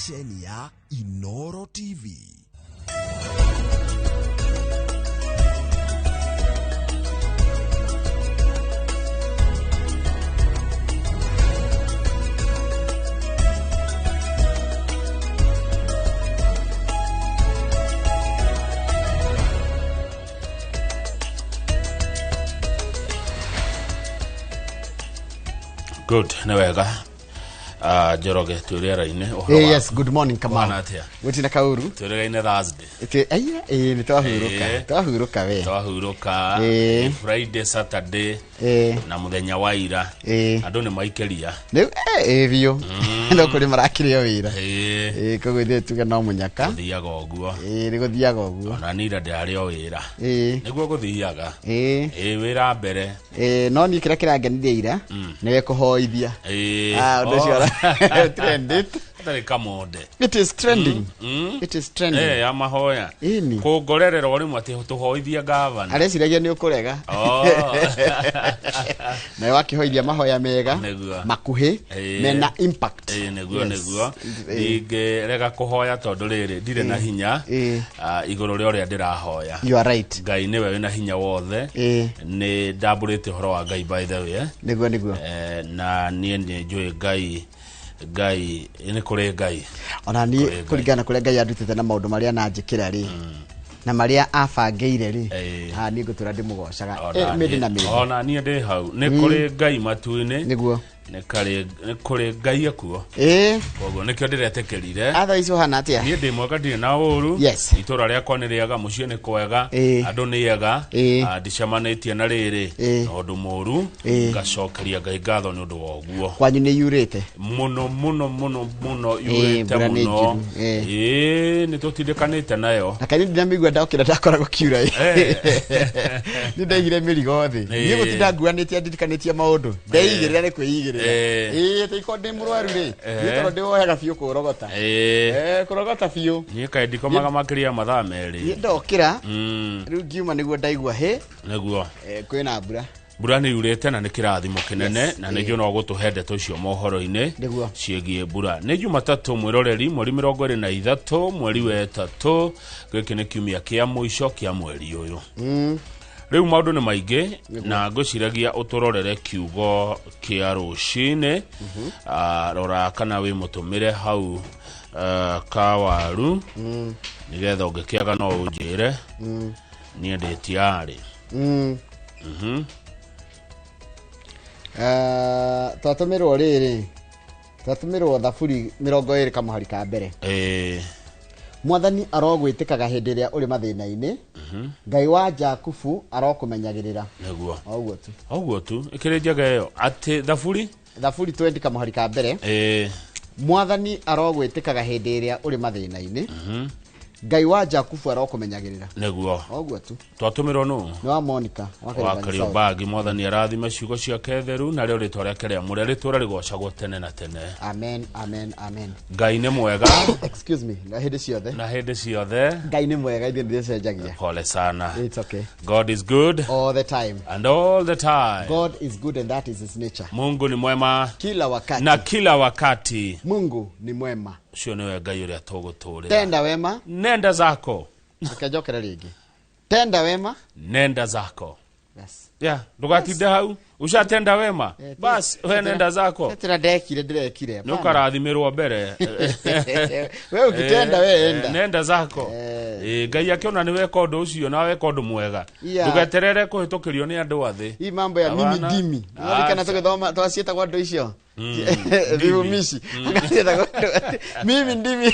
ceceni ya Inoro TV. Good, nĩ wega. Ah, Njoroge, twĩ rĩera-inĩ ũhoro Eh, wa- yes, good morning Kamau. Ũhana atĩa? Gũtirĩ kaũru. Twĩ rĩera-inĩ Thursday. Ĩtĩ aya ĩ nĩ twahurũka. Eh. Twahurũka we. Twahurũka. Eh. Friday, Saturday Eh. na mũthenya wa ira. Eh. Andũ nĩ maikĩria. Rĩu eh ĩ biũ. No kũrĩ marakĩrĩo wĩra. Eh. Eh koguo ithuĩ tuge no mũnyaka. Gũthiaga ũguo. Eh nĩ gũthiaga ũguo. Ona nira ndĩrarĩ o wĩra. Eh. Nĩguo gũthiaga. Eh. Ĩ wĩra mbere. Eh no niĩ kĩrĩa kĩrangenirie ira nĩwe kũhoithia. Ĩ. Ah ũndũ ũcio Oh. trended. Hatarĩ kamonde. It is trending. It is trending. Eh, ya mahoya. Ĩni. Kũngorerera o rĩmwe atĩ tũhoithie gavana. Areciragia nĩ ũkũrega. Oh. Nawe wakĩhoithia mahoya mega Nĩguo. makuhĩ Ĩĩ. mena impact. Ĩĩ, nĩguo Yes. nĩguo Ĩĩ. ndingĩrega kũhoya tondũ rĩrĩ ndirĩ na hinya Ĩĩ. ah, igũrũ rĩa ũrĩa ndĩrahoya. You are right. Ngai nĩwe wĩna hinya wothe. Ĩĩ. Nĩ ndambũrĩte ũhoro wa Ngai by the way eh. Nĩguo nĩguo. Eh, na niĩ nĩ njũĩ Ngai Ngai nĩ kũrĩ Ngai. Ona Kũrĩ niĩ Ngai. kũringana na kũrĩa Ngai andutĩte na maũndũ marĩa ananjĩkĩra rĩ na marĩa abangĩire rĩ Ĩĩ. ah, niĩ ngũtũra ndĩmũgocaga Ona Eh, mĩndĩ niĩ- na mĩndĩ. ona niĩ ndĩ hau nĩ kũrĩ Ngai matu-inĩ. Nĩguo. Nĩ karĩ- nĩ kũrĩ Ngai ekuo. Ĩĩ. Koguo nĩkĩo ndĩretĩkĩrire. Atha ici ũhana atĩa? Niĩ ndĩ mwega ndirĩ na ũru. Yes. Itũra rĩakwa nĩ rĩega, mũciĩ nĩ kwega, Ĩĩ. andũ nĩ ega. Ĩĩ. Ah, ndicemanĩtie na rĩrĩ Ĩĩ. na ũndũ mũru. Ĩĩ. Ngacokeria Ngai ngatho nĩ ũndũ wa ũguo. Kwanyu nĩ yurĩte. Mũno mũno mũno mũno Ĩĩ, yurĩte mbura nĩ mũno. njuru. Ĩĩ. Ĩĩ, nĩ tũtindĩkanĩte nayo. Na kaĩ ndinamĩigua ndokĩra ndakoragwo kiura ĩ. Eh. Nĩ ndaigire mĩrigo thĩ. Ĩĩ. Niĩ gũtinda nguanĩtie ndirikanĩtie maũndũ. Ndeigĩrĩra nĩ kwĩigĩrĩra. Ĩĩ. Ĩĩ tĩko ndĩ mũrwaru rĩ. Eh. Niĩ tondũ ndĩwoyaga biũ kũrogota. Ĩĩ. Eh, kũrogota biũ. Niĩ kaĩ ndikomaga makĩria ya mathaa Niĩ merĩ. ndokĩra Mm, rĩu ngiuma nĩguo ndaigua hĩ nĩguo. eh, kwĩna mbura. Mbura nĩ yurĩte na nĩ kĩrathimo kĩnene. Yes, Na nĩ njũĩ no gũtũhe ndeto icio mohoro-inĩ Nĩguo. ciĩgiĩ mbura. Nĩ Jumatatũ mwĩroreri, mweri 23 mweri wa ĩtatũ, gĩkĩ nĩ kiumia kĩa mũico kĩa mweri ũyũ. Rĩu maũndũ nĩ maingĩ na ngwĩciragia ũtũrorere kiugo kĩa rũcinĩ. Ah, rora kana wĩ mũtũmĩre hau ah, kawaru nĩgetha ũngĩkĩaga no ũnjĩre. Niĩ ndĩ tiarĩ. Eh, twatũmĩrwo rĩrĩ twatũmĩrwo thaburi 20 kamũhari ka mbere. Ĩĩ. Mwathani arogwĩtĩkaga hĩndĩ ĩrĩa ũrĩ mathĩna-inĩ. Ngai wa Jakubu arokũmenyagĩrĩra. Nĩguo. O ũguo tu. Ũguo tu ĩkĩrĩ njega ĩyo atĩ thaburi Thaburi 20 kamũhari ka mbere. Ĩĩ. Mwathani arogwĩtĩkaga hĩndĩ ĩrĩa ũrĩ mathĩna-inĩ. Ngai wa Jakubu arokũmenyagĩrĩra. Nĩguo. O ũguo tu. Twatũmĩrwo nũ? Nĩ wa Monica wa wa Kariobangi South. Kariobangi. Mwathani arathime ciugo ciake theru na rĩo rĩtwa rĩake rĩamũre rĩtũre rĩgocagwo tene na tene. Amen, amen, amen. Ngai nĩ mwega. Excuse me, na hĩndĩ ciothe. Na hĩndĩ ciothe. Ngai nĩ mwega ithuĩ nĩtũcenjagia. Pole sana. It's okay. God is good All the time. and all the time. God is good and that is his nature. Mungu ni mwema Kila wakati. na kila wakati. Mungu ni mwema. Ũcio nĩwe Ngai ũrĩa tũgũtũrĩra. Tenda wema. Nenda zako. Reke njokere rĩngĩ. Tenda wema. Nenda zako. Yes. Yeah, ndũgatinde hau. Ushatenda wema. Eh, Bas, we nenda zako. Tĩra ndekire ndĩrekire. Nĩ ũkarathimĩrwo mbere. We ũkitenda we enda. Nenda zako. Eh. Eh, Ngai akĩona nĩ weka ũndũ ũcio na weka ũndũ mwega. Yeah. Ndũgeterere kũhĩtũkĩrio nĩ andũ a thĩ. Hii mambo ya mimi Hawana. ndimi. Unaonekana Acha. tũgĩthoma twaciĩtagwo andũ icio. Ndimi. Vivumishi. Akaciĩtagwo andũ. Mimi ndimi.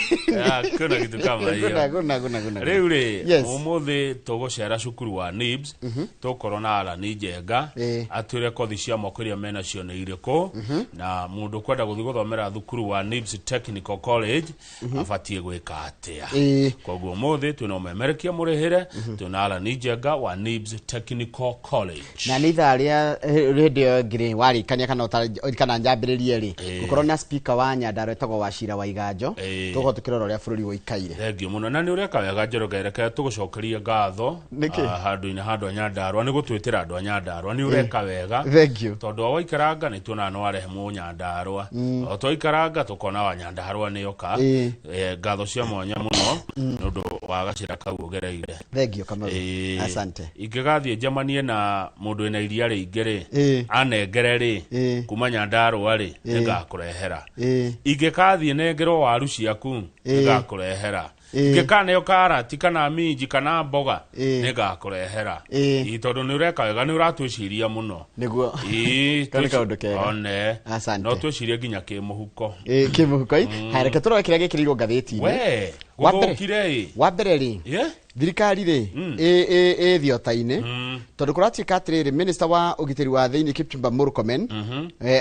Ah, kuna kitu kama hiyo. Kuna kuna kuna kuna. Rĩu rĩ Yes. ũmũthĩ tũgũcera cukuru wa NIBS tũkorwo na Alani Njenga Ĩĩ. atwĩre kothi cia moko iria menacio nĩ irĩkũ na mũndũ ũkwenda gũthiĩ gũthomera thukuru wa NIBS Technical College abatiĩ gwĩka atĩa. Ĩĩ. Koguo ũmũthĩ twĩna ũmemerekia mũrĩhĩre, twĩna Alani Njenga wa NIBS Technical College. Na nĩ ithaa rĩa hĩndĩ ĩyo ĩngĩ rĩ warĩkania kana ũtarĩ kana njambĩrĩrie. Tũrĩkĩrĩrie rĩ, gũkorwo na speaker wa Nyandarua etagwo Wachira wa Iganjo, tũgũkorwo tũkĩrora ũrĩa bũrũri ũikaire. Thengiũ mũno, na nĩ ũreka wega Njoroge, reke tũgũcokerie ngatho. Nĩkĩ? Handũ-inĩ ha andũ a Nyandarua, nĩ gũtwĩtĩra andũ a Nyandarua, nĩ ũreka wega. Thengiũ. Tondũ o waikaranga nĩ tuonaga nĩ warehe mũnyandarua, o twaikaranga tũkona wa Nyandarua nĩ oka. Ngatho cia mwanya mũno nĩ ũndũ wa gacĩra kau ũgereire. Thengiũ, Kamau. Asante. Ingĩgathiĩ njemanie na mũndũ wĩna iria rĩingĩ rĩ, anengere rĩ, kuma Nyandarua rĩ, nĩngakũrehera. Ingĩkathiĩ nengerwo waru ciaku, nĩngakũrehera. Ingĩkaneo karati kana minji kana mboga, nĩngakũrehera. Tondũ nĩ ũreka wega, nĩ ũratwĩciria mũno. Nĩguo. Kau nĩ kaũndũ kega. One. Asante. No twĩcirie nginya kĩmũhuko. Kĩmũhuko. Haya, reke tũrore kĩrĩa gĩkĩrĩirwo ngathĩti-inĩ. We Wa mbere- gũthũkire ĩ. Wa mbere rĩ, thirikari rĩ ĩ thiota-inĩ, tondũ kũratuĩka atĩrĩrĩ, minister wa ũgitĩri wa thĩinĩ Kipchumba Murkomen,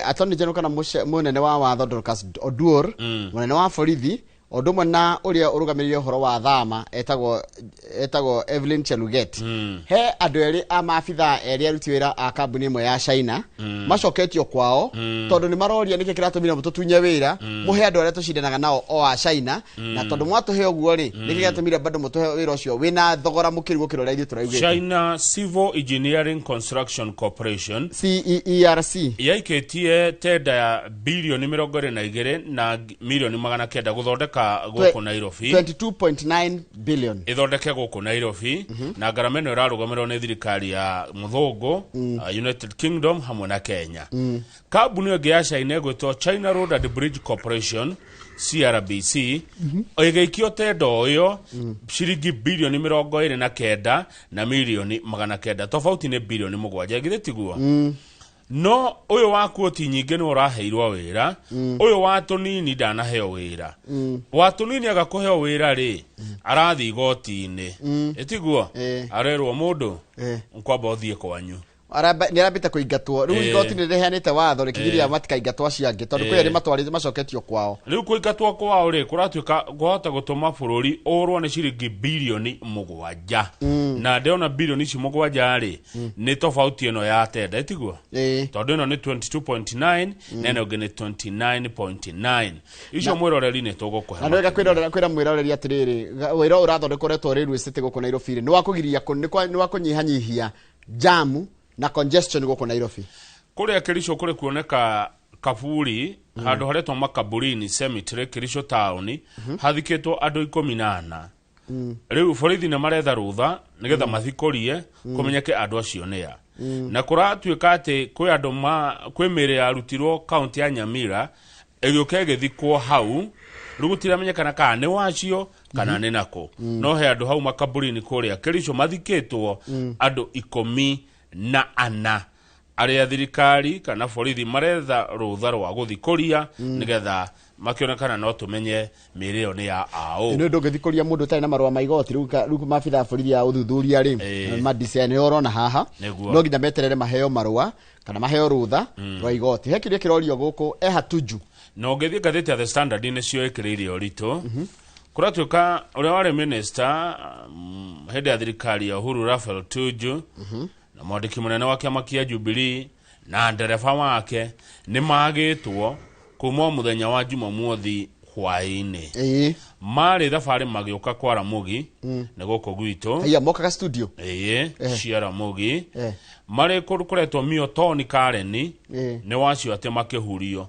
attorney general kana mũnene wa watho Dorcas Oduor, mũnene wa borithi, o ũndũ ũmwe na ũrĩa ũrũgamĩrĩire ũhoro wa thama etagwo Evelyn Cheluget. He andũ erĩ a maabithaa erĩ aruti wĩra a kambuni ĩmwe ya China macoketio kwao, tondũ nĩ maroria nĩkĩ kĩratũmire mũtũtunye wĩra, mũhe andũ arĩa tũcindanaga nao o a China, na tondũ mwatũhe ũguo rĩ, nĩkĩ gĩatũmire bado mũtũhe wĩra ũcio wĩna thogora mũkĩru gũkĩra ũrĩa ithuĩ tũraugĩte? China Civil Engineering Construction Corporation, CEERC, yaikĩtie tenda ya bilioni 22 na milioni 900 gũthondeka gũkũ Nairobi. 22.9 billion. Ĩthondeke gũkũ Nairobi, na ngarama ĩno ĩrarũgamĩrĩrwo nĩ thirikari ya mũthũngũ, United Kingdom hamwe na Kenya. Kambuni ĩngĩ ya China ĩgwĩtwo China Road and Bridge Corporation, CRBC, ĩgĩikio tenda o ĩyo ciringi bilioni 29 na milioni 900, tofauti nĩ bilioni 7, githĩ tiguo? No ũyũ wa kuoti nyingĩ nĩ ũraheirwo wĩra, ũyũ wa tũnini ndanaheo wĩra. Wa tũnini aga kũheo wĩra rĩ, arathiĩ igoti-inĩ, ĩtiguo? Arerwo mũndũ kwamba ũthiĩ kwanyu. Nĩ arambĩte kũingatwo rĩu. Igoti nĩ rĩheanĩte watho rĩkĩgiria matikaingatwo acio angĩ, tondũ kwĩ arĩa matwarĩte macoketio kwao. Rĩu kũingatwo kwao rĩ, kũratuĩka kwahota gũtũma bũrũri ũrwo nĩ ciringi bilioni 7, na ndĩrona bilioni ici 7 rĩ, nĩ tofauti ĩno ya tenda, ĩtiguo? Ĩĩ. Tondũ ĩno nĩ 22.9 na ĩno ĩngĩ nĩ 29.9. Icio mwĩroreri nĩ tũgũkũhe. Na nĩ wega kwĩra mwĩroreri atĩrĩrĩ, wĩra ũyũ ũrathondekwo ũretwo Railway City gũkũ Nairobi rĩ, nĩ wa kũgiria nĩ wa kũnyihanyihia jamu na congestion gũkũ Nairobi. Kũrĩa Kericho kũrĩ kuoneka kaburi handũ haretwo Makaburini Cemetery, Kericho taũni, hathikĩtwo andũ 14. Rĩu borithi nĩ maretha rũtha nĩgetha mathikũrie kũmenyeke andũ acio nĩa. Na kũratuĩka atĩ kwĩ andũ ma kwĩ mĩĩrĩ yarutirwo kaunti ya Nyamira ĩgĩũka ĩgĩthikwo hau. Rĩu gũtiramenyekana kana nĩ wacio kana nĩ nakũ, no he andũ hau makaburini kũrĩa Kericho mathikĩtwo andũ 14 arĩa thirikari kana borithi maretha rũtha rwa gũthikũria nĩgetha makĩonekana no tũmenye mĩĩrĩ ĩyo nĩ ya aũ. Nĩ ndũngĩthikũria mũndũ ũtarĩ na marũa ma igoti. Rĩu maabitha a borithi a ũthuthuria rĩ, ma DCI nĩo ũrona haha. Nĩguo. No nginya meterere maheo marũa kana maheo rũtha rwa igoti. He kĩũria kĩrorio gũkũ eha Tuju. Na ũngĩthiĩ ngathĩti ya The Standard nĩcio ĩkĩrĩire ũritũ. Kũratuĩka ũrĩa warĩ minister hĩndĩ ya thirikari ya Uhuru, Raphael Tuju, na mwandĩki mũnene wa kĩama kĩa Jubilee na ndereba wake nĩ magĩtwo kuma o mũthenya wa Jumamothi hwaĩ-inĩ. Marĩ thabarĩ magĩũka kwa Ramogi, nĩ gũkũ gwitũ. Haiya, mokaga studio? Ĩĩ, cia Ramogi. Marĩ kũndũ kũretwo Miotoni Kareni, nĩ wacio atĩ makĩhurio.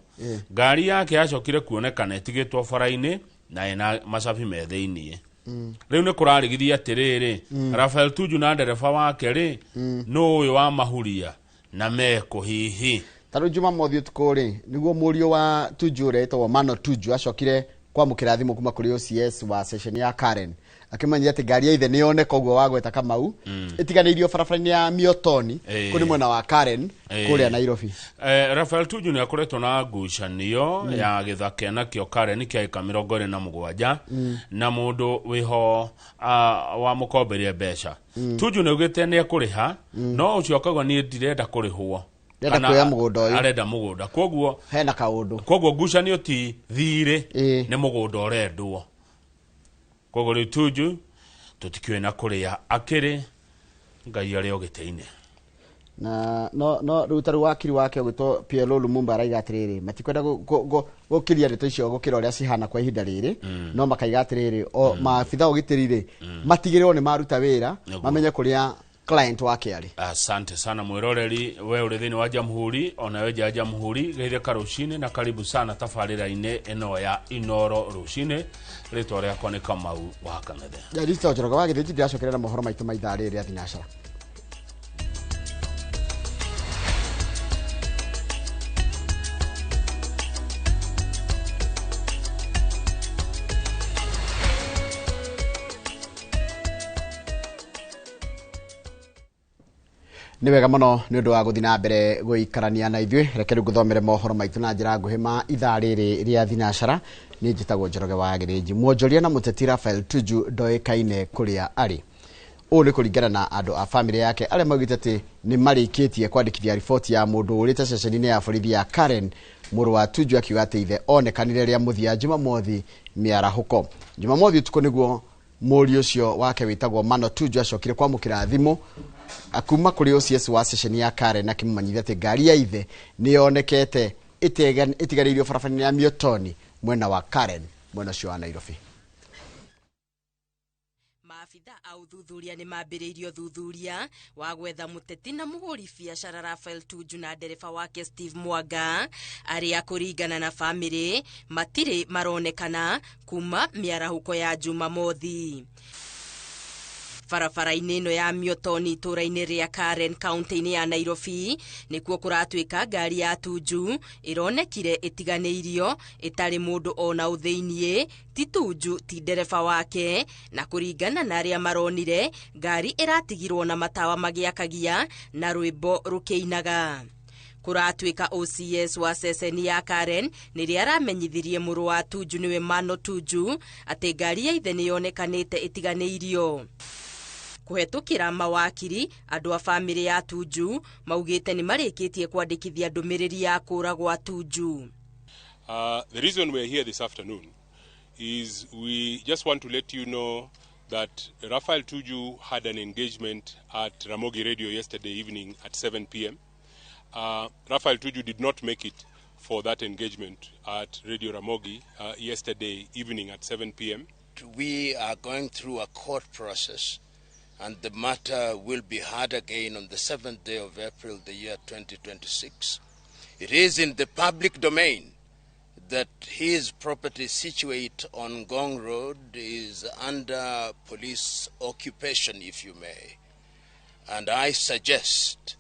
Ngari yake yacokire kuonekana ĩtigĩtwo bara-inĩ na ĩna macabi me thĩiniĩ. Rĩu nĩ kũrarigithia atĩrĩrĩ, Rafael Tuju na ndereba wake rĩ, nũ ũyũ wa mahuria na mekũ hihi? Ta rĩu Jumamothi ũtukũ rĩ, nĩguo mũriũ wa Tuju ũrĩa ĩtagwo Mano Tuju acokire kwamũkĩra thimũ kuma kũrĩ OCS wa station ya Karen, akĩmanyia atĩ ngari ya ithe nĩ yoneka ũguo wagweta Kamau, ĩtiganĩirio barabara-inĩ ya Miotoni, kũu nĩ mwena wa Karen, kũrĩa Nairobi. Rafael Tuju nĩ akoretwo na ngucanio ya gĩthake nakĩo Karen kĩa ĩka 27 na mũndũ wĩho wamũkombeire mbeca. Tuju nĩ augĩte nĩ ekũrĩha, no ũcio akauga niĩ ndirenda kũrĩhwo. Arenda Kana kuoya mũgũnda ũyũ. Arenda mũgũnda, koguo hena kaũndũ. Koguo ngucanio ti thirĩ, nĩ mũgũnda ũrendwo. Koguo rĩu Tuju tũtikĩũĩ na kũrĩa akĩrĩ, Ngai arĩ o gĩtĩ-inĩ. Na no rĩu ta rĩu wakiri wake ũgĩtwo PLO Lumumba araiga atĩrĩrĩ, matikwenda gũkiria ndeto icio gũkĩra ũrĩa cihana kwa ihinda rĩrĩ, no makaiga atĩrĩrĩ, o maabitha ũgitĩri rĩ matigĩrĩrwo nĩ maruta wĩra mamenye kũrĩa client wake arĩ. Asante sana mwiroreri, we uri thiini wa Jamhuri ona we nja ya Jamhuri, geithĩka rũcinĩ na karibu sana tabarĩra-inĩ ĩno ya Inoro rũcinĩ. Rĩtwa rĩakwa nĩ Kamau wa Kang'ethe. Jarista Njoroge wa Gĩthĩnji, ndĩracokerera mohoro maitũ ma ithaa rĩrĩ rĩa thinacara. Nĩ wega mũno nĩ ũndũ wa gũthiĩ na mbere gũikarania na ithuĩ. Reke rĩu ngũthomere mohoro maitũ na njĩra nguhĩ ma ithaa rĩrĩ rĩa thinacara. Niĩ njĩtagwo Njoroge wa Gĩthĩnji. Mwonjoria na mũteti Raphael Tuju ndoĩkaine kũrĩa arĩ. Ũũ nĩ kũringana na andũ a bamĩrĩ yake arĩa maugĩte atĩ nĩ marĩkĩtie kwandĩkithia riboti ya mũndũ ũrĩte ceceni-inĩ ya borithi ya Karen. Mũrũ wa Tuju akiuga atĩ ithe onekanire rĩa mũthia Jumamothi mĩarahũko. Jumamothi ũtukũ nĩguo mũriũ ũcio wake wĩtagwo Mano Tuju acokire kwamũkĩra thimũ akuma kũrĩ OCS wa ceceni ya Karen akĩmũmenyithia atĩ ngari ya ithe nĩ yonekete ĩtigarĩirio barabara-inĩ ya Miotoni mwena wa Karen, mwena ũcio wa Nairobi. Maabitha a ũthuthuria nĩ mambĩrĩirie ũthuthuria wa gwetha mũteti na mũhũri biacara Raphael Tuju na ndereba wake Steve Mwanga, arĩa kũringana na bamĩrĩ matirĩ maronekana kuma mĩarahũko ya Jumamothi. Barabara-inĩ ĩno ya Miotoni itũũra-inĩ rĩa Karen kaunti-inĩ ya Nairobi nĩkuo kũratuĩka ngari ya Tuju ĩronekire ĩtiganĩirio ĩtarĩ mũndũ ona ũ thĩiniĩ, ti Tuju ti ndereba wake, na kũringana na arĩa maronire ngari ĩratigirwo na matawa magĩakagia na rwĩmbo rũkĩinaga. Kũratuĩka OCS wa ceceni ya Karen nĩrĩa aramenyithirie mũrũ wa Tuju nĩwe Mano Tuju atĩ ngari ya ithe nĩyonekanĩte ĩtiganĩirio. Kũhetũkĩra mawakiri, andũ a bamĩrĩ ya Tuju maugĩte nĩ marĩkĩtie kwandĩkithia ndũmĩrĩri ya kũra gwa Tuju. The reason we're here this afternoon is we just want to let you know that Raphael Tuju had an engagement at Ramogi Radio yesterday evening at 7 p.m. Raphael Tuju did not make it for that engagement at Radio Ramogi yesterday evening at 7 p.m. We are going through a court process, and the matter will be heard again on the 7th day of April, the year 2026. It is in the public domain that his property situate on Ngong Road is under police occupation, if you may. And I suggest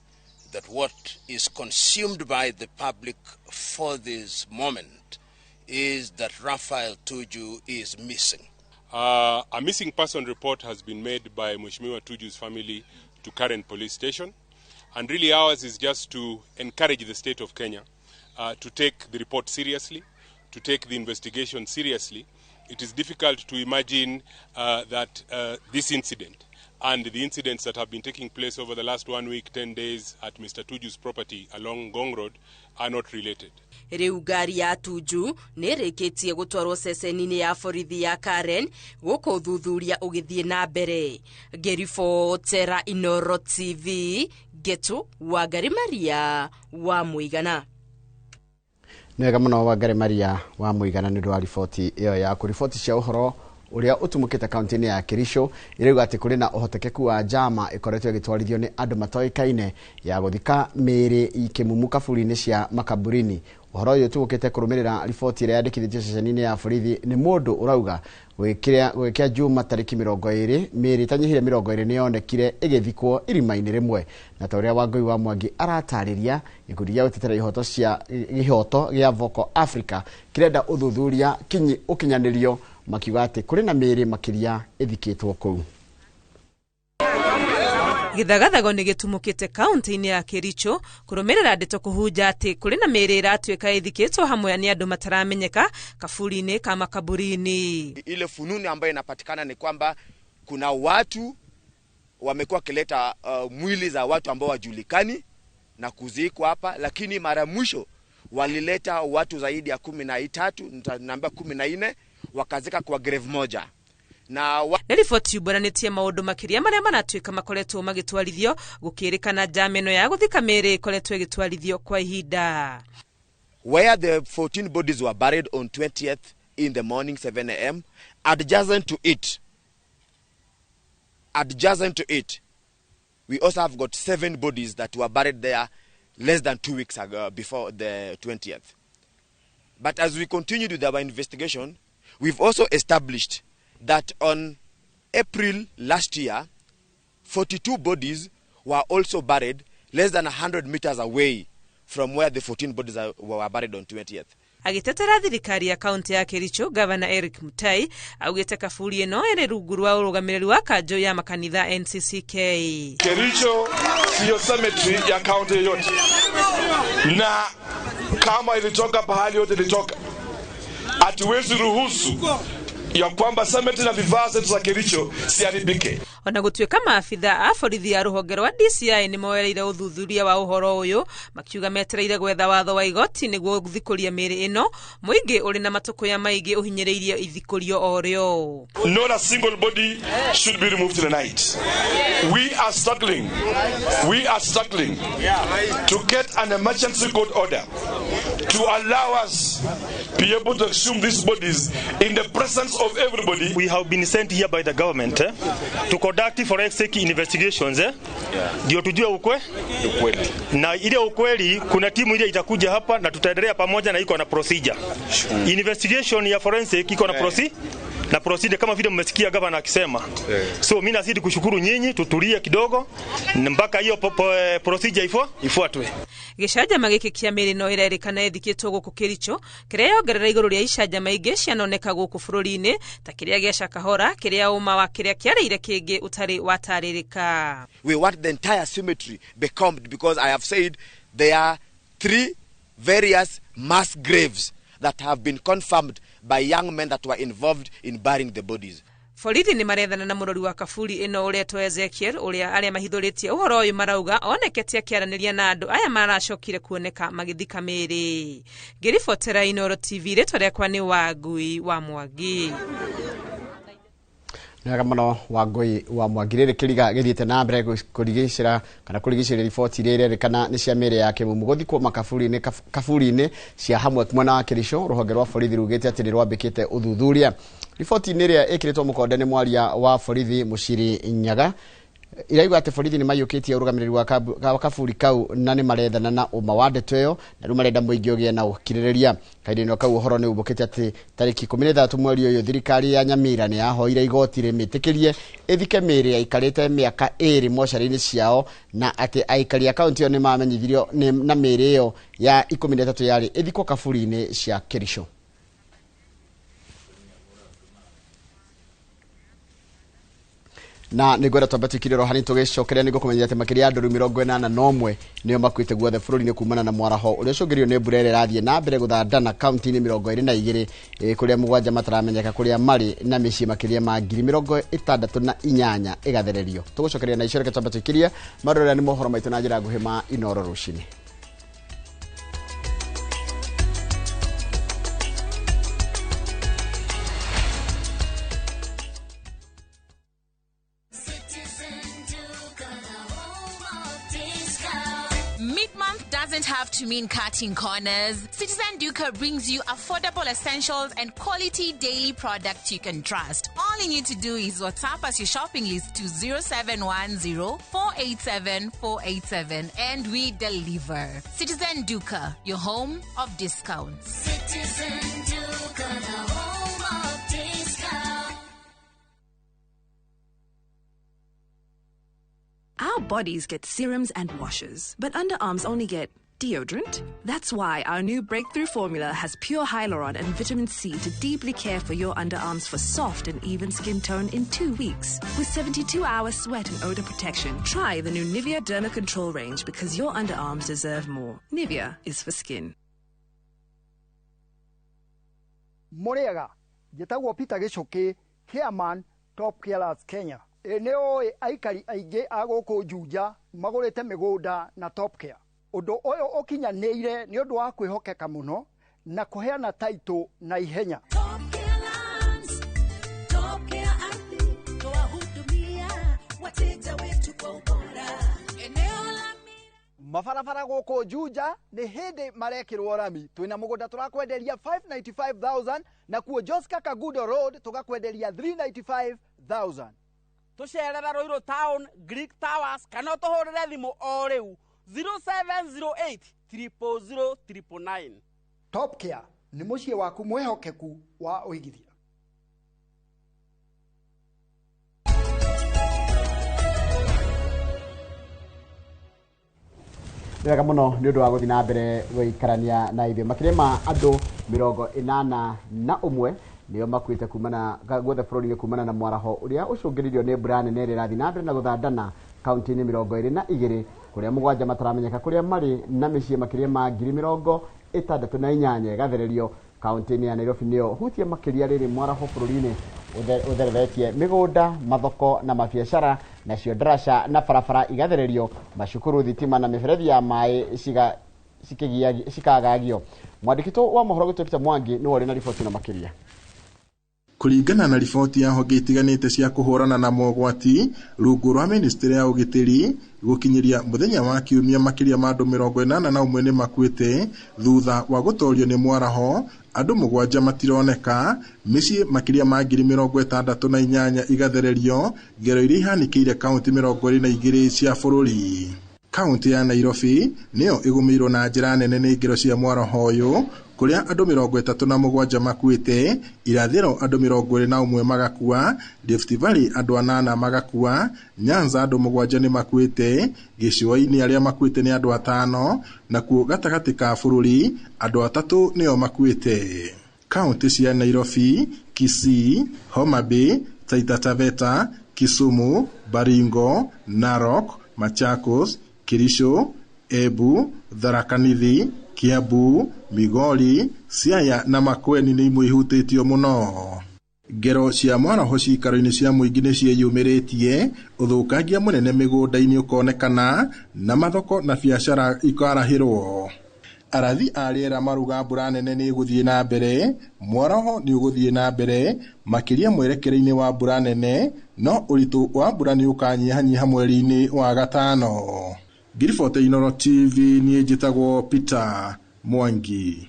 that what is consumed by the public for this moment is that Raphael Tuju is missing. A missing person report has been made by Mheshimiwa Tuju's family to Karen Police Station. And really ours is just to encourage the state of Kenya to take the report seriously, to take the investigation seriously. It is difficult to imagine that this incident and the incidents that have been taking place over the last 1 week, 10 days at Mr. Tuju's property along Ngong Road are not related. Rĩu ngari ya Tuju nĩ ĩrĩkĩtie gũtwarwo ceceni-inĩ ya borithi ya Karen gũkũ ũthuthuria ũgĩthiĩ na mbere. Ngĩribotera Inoro TV, Getu Wangari Maria wa Mũigana. Nĩ wega mũno Wangari Maria wa Mũigana nĩ ũndũ wa riboti ĩyo yaku. Riboti cia ũhoro ũrĩa ũtumũkĩte kaunti-inĩ ya Kericho ĩrauga atĩ kũrĩ na ũhotekeku wa njama ĩkoretwo ĩgĩtwarithio nĩ andũ matoĩkaine ya gũthika mĩĩrĩ ikĩmumu kaburi-inĩ cia makaburini. Ũhoro ũyũ ũtumũkĩte kũrũmĩrĩra riboti ĩrĩa yandĩkithĩtio ceceni-inĩ ya borithi nĩ mũndũ ũrauga gwĩkĩa Juma tarĩki 20 mĩĩrĩ ĩtanyihĩire 20 nĩyonekire ĩgĩthikwo irima-inĩ rĩmwe. Na ta ũrĩa Wangũi wa Mwangi aratarĩria, gĩkundi gĩa gũtetera ihoto cia gĩhoto gĩa Vocal Africa kĩrenda ũthuthuria kinyi ũkinyanĩrio, makiuga atĩ kũrĩ na mĩĩrĩ makĩria ĩthikĩtwo kũu. Gĩthagathago nĩ gĩtumũkĩte kaunti-inĩ ya Kericho kũrũmĩrĩra ndeto kũhunja atĩ kũrĩ na mĩĩrĩ ĩratuĩka ĩthikĩtwo hamwe nĩ andũ mataramenyeka kaburi-inĩ ka makaburini. Ile fununu ambayo inapatikana ni kwamba kuna watu wamekuwa wakileta mwili za watu ambao wajulikani na kuzikwa hapa, lakini mara mwisho walileta watu zaidi ya 13, nitaambia 14, wakazika kwa grave moja. Na Nĩ riboti yumbũranĩtie maũndũ makĩria marĩa maratuĩka makoretwo magĩtwarithio gũkĩrĩkana njama ĩno ya gũthika mĩĩrĩ ĩkoretwo ĩgĩtwarithio kwa ihinda. Where the 14 bodies were buried on 20th in the morning, 7 a.m., adjacent to it, we also have got seven bodies that were buried there less than 2 weeks ago, before the 20th. But as we continued with our investigation, we've also established that on April last year, 42 bodies were also buried less than 100 meters away from where the 14 bodies were buried on 20th. Agĩtetera thirikari ya kaunti ya Kericho, Gavana Eric Mutai augĩte kaburi ĩno ĩrĩ rungu rwa ũrũgamĩrĩri wa kanjũ ya makanitha NCCK. Kericho siyo cemetery ya kaunti yoyote, na kama ilitoka pahali yote ilitoka, hatuwezi ruhusu ya kwamba cemetery na vifaa zetu za Kericho siharibike. Ona gũtuĩka maabitha a borithi a rũhonge rwa DCI nĩ moereire ũthuthuria wa ũhoro ũyũ, makiuga metereire gwetha watho wa igoti nĩguo gũthikũria mĩĩrĩ ĩno, mũingĩ ũrĩ na matũkũya maingĩ ũhinyĩrĩirie ithikũrio o rĩo. Not a single body should be removed in the night. We are struggling. We are struggling to get an emergency court order to allow us be able to exhume these bodies in the presence of everybody. We have been sent here by the government to conduct forensic investigations, ndio tujue ukweli. Na ile ukweli, kuna timu ile itakuja hapa na tutaendelea pamoja na iko na procedure. Investigation ya forensic iko na procedure kama vile mmesikia gavana akisema. So mimi nazidi kushukuru nyinyi, tutulie kidogo mpaka hiyo procedure ifuatwe. Gĩcanjama gĩkĩ kĩa mĩĩrĩ no ĩrerĩkana ĩthikĩtwo gũkũ Kericho, kĩrĩa yongerera igũrũ rĩa icanjama ingĩ cianoneka gũkũ bũrũri-inĩ ta kĩrĩa gĩa Shakahola, kĩrĩa ũma wa kĩrĩa kĩarĩire kĩngĩ ũtarĩ watarĩrĩka. We want the entire cemetery becalmed because I have said there are three various mass graves that have been confirmed by young men that were involved in burying the bodies. Borithi nĩ marethana na mũrori wa kaburi ĩno ũretwo Ezekiel, ũrĩa arĩa mahithũrĩtie ũhoro ũyũ marauga onekete akĩaranĩria na andũ aya maracokire kuoneka magĩthika mĩĩrĩ. Ngĩribotera Inooro TV, rĩtwa rĩakwa nĩ Wangui wa Mwangi. Nĩ wega mũno, Wangũi wa Mwangi. Rĩrĩ kĩriga gĩthiĩte na mbere kũrigicĩra kana kũrigicĩria riboti iria irerĩkana nĩ cia mĩĩrĩ ya kĩmumu gũthikwo makaburi-inĩ kaburi-inĩ cia hamwe mwena wa Kericho. Rũhonge rwa borithi rugĩte atĩ nĩ rwambĩkĩte ũthuthuria. Riboti-inĩ ĩrĩa ĩkĩrĩtwo mũkonde nĩ mwaria wa borithi Mũciri Nyaga iraigua atĩ borithi nĩ maiyũkĩtie ũrũgamĩrĩri wa kaburi kau na nĩ marethana na ũma wa ndeto ĩyo, na rĩu marenda mũingĩ ũgĩe na ũkirĩrĩria. Kahinda-inĩ kau, ũhoro nĩ umbũkĩte atĩ tarĩki 13 mweri ũyũ thirikari ya Nyamira nĩ yahoire igoti rĩmĩtĩkĩrie ĩthike mĩĩrĩ yaikarĩte mĩaka 2 mocarĩ-inĩ ciao, na atĩ aikari a kaunti ĩyo nĩ mamenyithirio na mĩĩrĩ ĩyo ya 13 yarĩ ĩthikwo kaburi-inĩ cia Kericho. Na nĩ ngwenda twambe tũikire ro hanini, tũgĩcokeria nĩ ngũkũmenyithia atĩ makĩria ya andũ rĩu 81 nĩo makuĩte guothe bũrũri-inĩ kumana na mwaraho ũrĩa ũcũngĩrĩirio nĩ mbura ĩrĩa ĩrathiĩ na mbere gũthandana kaunti-inĩ 22, kũrĩa mũgwanja mataramenyeka kũrĩa marĩ na mĩciĩ makĩria ma 68,000 ĩgathererio. Tũgũcokeria na icio. Reke twambe tũikirie marorera nĩ mohoro maitũ na njĩra nguhĩ ma Inooro Rũcinĩ. Mid-month doesn't have to mean cutting corners. Citizen Duka brings you affordable essentials and quality daily products you can trust. All you need to do is WhatsApp us your shopping list to 0710 487 487 and we deliver. Citizen Duka, your home of discounts. Citizen Duka, the home of discount. Our bodies get serums and washes, but underarms only get deodorant. That's why our new breakthrough formula has pure hyaluron and vitamin C to deeply care for your underarms for soft and even skin tone in 2 weeks. With 72 hour sweat and odor protection, try the new Nivea Derma Control range because your underarms deserve more. Nivea is for skin. Mũrĩega, njĩtagwo Peter Gĩcũkĩ, chairman Top Carers Kenya. Ĩ nĩ ũĩ aikari aingĩ a gũkũ Juja magũrĩte mĩgũnda na Top Care. Ũndũ ũyũ ũkinyanĩire nĩ ũndũ wa kwĩhokeka mũno na kũheana taitũ na ihenya. Top Care Lands, Top Care. Mabarabara gũkũ Juja nĩ hĩndĩ marekĩrwo rami. Twĩna mũgũnda tũrakwenderia 595,000 nakuo Joska Kagudo Road tũgakwenderia 395,000. Tũcerere Ruiru Town, Greek Towers, kana ũtũhũrĩre thimũ o rĩu 0708 000 999. Top Care nĩ mũciĩ waku mwĩhokeku wa ũigithia. Nĩ wega mũno nĩ ũndũ wa gũthiĩ na mbere gũikarania na ithuĩ. Makĩria ma andũ 81 nĩo makuĩte kumana guothe bũrũri-inĩ kumana na mwaraho ũrĩa ũcũngĩrĩirio nĩ mbura nene ĩrĩa ĩrathiĩ na mbere na gũthandana kaunti-inĩ 22 kũrĩa 7 mataramenyeka kũrĩa marĩ na mĩciĩ makĩria ma 68,000 ĩgathererio. Kaunti-inĩ ya Nairobi nĩyo hutie makĩria rĩrĩ mwaraho bũrũri-inĩ ũthereretie mĩgũnda, mathoko na mabiacara, nacio ndaraca na barabara igathererio, macukuru, thitima na mĩberethi ya maĩ cikagagio. Mwandĩki wa mohoro gwitũ Peter Mwangi nĩwe ũrĩ na riboti na makĩria. Kũringana na riboti ya honge itiganĩte cia kũhũrana na mogwati rungu rwa ministry ya ũgitĩri gũkinyĩria mũthenya wa kiumia makĩria ma andũ 81 nĩ makuĩte thutha wa gũtorio nĩ mwaraho, andũ 7 matironeka, mĩciĩ makĩria ma 68,000 igathererio, ngero iria ihanĩkĩire kaunti 22 cia bũrũri. Kaunti ya Nairobi nĩyo ĩgũmĩirwo na njĩra nene nĩ ngero cia mwaraho ũyũ kũrĩa andũ 37 makuĩte, Irathĩro andũ 21 magakua, Rift Valley andũ 8 magakua, Nyanza andũ 7 nĩ makuĩte, gĩcũa-inĩ arĩa makuĩte nĩ andũ 5, nakuo gatagatĩ ka bũrũri andũ 3 nĩo makuĩte. Kaunti cia Nairobi, Kisii, Homa Bay, Taita Taveta, Kisumu, Baringo, Narok, Machakos, Kericho, Embu, Tharaka Nithi, Kiambu, Migori, Siaya na Makueni nĩ imwe ihutĩtio mũno. Ngero cia mwaraho ciikaro-inĩ cia mũingĩ nĩ ciĩyumĩrĩtie, ũthũkangia mũnene mĩgũnda-inĩ ũkonekana na mathoko na biacara ikarahĩrwo. Arathi a rĩera maruga mbura nene nĩ ĩgũthiĩ na mbere, mwaraho nĩ ũgũthiĩ na mbere makĩria mwerekera-inĩ wa mbura nene, no ũritũ wa mbura nĩ ũkanyihanyiha mweri-inĩ wa gatano. Ngiribota Inooro TV, niĩ njĩtagwo Peter Mwangi.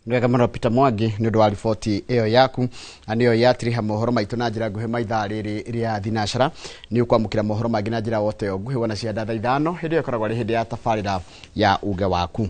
Nĩ wega mũno Peter Mwangi nĩ ũndũ wa riboti ĩyo yaku, na nĩyo yatiriha mohoro maitũ na njĩra nguhĩ ma ithaa rĩrĩ rĩa thinacara. Nĩ ũkwamũkĩra mohoro mangĩ na njĩra wote ĩyo nguhĩ wona cia thaa 5, hĩndĩ ĩyo ĩkoragwo arĩ hĩndĩ ya tabarĩra ya uge waku.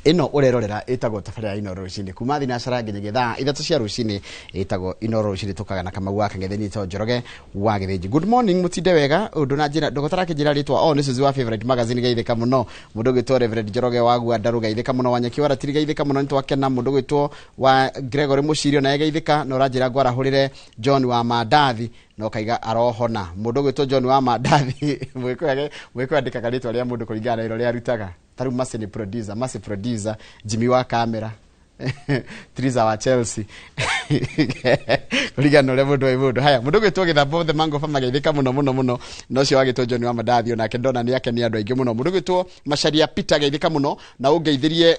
Ĩno ũrerorera ĩtagwo tabarĩra ya Inooro rũcinĩ kuma thinacara nginyagia thaa 3 cia rũcinĩ, ĩtagwo Inooro rũcinĩ. Tũkaga na Kamau wa Kang'ethe nĩtwo Njoroge wa Gĩthĩnji. Good morning, mũtinde wega ũndũ na njĩra ndũgũtara kĩnjĩra rĩtwa o nĩ Suzy wa Favorite Magazine geithĩka mũno. Mũndũ ũgwĩtwo Reverend Njoroge wa Gwandarũ geithĩka mũno, Wanyeki wa Ratiri geithĩka mũno, nĩtwakena. Mũndũ ũgwĩtwo wa Gregory Mũcirio naye geithĩka, na ũranjĩra ngwarahũrĩre John wa Mandathi no kaiga arohona. Mũndũ ũgwĩtwo John wa Mandathi mwĩkũ andĩkaga rĩtwa rĩa mũndũ kũringana na wĩra ũrĩa arutaga. Taru Masi ni producer, Masi producer, Jimmy wa kamera, Triza wa Chelsea. Kulingana na ũrĩa mũndũ wĩ mũndũ. Haya, mũndũ ũgwĩtwo Gĩthambo the Mango Farmer geithĩka mũno mũno mũno. Na ũcio wagĩtwo John wa Mandathi onake ndona nĩ akenia andũ aingĩ mũno. Mũndũ ũgwĩtwo Macharia Peter geithĩka mũno, na ũngeithirie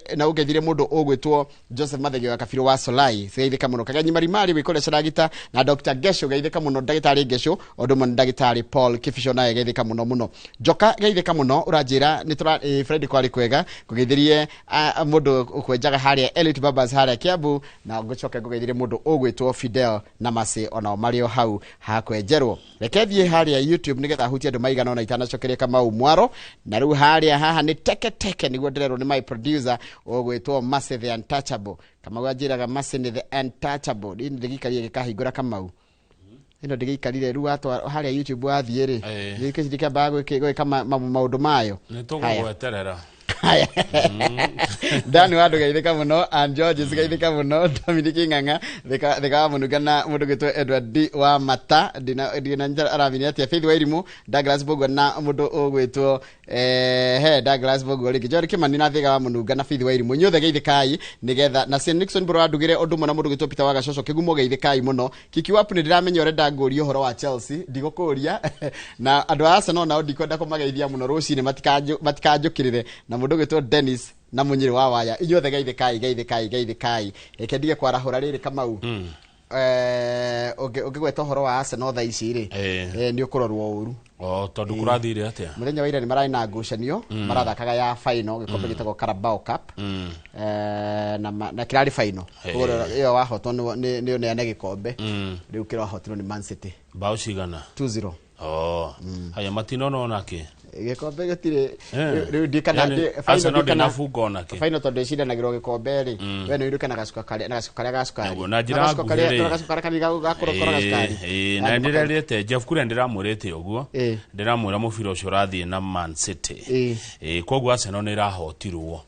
mũndũ ũgwĩtwo Joseph Mathege wa Kabirũ wa Solai geithĩka mũno. Kagenyi Marimari wĩ kũrĩa Caragita na Dr. Gesho geithĩka mũno, ndagĩtarĩ Gesho ũndũ ũmwe na ndagĩtarĩ Paul Kibicho naye geithĩka mũno mũno. Njoka geithĩka mũno, ũranjĩra nĩ tũra Fred kwarĩ kwega ngũgeithirie mũndũ ũkwenjaga harĩa Elite Babas harĩa Kiambu, na ngũcoke ngũgeithirie mũndũ ũgwĩtwo Fidel na Masi onao marĩ o hau hakwenjerwo. Reke thiĩ harĩa YouTube nĩgetha hutie andũ maigana ona itanacokeria Kamau Mwaro. Na rĩu harĩa haha nĩ teke teke nĩguo ndĩrerwo nĩ my producer ũgwĩtwo Masi the Untouchable. Kamau anjĩraga Masi nĩ the Untouchable. Niĩ ndĩgĩikarire gĩkahingũra Kamau ĩno ndĩgĩikarire rĩu watwa harĩa YouTube wathiĩ rĩ gĩkĩambaga gwĩka maũndũ mayo. Nĩ tũgũgweterera. Dani wa geithĩka mũno, Ann George geithĩka mũno, Dominic Ng'ang'a thika wa mũnunga na mũndũ ũgwĩtwo Edward D wa Mata ndina aramini atĩa, Faith Wairimu, Douglas Bogwa na mũndũ ũgwĩtwo he Douglas Bogwa rĩngĩ, John Kimani na thika wa mũnunga na Faith Wairimu, inyuothe geithĩkai nĩgetha na St Nixon Mbũrũ andugĩre ũndũ ũmwe na mũndũ ũgwĩtwo Peter wa Gacoco Kĩgumo geithĩkai mũno. Kiki Wapu nĩ ndĩramenya ũrenda ngũrie ũhoro wa Chelsea, ndigũkũria na andũ a Arsenal nao ndikwenda kũmageithia mũno rũcinĩ matikanjũkĩrĩre, na mũndũ ũgwĩtwo Dennis na Mũnyĩrĩ wa Waya, inyuothe geithĩkai geithĩkai geithĩkai. Reke ndige kwarahũra rĩrĩ Kamau. Ũngĩgweta ũhoro wa Arsenal thaa ici rĩ, nĩ ũkũrorwo ũru. O tondũ kũrathire atĩa? Mũthenya wa ira nĩ mararĩ na ngucanio, marathakaga ya final gĩkombe gĩtagwo Carabao Cup. Na kĩrarĩ final. Koguo ĩyo wahotwo nĩ ũneane gĩkombe. Rĩu kĩrahotirwo nĩ Man City. Bao cigana? 2-0. Oh. Haya matinona onake. Gĩkombe gĩtirĩ rĩu ndikana Yani, Arsenal ndĩnabunga onake. Final tondũ ĩcindanagĩrwo gĩkombe rĩ, we nĩ ũririkana gacuka karĩa na gacuka karĩa ga cukari. Nĩguo, na njĩra Gacuka karĩa nguhĩ rĩ. gacuka karĩa kanini gakũrokora gacukari. Na ndĩrerĩte Jeff Kuria, ndĩramwĩrĩte ũguo, ndĩramwĩra mũbira ũcio ũrathiĩ na Man City. Koguo Arsenal nĩ ĩrahotirwo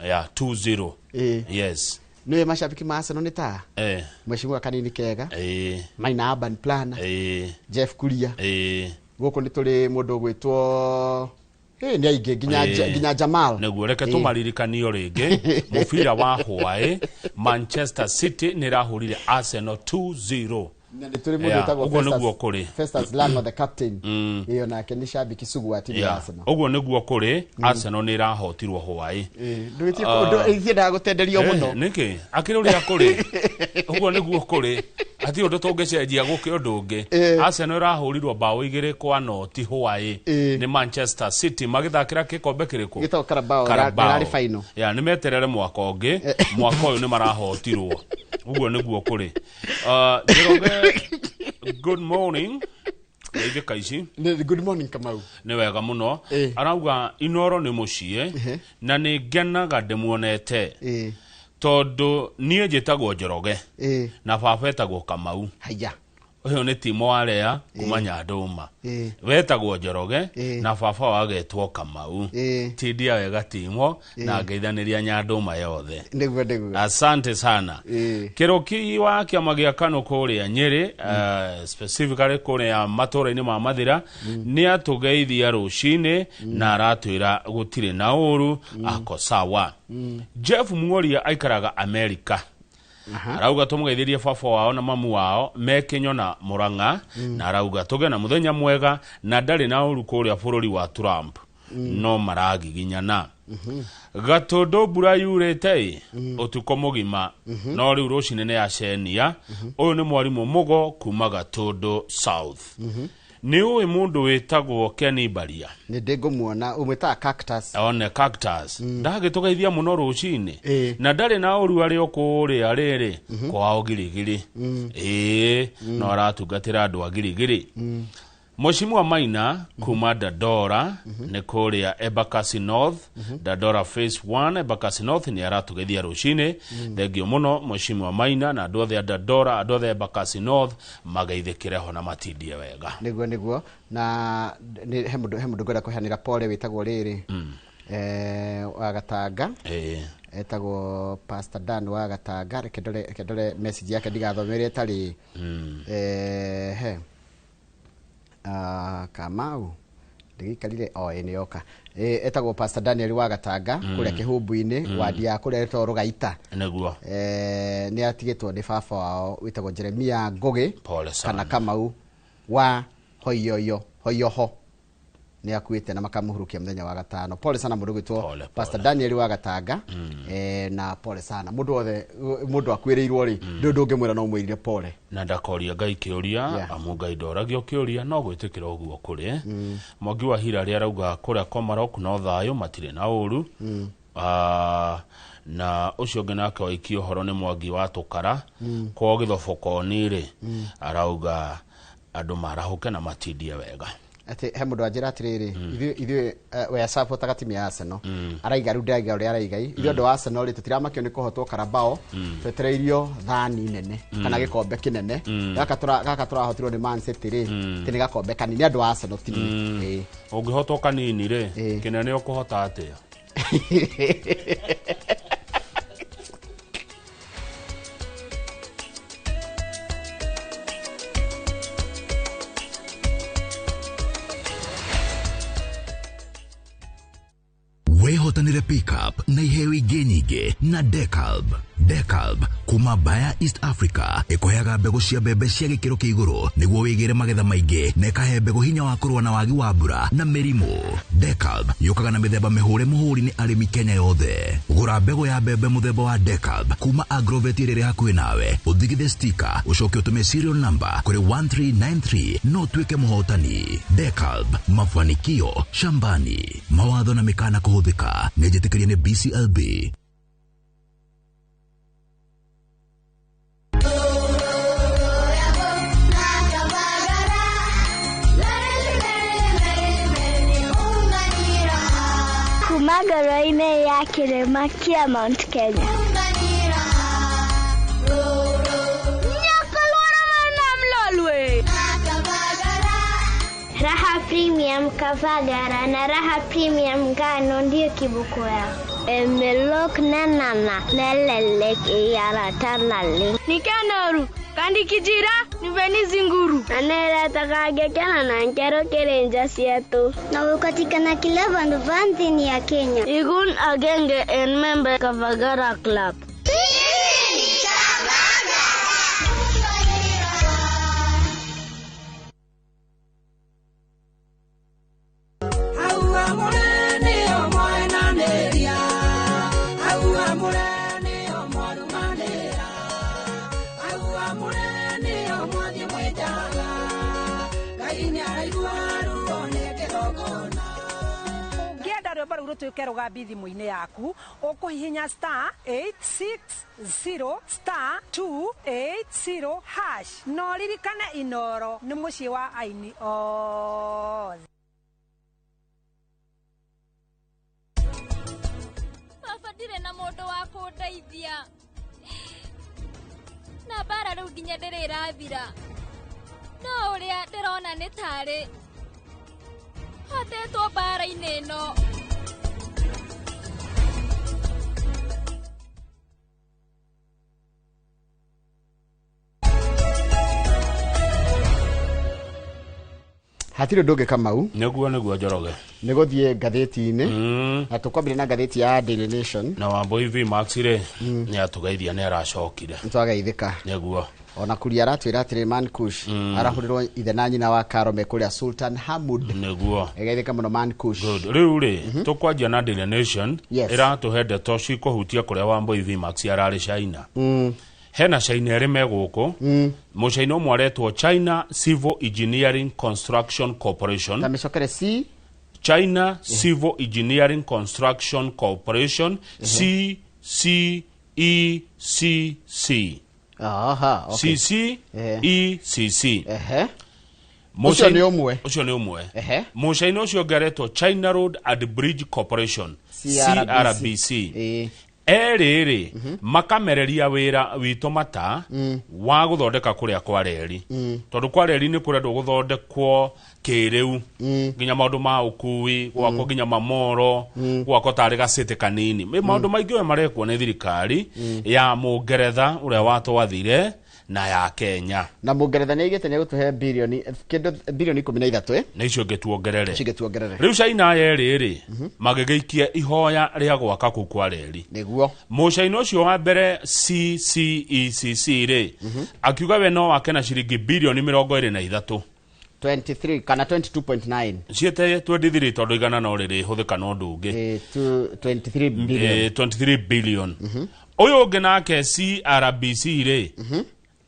ya 2-0. Yes. Nĩwe macambĩki ma Arsenal nĩ ta Mheshimiwa Kanini Kega, Maina Urban Planner, Jeff Kuria. Gũkũ nĩ tũrĩ mũndũ ũgwĩtwo nĩ aingĩ nginya nginya Jamal. Nĩguo, reke tũmaririkanio rĩngĩ mũbira wa hwaĩ, Manchester City nĩ ĩrahũrire Arsenal 2-0. Na nĩ tũrĩ mũndũ wĩtagwo Ũguo nĩguo kũrĩ. Festus Lango, the captain, ĩyo nake nĩ shabiki sugu wa timu ya Arsenal. Ũguo nĩguo kũrĩ, Arsenal nĩ ĩrahotirwo hwaĩ. Ndũgĩtie ithiendaga gũtenderio mũno. Nĩkĩ akĩrĩ ũrĩa kũrĩ, ũguo nĩguo kũrĩ, hatirĩ ũndũ tũngĩcenjia gũkĩ ũndũ ũngĩ. Arsenal ĩrahũrirwo bao 2-0 hwaĩ nĩ Manchester City magĩthakĩra gĩkombe kĩrĩkũ? Gĩtagwo Carabao, Carabao. ĩrarĩ final. Ya, nĩ meterere mwaka ũngĩ, mwaka ũyũ nĩ marahotirwo. Ũguo nĩguo kũrĩ. Njoroge, good morning. Geithĩka ici. Good morning, Kamau. Nĩ wega mũno. Arauga Inoro nĩ mũciĩ na nĩ ngenaga ndĩmuonete tondũ niĩ njĩtagwo Njoroge na baba etagwo Kamau. Haya. Ũyũ nĩ Timo Warea kuma Nyandũma. Wetagwo Njoroge na baba wagetwo Kamau. Tindia wega Timo, na ngeithanĩria Nyandũma yothe. Nĩguo nĩguo. Asante sana. Kĩrũki wa kĩama gĩa Kanu kũrĩa Nyĩrĩ, specifically kũrĩa matũũra-inĩ ma Mathĩra, nĩ atũgeithia rũcinĩ na aratwĩra gũtirĩ na ũru, ako sawa. Jeff Muoria aikaraga Amerika. Arauga tũmũgeithĩrie baba wao na mamu wao me Kĩnyona Mũrang'a, na arauga tũgĩe na mũthenya mwega na ndarĩ na ũru kũrĩa bũrũri wa Trump no maragiginyana. Gatũndũ mbura yurĩte ĩ ũtukũ mũgima, no rĩu rũcinĩ nĩ yacenia. Ũyũ nĩ mwarimũ Mũgo kuma Gatũndũ South. Nĩ ũĩ mũndũ wĩtagwo Kenny Baria? Nĩ ndĩ ngũmuona, ũmwĩtaga Cactus. One Cactus ndagĩtũgeithia mũno rũcinĩ na ndarĩ na ũru arĩ o kũrĩa rĩrĩ kwao Girigiri. Ĩĩ, no aratungatĩra andũ a Girigiri. Mheshimiwa Maina kuma Dandora, nĩ kũrĩa Embakasi North, Dandora Phase 1, Embakasi North, nĩ aratũgeithia rũcinĩ. Thengio mũno Mheshimiwa Maina, na andũ othe a Dandora, andũ othe a Embakasi North mageithĩkĩre ho na matindie wega. Nĩguo nĩguo, na he mũndũ ngwenda kũheanĩra pole wĩtagwo rĩrĩ wa Gatanga, etagwo Pastor Dan wa Gatanga. Reke ndore message yake ndigathomere ĩtarĩ he. Kamau ndigĩikarire o ĩ nĩ yoka. Etagwo Pastor Daniel wa Gatanga kũrĩa Kĩhumbu-inĩ, wadi ya kũrĩa ĩtagwo Rũgaita. Nĩ atigĩtwo nĩ baba wao wĩtagwo Jeremia Ngũgĩ Pole sana. kana Kamau wa Hoyoyo Hoyoho, nĩ akuĩte na makamũhurukia mũthenya wa gatano. Pole sana mũndũ gwĩtwo Pastor Daniel wa Gatanga, na pole sana mũndũ wothe mũndũ akuĩrĩirwo rĩ, ndũ ndũngĩmwĩra no mwĩrire pole. Na ndakoria Ngai kĩũria, amu Ngai ndoragio kĩũria, no gwĩtĩkĩra ũguo kũrĩ. Mwangi wa Hirarĩ arauga kũrĩa Komarok no thayũ, matirĩ na ũru. Na ũcio ũngĩ nake waikia ũhoro nĩ Mwangi wa Tũkara kwao Gĩthobokoni rĩ, arauga andũ marahũke na matindie wega. Atĩ he mũndũ anjĩra atĩrĩrĩ, ithuĩ we asapotaga timu ya Arsenal, araiga rĩu ndĩraiga ũrĩa araiga ithuĩ andũ a Arsenal rĩ, tũtiramakio nĩ kũhotwo Carabao, twetereirio thani nene kana gĩkombe kĩnene. Gaka tũrahotirwo nĩ Man City rĩ, ti nĩ gakombe kanini andũ a Arsenal ti niĩ. Ũngĩhotwo kanini rĩ, kĩnene ũkũhota atĩa? Wehotanĩre pickup na iheo ingĩ nyingĩ na Decalb. Decalb. Kuma Bayer East Africa ĩkũheaga mbegũ cia mbembe cia gĩkĩro kĩa igũrũ nĩguo wĩgĩre magetha maingĩ na ĩkahe mbegũ hinya wa kũrũa na wagi wa mbura na mĩrimũ. Decalb yũkaga na mĩthemba mĩhũre mũhũri nĩ arĩmi Kenya yothe. Gũra mbegũ ya mbembe mũthemba wa Decalb kuma Agrovet ĩrĩa ĩrĩ hakuhĩ nawe, ũthigithe stika, ũcoke ũtũme serial number kũrĩ 1393 no ũtuĩke mũhotani. Decalb, mafanikio shambani. Mawatho na mĩkana kũhũthĩka nĩ njĩtĩkĩrie nĩ BCLB. Kuma ngoro-inĩ ya kĩrĩma kĩa Mount Kenya. Raha Premium Kavagara na Raha Premium Ngano ndiyo kiboko yao. Emelok nanana nelelek iyaratanale. Nikanoru kandi kijira niveni nguru. Aneretakagekena na nkero kerenja sietu. Na ukatikana kila vandu vanthini ya Kenya. Igun agenge en member Kavagara Club. Rũtuĩke rũgambi thimũ-inĩ yaku ũkũhihinya *860 *280 hash na ũririkane Inoro nĩ mũciĩ wa aini othe. Baba ndirĩ na mũndũ wa kũndeithia na mbara rĩu nginya ndĩrĩ ĩrathira no ũrĩa ndĩrona nĩ tarĩ hotetwo mbara-inĩ ĩno. Hatirĩ ũndũ ũngĩ Kamau. Nĩguo Njoroge. Nĩ gũthiĩ ngathĩti-inĩ. Na tũkwambĩrĩria na ngathĩti ya Daily Nation. Na Wambui V Max rĩ nĩ atũgeithia nĩ aracokire. Nĩtwageithĩka. Nĩguo. Ona kuria aratwĩra atĩrĩ Man Kush arahũrĩrwo ithe na nyina wa Karo me kũrĩa Sultan Hamud. Nĩguo. Egeithĩka mũno Man Kush. Good. Rĩu rĩ tũkwanjia na Daily Nation ĩratũhe ndeto cikũhutia kũrĩa Wambui V Max ararĩ China. Hena China erĩ me gũkũ. Mũcaina ũmwe aretwo China Civil Engineering Construction Corporation. Ta mĩcokere C China Civil Engineering Construction Corporation CCECC. Aha, okay. CCECC. Ũcio nĩ ũmwe. Ũcio nĩ ũmwe. Mũcaina ũcio ũngĩ aretwo China Road and Bridge Corporation CRBC. Erĩ rĩ makamereria wĩra witũ mata wa gũthondeka kũrĩa kwa reri tondũ kwa reri nĩ kũrendwo gũthondekwo kĩrĩu nginya maũndũ ma ũkui gwakwo nginya mamoro gwakwo tarĩ gacĩtĩ kanini maũndũ maingĩ we marekwo nĩ thirikari ya Mũngeretha ũrĩa watwathire na ya Kenya. Na Mũngeretha nĩ aigĩte nĩ egũtũhe birioni kĩndũ birioni 13 na icio ingĩ tuongerere. Icio ingĩ tuongerere. Rĩu China yerĩ rĩ magĩgĩikia ihoya rĩa gwaka kũu kwa reri. Nĩguo. Mũcaina ũcio wa mbere CCECC rĩ akiuga we no wake na ciringi birioni 23. 23 kana 22.9 ciete 23 tondũ igana no rĩrĩ hũthĩka na ũndũ ũngĩ. 23 billion. 23 billion. Ũyũ ũngĩ nake CRBC rĩ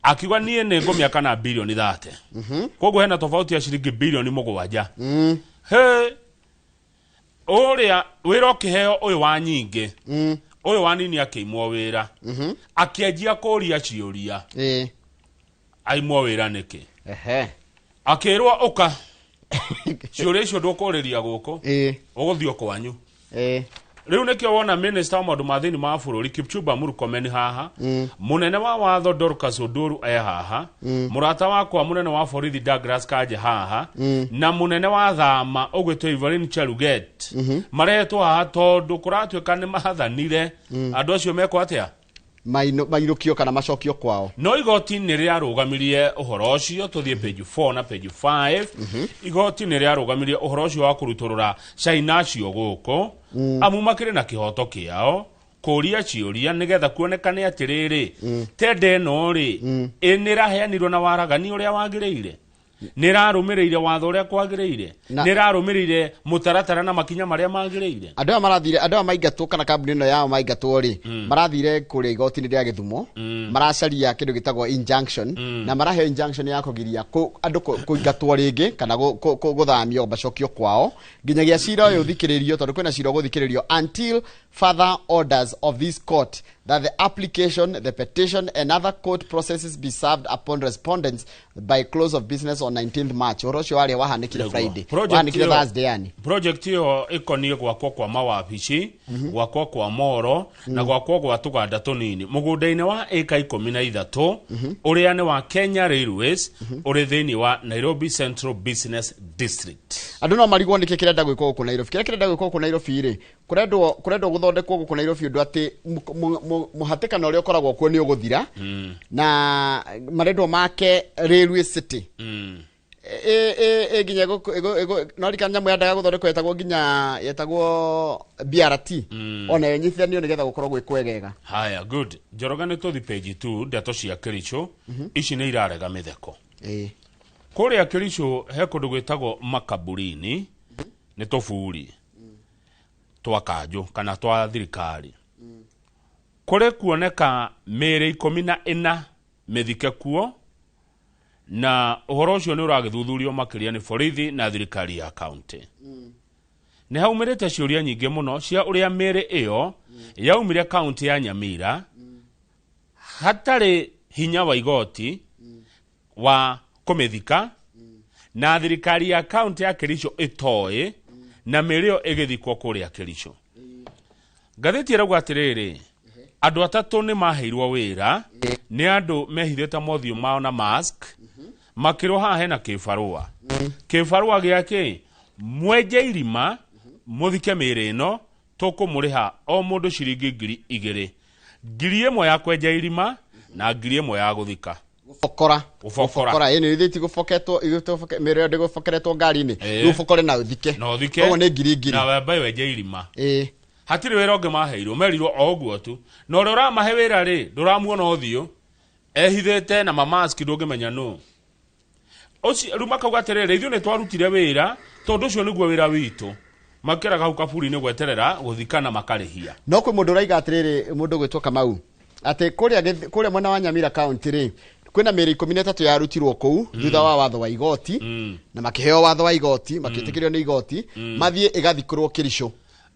akiuga niĩ nĩ ngũmĩaka na birioni 30. Koguo hena tofauti ya ciringi birioni 7. He ũrĩa wĩra ũkĩheo ũyũ wa nyingĩ ũyũ wa nini akĩimwo wĩra akĩanjia kũria ciũria aimwo wĩra nĩkĩ. Akĩrwo ũka ciũria icio ndũkũrĩria gũkũ ũgũthiĩ kwanyu. Rĩu nĩkĩo wona minister wa maũndũ ma thĩinĩ ma bũrũri Kipchumba Murkomen haha, mũnene wa watho Dorcas Oduru e haha, mũrata wakwa mũnene wa borithi Douglas Kanja haha, na mũnene wa thama ũgwĩtwo Evelyn Cheruget maretwo haha tondũ kũratuĩka nĩ mathanire andũ acio mekwo atĩa mainũkio kana macokio kwao. No igoti nĩ rĩarũgamirie ũhoro ũcio, tũthiĩ page 4 na page 5. Igoti nĩ rĩarũgamirie ũhoro ũcio wa kũrutũrũra China acio gũkũ amu makĩrĩ na kĩhoto kĩao Kũria ciũria nĩgetha kuonekane atĩrĩrĩ, tenda ĩno rĩ, ĩ nĩ ĩraheanirwo na waragani ũrĩa wagĩrĩire, nĩ ĩrarũmĩrĩire watho ũrĩa kwagĩrĩire, nĩ ĩrarũmĩrĩire mũtaratara na makinya marĩa magĩrĩire. Andũ aya marathire, andũ aya maingatwo kana kambuni ĩno yao maingatwo rĩ, marathire kũrĩa igoti-inĩ rĩa Gĩthumo, maracaria kĩndũ gĩtagwo injunction, na maraheo injunction ya kũgiria andũ kũingatwo rĩngĩ kana gũthamio macokio kwao nginyagia cira ũyũ ũthikĩrĩrio, tondũ kwĩna cira ũgũthikĩrĩrio until further orders of this court that the application, the petition and other court processes be served upon respondents by close of business on 19th March. Ũhoro ũcio warĩa wahanĩkire Nĩguo. Friday. Project Wahanĩkire ĩyo- Thursday yani. Project ĩyo ĩkoniĩ gwakwo kwa mawabici, gwakwo kwa moro na gwakwo gwa tũganda tũnini mũgũnda-inĩ wa ĩka 13 ũrĩa nĩ wa Kenya Railways, ũrĩ thĩinĩ wa Nairobi Central Business District. Andũ no marigwo nĩkĩ kĩrenda gwĩkwo gũkũ Nairobi. Kĩrĩa kĩrenda gwĩkwo gũkũ Nairobi rĩ, kũrendwo gũthondekwo gũkũ Nairobi ũndũ atĩ mũhatĩkano ũrĩa ũkoragwo kuo nĩ ũgũthira, na marendwo make Railway City. Nginya no rika nyamũ yendaga gũthondekwo yetagwo nginya yetagwo BRT, ona yo nyitithanio nĩgetha gũkorwo gwĩ kwegega. Haya, good. Njoroge, nĩ tũthi page 2, ndeto cia Kericho. Ici nĩ irarega mĩtheko. Kũrĩa Kericho he kũndũ gwĩtagwo makaburini, nĩ tũburi twa kanjũ kana twa thirikari. Kũrĩ kuoneka mĩĩrĩ 14 mĩthike kuo, na ũhoro ũcio nĩ ũragĩthuthurio makĩria nĩ borithi na thirikari ya kaunti. Nĩ haumĩrĩte ciũria nyingĩ mũno cia ũrĩa mĩĩrĩ ĩyo yaumire kaunti ya Nyamira hatarĩ hinya wa igoti wa kũmĩthika, na thirikari ya kaunti ya Kericho ĩtoĩ, na mĩĩrĩ ĩyo ĩgĩthikwo kũrĩa Kericho. Ngathĩti ĩrauga atĩrĩrĩ, andũ atatũ nĩ maheirwo wĩra nĩ andũ mehithĩte mothiũ mao na mask, makĩrwo haha hena kĩbarũa, kĩbarũa gĩakĩ mwenje irima mũthike mĩĩrĩ ĩno, tũkũmũrĩha o mũndũ ciringi 2000, 1000 ya kwenja irima na 1000 ya gũthika. Gũbokora. Gũbokora. Gũbokora, ĩĩ, nĩ ithĩti gũboketwo, mĩĩrĩ ĩyo ndĩgũbokeretwo ngari-inĩ. Rĩu ũbokore na ũthike. Na ũthike. Koguo nĩ ngiri ngiri. Na wambe wenje irima. Hatirĩ wĩra ũngĩ maheirwo, merirwo o ũguo tu, na ũrĩa ũramahe wĩra rĩ, ndũramuona ũthiũ, ehithĩte na mamaski, ndũngĩmenya nũ ũcio. Rĩu makauga atĩrĩrĩ, ithuĩ nĩ twarutire wĩra tondũ ũcio nĩguo wĩra witũ. Makĩraga hau kaburi-inĩ gweterera gũthikana makarĩhia. No kwĩ mũndũ ũraiga atĩrĩrĩ, mũndũ gwĩtwo Kamau, atĩ kũrĩa mwena wa Nyamira county rĩ, kwĩna mĩĩrĩ 13 yarutirwo kũu thutha wa watho wa igoti, na makĩheo watho wa igoti, makĩtĩkĩrio nĩ igoti mathiĩ ĩgathikũrwo Kericho.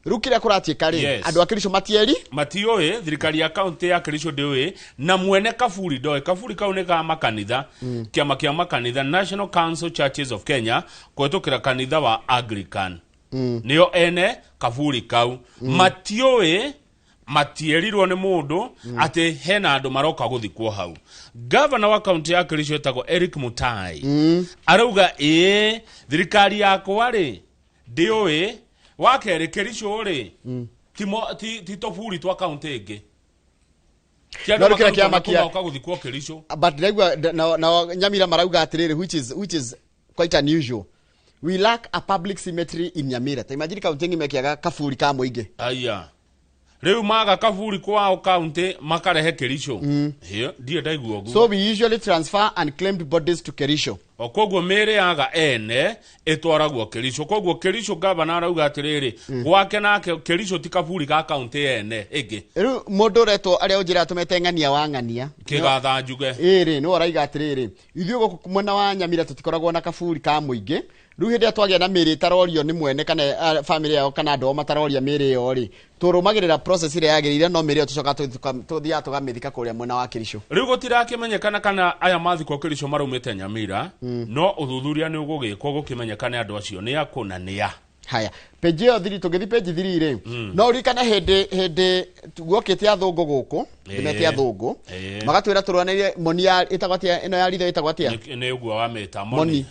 Rĩu kĩrĩa kũratuĩka rĩ, andũ a Kericho matieri matiũĩ, thirikari ya kaunti ya Kericho ndĩũĩ, na mwene kaburi ndoĩ. Kaburi kau nĩ ka makanitha, kĩama kĩa makanitha National Council Churches of Kenya kũhetũkĩra kanitha wa Anglican, nĩo ene kaburi kau. Matiũĩ, matierirwo nĩ mũndũ atĩ hena andũ maroka gũthikwo hau. Gavana wa kaunti ya Kericho etagwo Eric Mutai, arauga ĩĩ, thirikari yakwa rĩ ndĩũĩ. Wa kerĩ, Kericho rĩ ti tũburi twa kaunti ĩngĩ. Ti andũ No rĩu kĩrĩa makarutwo kĩama na kũu magoka gũthikwo Kericho. But ndaigua na Nyamira marauga atĩrĩrĩ, which is quite unusual, we lack a public cemetery in Nyamira. Ta imagine kaunti ĩngĩ mekĩaga kaburi ka mũingĩ. Aya rĩu maga kaburi kwao kaunti makarehe Kericho. Hĩo, ndirĩ ndaigua ũguo. So we usually transfer unclaimed bodies to Kericho. O koguo mĩĩrĩ yaga ene ĩtwaragwo Kericho. Koguo Kericho, gavana arauga atĩrĩrĩ, gwake nake Kericho ti kaburi ga kaunti ene ĩngĩ. Rĩu mũndũ ũretwo arĩa ũnjĩra tũmete Ng'ania wa Ng'ania Kĩgatha njuge. Ĩrĩ nĩwe ũraiga atĩrĩrĩ, ithuĩ gũkũ mwena wa Nyamira tũtikoragwo na kaburi ka mũingĩ. Rĩu hĩndĩ ĩrĩa twagĩa na mĩĩrĩ ĩtarorio nĩ mwene kana famĩlĩ yao kana andũ ao mataroria mĩĩrĩ ĩyo rĩ, tũrũmagĩrĩra process ĩrĩa yagĩrĩire, no mĩĩrĩ ĩyo tũcoka tũthiaga tũgamĩthika kũrĩa mwena wa Kericho. Rĩu gũtirakĩmenyekana kana aya mathikwo Kericho maraumĩte Nyamira, no ũthuthuria nĩ ũgũgĩkwo gũkĩmenyekane andũ acio nĩ akũ na nĩ a. Haya, page ĩyo thiri, tũngĩthi page thiri rĩ, no ũririkane hĩndĩ guokĩte athũngũ gũkũ, ndĩmete athũngũ, magatwĩra tũrũanĩrie moni ya ĩtagwo atĩa, ĩno ya ritho ĩtagwo atĩa? Nĩ ũguo wamĩta. Moni.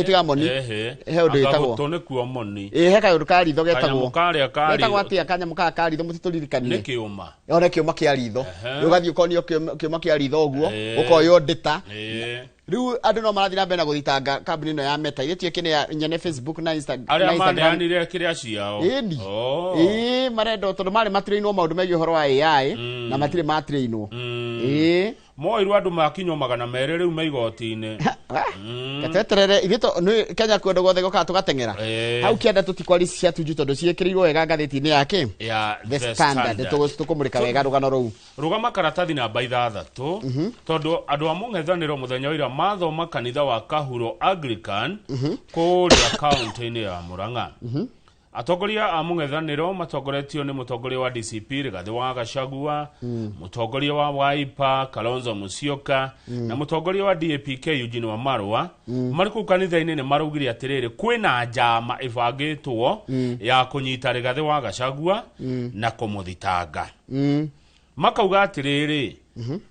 Tiga moni. He ũndũ ĩtagwo. Gũtũ nĩkuo moni. Ĩ, he kaũndũ ka ritho getagwo Kanyamũ karĩa ka getagwo ritho. atĩa kanyamũ kaya ka ritho, mũtitũririkanie. Nĩ kĩũma. Ona kĩũma kĩa ritho. Rĩu ũgathiĩ ũkonio kĩũma kĩa ritho ũguo, ũkoywo ndĩta. Rĩu andũ no marathiĩ na mbere na gũthitanga kambuni ĩno ya Meta ĩrĩa ĩtuĩke nĩ ya nyene Facebook na Arĩa na Instagram. maneanire kĩrĩa ciao. Ĩni. Oh. Ĩĩ, marendwo tondũ marĩ matrainwo maũndũ megiĩ ũhoro wa AI na matirĩ matrainwo. Ĩĩ. Moirwo andũ makinywo 200 rĩu me igoti-inĩ. Gateterere ithuĩ nĩ Kenya kũndũ guothe gũkaga tũgateng'era. Hau kĩanda tũtikwari cia Tuju tondũ ciĩkĩrĩirwo wega ngathĩti-inĩ ya kĩ? Ya The Standard. Tũkũmũrĩka wega rũgano rũu. Rũgama karatathi namba 6, tondũ andũ a mũng'ethanĩro mũthenya wa ira mathoma kanitha wa Kahuro Anglican kũrĩa kaũntĩ-inĩ ya Murang'a. Atongoria a mũng'ethanĩro matongoretio nĩ mũtongoria wa DCP Rigathĩ wa Gachagua, mũtongoria wa Wiper Kalonzo Musyoka, na mũtongoria wa DAPK Eugene Wamalwa, marĩ kũu kanitha-inĩ nĩ maraugire atĩrĩrĩ, kwĩna njama ĩbangĩtwo ya kũnyita Rigathĩ wa Gachagua na kũmũthitanga. Makauga atĩrĩrĩ,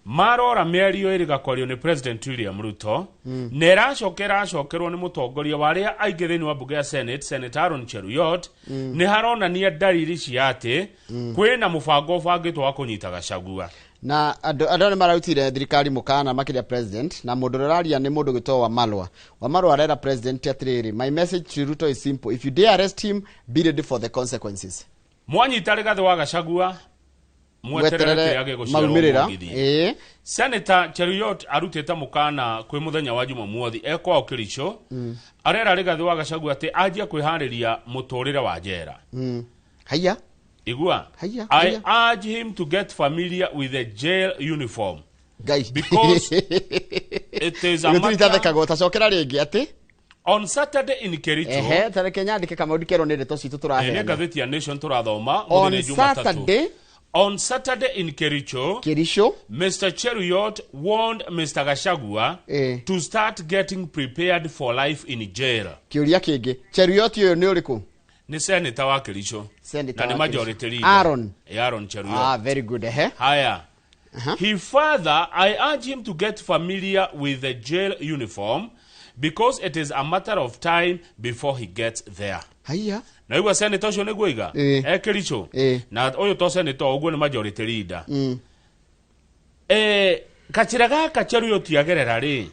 marora mĩario ĩrĩ gakwario nĩ President William Ruto, na ĩracoka ĩracokerwo nĩ mũtongoria wa arĩa aingĩ thĩinĩ wa mbunge ya Senate, Senator Aaron Cheruiyot, nĩ haronania ndariri cia atĩ kwĩna mũbango ũbangĩtwo wa kũnyita Gachagua. Na andũ nĩ mararutire thirikari mũkana makĩria president, na mũndũ ũrĩa ũraria nĩ mũndũ gwĩtwo Wamalwa. Wamalwa arera president atĩrĩrĩ, my message to Ruto is simple, if you dare arrest him, be ready for the consequences. Mwanyita Rigathĩ wa Gachagua, mweterere kĩrĩa gĩgũciarwo maumĩrĩra. mũgithi. Ĩĩ. Senator Cheruiyot arutĩte mũkana kwĩ mũthenya wa Jumamothi ekwao Kericho, arera Rigathĩ wa Gachagua atĩ anjie kwĩharĩria mũtũrĩre wa njera. Haiya. Igua. Haiya, I haiya. urge him to get familiar with the jail uniform. Ngai. Because it is a Gũtirĩ matter itathekagwo tacokera rĩngĩ atĩ on Saturday in Kericho. Ehe, tareke nyandĩke kamaũndũ kerwo nĩ ndeto citũ Nĩ tũraheana. ngathĩti ya Nation tũrathoma On mũthenya Jumatatu. Saturday. On Saturday in Kericho, Kericho, Mr. Cheruiyot warned Mr. Gachagua to start getting prepared for life in jail. Kĩũria kĩngĩ, Cheruiyot ũyũ nĩ ũrĩkũ? Nĩ senator wa Kericho. Senator Na nĩ wa Kericho. majority leader. Aaron. Aaron Cheruiyot. Ah, very good. Ehe. Haya. He further, I urge him to get familiar with the jail uniform because it is a matter of time before he gets there. Haiya. Na igua senator ũcio nĩguo iga? Ĩĩ. E Kericho. Ĩĩ. Na ũyũ to senator ũguo nĩ majority leader. Kachira gaka Cheruiyot agerera rĩ,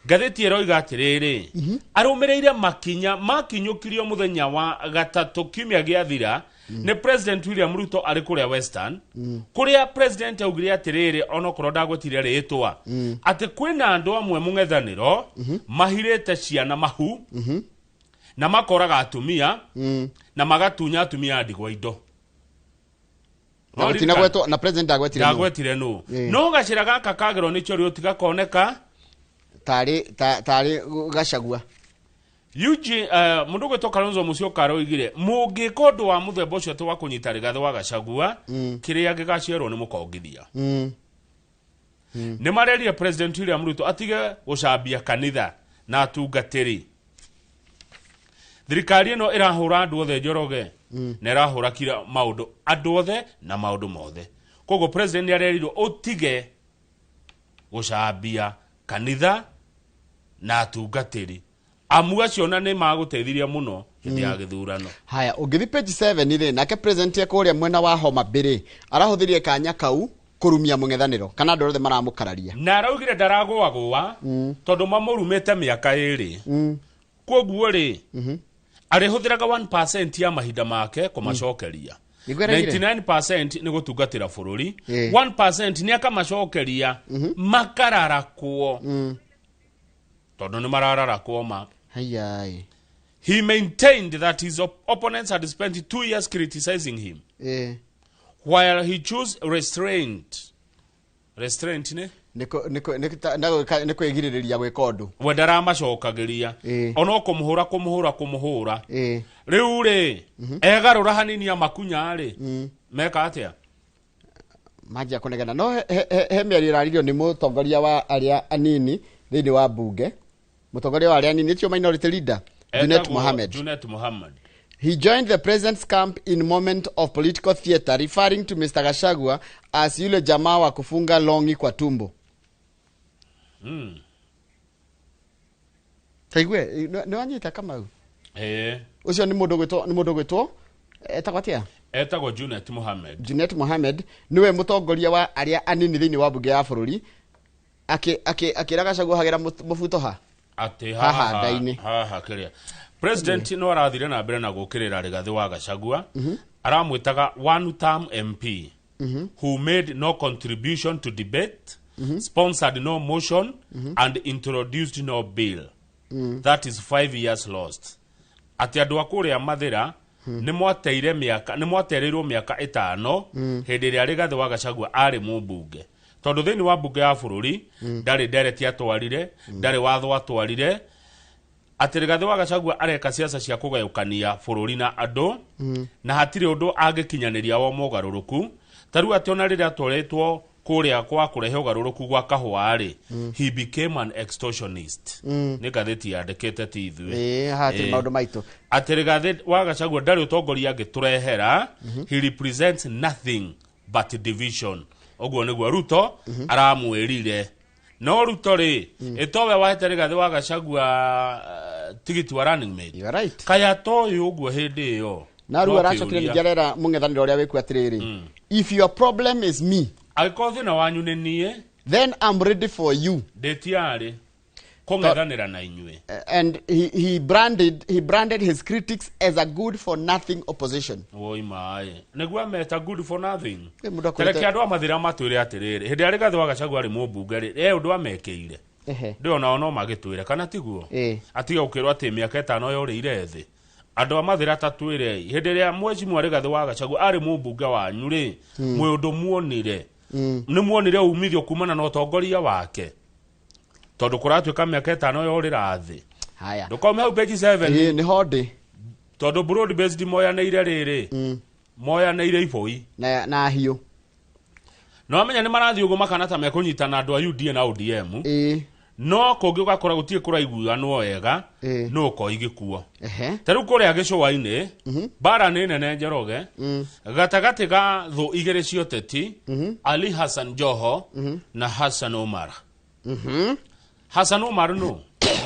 ngathĩti ĩroiga atĩrĩrĩ, arũmĩrĩire makinya makinyũkirio mũthenya wa gatatũ kiumia gĩathira nĩ President William Ruto arĩ kũrĩa Western, kũrĩa president augire atĩrĩrĩ, onokorwo ndagwetire rĩtwa, atĩ kwĩna andũ amwe mũng'ethanĩro mahirĩte ciana mahu na makoraga atumia na magatunya atumia a ndigwa indo. Na gũtinagwetwo, na president ndagwetire nũ. Ndagwetire nũ. Ĩĩ. No gacĩra gaka kagerwo nĩ Cheruiyot gakoneka tarĩ Gachagua. Eugene, mũndũ ũgwĩtwo Kalonzo Musyoka aroigire mũngĩka ũndũ wa mũthemba ũcio atĩ wa kũnyita Rigathĩ wa Gachagua, kĩrĩa gĩgaciarwo nĩ mũkongithia. Nĩ mareria President William Ruto atige gũcambia kanitha na atungatĩri. Thirikari ĩno ĩrahũra andũ othe Njoroge, na ĩrahũra kila maũndũ andũ othe na maũndũ mothe. Koguo president nĩ arerirwo ũtige gũcambia kanitha na atungatĩri, amu acio na nĩ magũteithirie mũno hĩndĩ ya gĩthurano. Haya, ũngĩthiĩ page 7 rĩ, nake president e kũrĩa mwena wa Homa Bay rĩ, arahũthĩrire kanya kau kũrumia mũng'ethanĩro kana andũ othe maramũkararia. Na araugire ndaragũagũa tondũ mamũrumĩte mĩaka 2. Koguo rĩ, arĩhũthĩraga 1% ya mahinda make kũmacokeria. Nĩguo araugire? 99% nĩ gũtungatĩra bũrũri, 1% nĩ akamacokeria makararakwo, tondũ nĩ marararakwo ma. Haiya. He maintained that his opponents had spent 2 years criticizing him while he chose restraint. Restraint nĩ? Nĩ kwĩgirĩrĩria gwĩka ũndũ. We ndaramacokagĩria, ona kũmũhũra kũmũhũra kũmũhũra. Rĩu rĩ, egarũra hanini amakunya rĩ, meka atĩa? Manjia kũnegena. No he mĩario ĩraririo nĩ mũtongoria wa arĩa anini thĩinĩ wa mbunge, mũtongoria wa arĩa anini tio minority leader Junet Etagwo Mohamed. Junet Mohamed. He joined the president's camp in moment of political theater, referring to Mr. Gachagua as yule jamaa wa kufunga longi kwa tumbo. Taigue, nĩ wanyita Kamau? Ĩĩ. Ũcio nĩ mũndũ gwĩtwo, nĩ mũndũ gwĩtwo etagwo atĩa? Etagwo Junet Mohamed. Junet Mohamed nĩwe mũtongoria wa arĩa anini thĩinĩ wa mbunge ya bũrũri. Akĩra Gachagua hagĩra mũbuto ha atĩ haha nda-inĩ. Haha kĩrĩa president no arathire na mbere na gũkĩrĩra Rigathĩ wa Gachagua, aramwĩtaga one term MP who made no contribution to debate, sponsored no motion and introduced no bill. That is 5 years lost. Atĩ andũ a kũrĩa Mathĩra nĩ mwateire mĩaka, nĩ mwatereirwo mĩaka 5 hĩndĩ ĩrĩa Rigathĩ wa Gachagua arĩ mũmbunge, tondũ thĩinĩ wa mbunge ya bũrũri ndarĩ ndereti atwarire, ndarĩ watho atwarire. Atĩ Rigathĩ wa Gachagua areka ciaca cia kũgayũkania bũrũri na andũ na hatirĩ ũndũ angĩkinyanĩria wa mogarũrũku. Ta rĩu atĩ ona rĩrĩa atwarĩtwo kũrĩa kwa kũrehe ũgarũrũku gwa kahũa-rĩ, he became an extortionist. Nĩ ngathĩti yandĩkĩte, ti ithuĩ. Ĩĩ, haha tũrĩ maũndũ maitũ. Atĩ Rigathĩ wa Gachagua ndarĩ ũtongoria angĩtũrehera. He represents nothing but division. Ũguo nĩguo Ruto aramwĩrire. No Ruto rĩ, ĩtowe wahete Rigathĩ wa Gachagua tigiti wa running mate. You are right. Kaya toĩ ũguo hĩndĩ ĩyo. Na rĩu No aracokire kĩũria. ningĩ arera mũng'ethanĩro ũrĩa wĩkuo atĩrĩrĩ, "If your problem is me," angĩkorwo thĩna wanyu nĩ niĩ, "then I'm ready for you." Ndĩtiarĩ kũng'ethanĩra na inyuĩ. And he branded his critics as a good for nothing opposition. Woi maĩ nĩguo ameta good for nothing. Ĩ, mũndũ akwĩrĩte- Tereke andũ a Mathĩra matwĩre atĩrĩrĩ, hĩndĩ ĩrĩa Rigathĩ wa Gachagua arĩ mũmbunge rĩ, e ũndũ amekĩire? Ndĩ onao no magĩtwĩre kana tiguo? Atige gũkĩrwo atĩ mĩaka 5 yorĩire thĩ. Andũ a Mathĩra, ta twĩrei, hĩndĩ ĩrĩa mwecimu Rigathĩ wa Gachagua arĩ mũmbunge wanyu rĩ, mwĩ ũndũ muonire? Nĩ muonire umithio kumana na ũtongoria wake? Tondũ kũratuĩka mĩaka 5 yorĩra thĩ. Haya. Ndũkaume hau page 7. Ĩĩ, nĩho ndĩ. Tondũ broad based moyanĩire rĩrĩ, moyanĩire ibũi na hiũ. No amenya nĩ marathiĩ ũguo makana ta mekũnyitana andũ a UDA na ODM, no kũngĩ ũgakora gũtirĩ kũraiguanwo wega. No koigi kuo. Ta rĩu kũrĩa gĩcũa-inĩ mbara nĩ nene, Njoroge, gatagatĩ ga thũ igĩrĩ cia ũteti, Ali Hassan Joho na Hassan Omar. Hassan Omar nũ?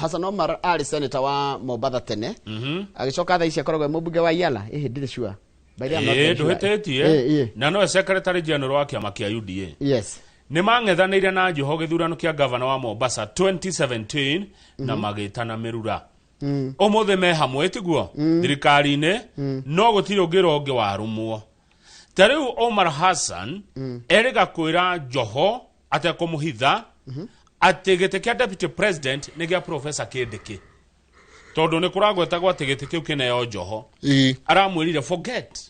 Hassan Omar arĩ senator wa Mombatha tene, agĩcoka thaa ici akoragwo e mũmbunge wa Iala. Ĩhĩ, ndirĩ sure. By the way, I'm not very sure. Ndũhĩtĩtie. Na nowe secretary general wa kĩama kĩa UDA. Nĩ mang'ethanĩire na Joho gĩthurano kĩa gavana wa Mombasa 2017 na magĩtana mĩrura. Ũmũthĩ me hamwe, tiguo, thirikari-inĩ, no gũtirĩ ũngĩra ũngĩ warũmwo. Ta rĩu Omar Hassan erĩga kwĩra Joho atekũmũhitha atĩ gĩtĩ kĩa deputy president nĩ gĩa Professor Kindiki, tondũ nĩ kũragwetagwo atĩ gĩtĩ kĩu kĩneo Joho. Aramwĩrire forget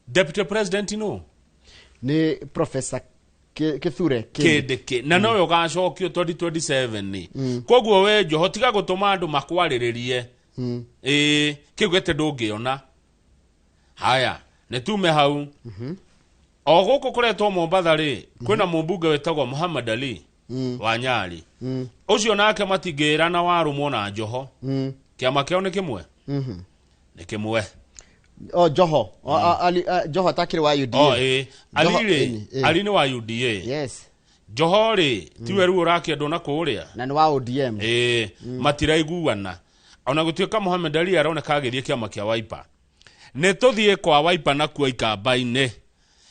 deputy president, no Nĩ Professor Kithure. Kindiki, na nowe ũgacokio 2027 nĩ koguo we Joho tiga gũtũma andũ makwarĩrĩrie. Ĩĩ, kĩu gĩtĩ ndũngĩona. Haya, nĩ tume hau. O gũkũ kũretwo Mombatha rĩ, kwĩna mũmbunge wĩtagwo Muhammad Ali wa Nyali. Ũcio nake matingĩrana warũmwo na Joho. Kĩama kĩao nĩ kĩmwe, nĩ kĩmwe. O Joho. O, Ali, Joho atakĩrĩ wa UDA. O ĩ, Ali Joho, rĩ, ĩni, ĩ. Ali nĩ wa UDA. Joho rĩ, tiwe rĩu ũrakĩendwo na kũrĩa na nĩ wa ODM. Ĩĩ, matiraiguana ona gũtuĩka Mohamed Ali aroneka agĩthiĩ kĩama kĩa Wiper. Nĩ tũthiĩ kwa Wiper nakuo ikamba-inĩ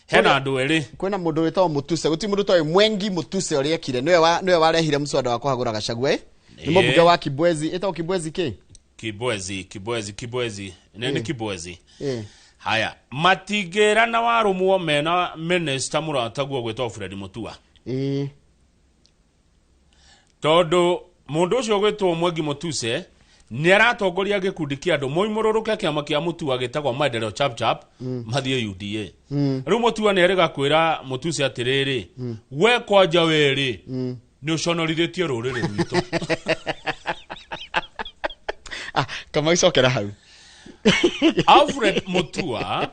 hena andũ erĩ. Kwĩna mũndũ wĩtagwo Mũtuse, gũtirĩ mũndũ ũtoĩ Mwengi Mũtuse ũrĩa ekire. Nĩwe warehire mũswada wa kũhagũra Gachagua, ĩ? Nĩ mũmbunge wa Kibwezi, ĩtagwo Kibwezi kĩ? Kibwezi, Kibwezi, Kibwezi nĩ Kibwezi. Haya, matingĩrana warũmwo mena minister mũrataguo gwĩtwo Fred Mutua, tondũ mũndũ ũcio gwĩtwo Mwengi Mũtuse nĩ aratongoria gĩkundi kĩa andũ moimũrũrũke kĩama kĩa Mũtua gĩtagwo Maendeleo Chap Chap, mathiĩ UDA. Rĩu Mũtua nĩ erĩga kwĩra Mũtuse atĩrĩrĩ, we kwanja werĩ nĩ ũconorithĩtie rũrĩrĩ rwitũ. Ah, kama icokera hau. Alfred Mutua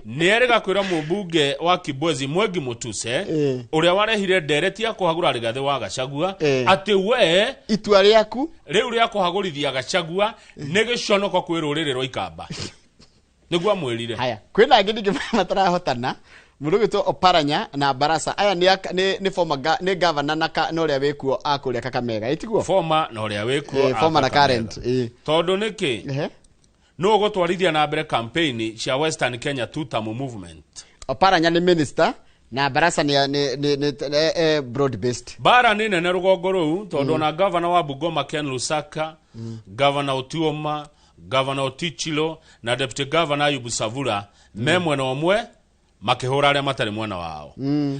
nĩ erĩga kwĩra mũmbunge wa Kibwezi Mwengi Mutuse, ũrĩa warehire ndereti ya kũhagũra Rigathĩ wa Gachagua, atĩ we itua rĩaku rĩu rĩa kũhagũrithia Gachagua nĩ gĩconoko kwĩ rũrĩrĩ rwa Ikamba, nĩguo amwĩrire. Haya, kwĩna angĩ ningĩ matarahotana, mũndũ ũgwĩtwo Oparanya na Barasa. Aya nĩ nĩ former nĩ governor na ũrĩa wĩkuo a kũrĩa Kakamega, ĩtiguo? Former na ũrĩa wĩkuo Eh, former na a current. Kakamega. Tondũ nĩkĩ nũ ũgũtwarithia na mbere campaign cia Western Kenya Two Term Movement? Oparanya nĩ minister Na barasa nĩ broad based. Bara nĩ nene rũgongo rũu, tondũ ona gavana wa Bungoma Ken Lusaka, gavana Otuoma, gavana Otichilo na deputy governor Ayubu Savula me mwena ũmwe makĩhũra arĩa matarĩ mwena wao.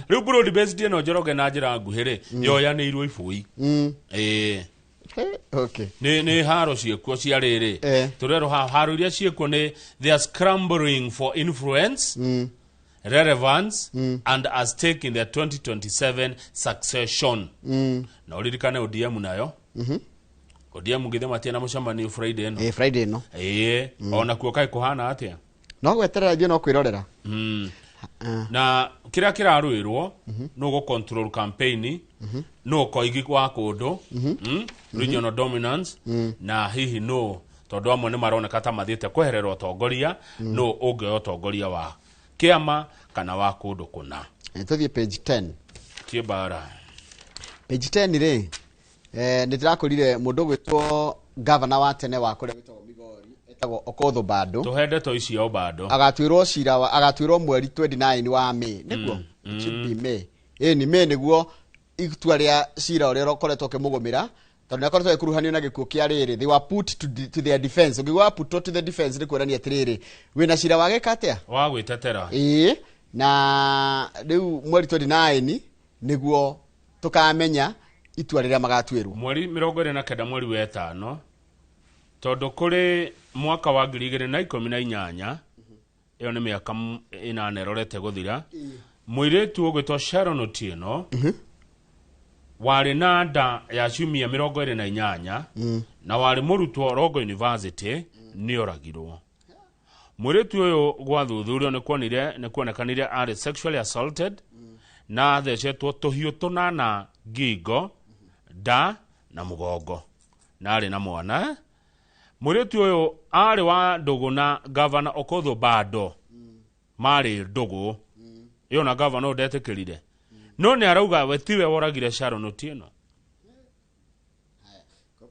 Rĩu broad based ĩno, Njoroge, na njĩra nguhĩ rĩ, yoyanĩirwo ibũi. Ĩĩ. Okay. Nĩ haro ciĩkuo cia rĩrĩ. Tũrerwo haro iria ciĩkuo nĩ they are scrambling for influence, relevance and a stake in the 2027 succession. Na ũririkane ODM nayo, ODM githĩ matirĩ na mũcemanio Friday ĩno? Eh, Friday ĩno. Ĩĩ, ona kuo kaĩ kũhana atĩa? No gweterera ithuĩ, no kwĩrorera. Na kĩrĩa kĩrarũĩrwo nũ gũ control campaign, nũ koigi wa kũndũ, regional dominance, na hihi nũ, tondũ amwe nĩ maroneka ta mathiĩte kweherera ũtongoria, nũ ũngĩoya ũtongoria wa kĩama kana wa kũndũ kũna. Tũthiĩ page 10. Tie bara. Page 10 rĩ, nĩ ndĩrakũrire mũndũ ũgwĩtwo gavana wa tene wa kũrĩa gwĩtagwo Migori, etagwo Okoth Obado. Tũhe ndeto icio bado. Agatuĩrwo cira agatuĩrwo mweri 29 wa May, nĩguo? It should be May. Ĩ ni May nĩguo itua rĩa cira ũrĩa ũkoretwo ũkĩmũgũmĩra, tondũ nĩ akoretwo agĩkuruhanio na gĩkuũ kĩa rĩrĩ. They were put to their defense. Ũngĩgua put to the defense nĩ kuonania atĩrĩrĩ, wĩna cira wa gĩka atĩa? Wa gwĩtetera. Ĩĩ, na rĩu mweri 29 nĩguo tũkamenya itua rĩrĩa magatuĩrwo. Mweri 29 mweri wa ĩtano, tondũ kũrĩ mwaka wa 2018, ĩyo nĩ mĩaka 8 ĩrorete gũthira, mũirĩtu ũgwĩtwo Sharon Otieno warĩ na nda ya ciumia 28 na warĩ mũrutwo Rongo University nĩ oragirwo. Mũirĩtu ũyũ gwathuthurio nĩ kuonire nĩ kuonekanire arĩ sexually assaulted na athecetwo tũhiũ tũnana ngingo, nda na mũgongo, na arĩ na mwana. Mũirĩtu ũyũ arĩ wa ndũgũ na gavana Okoth Obado, marĩ ndũgũ ĩyo, na gavana ũyũ ndetĩkĩrire, no nĩ arauga we tiwe woragire Sharon Otieno.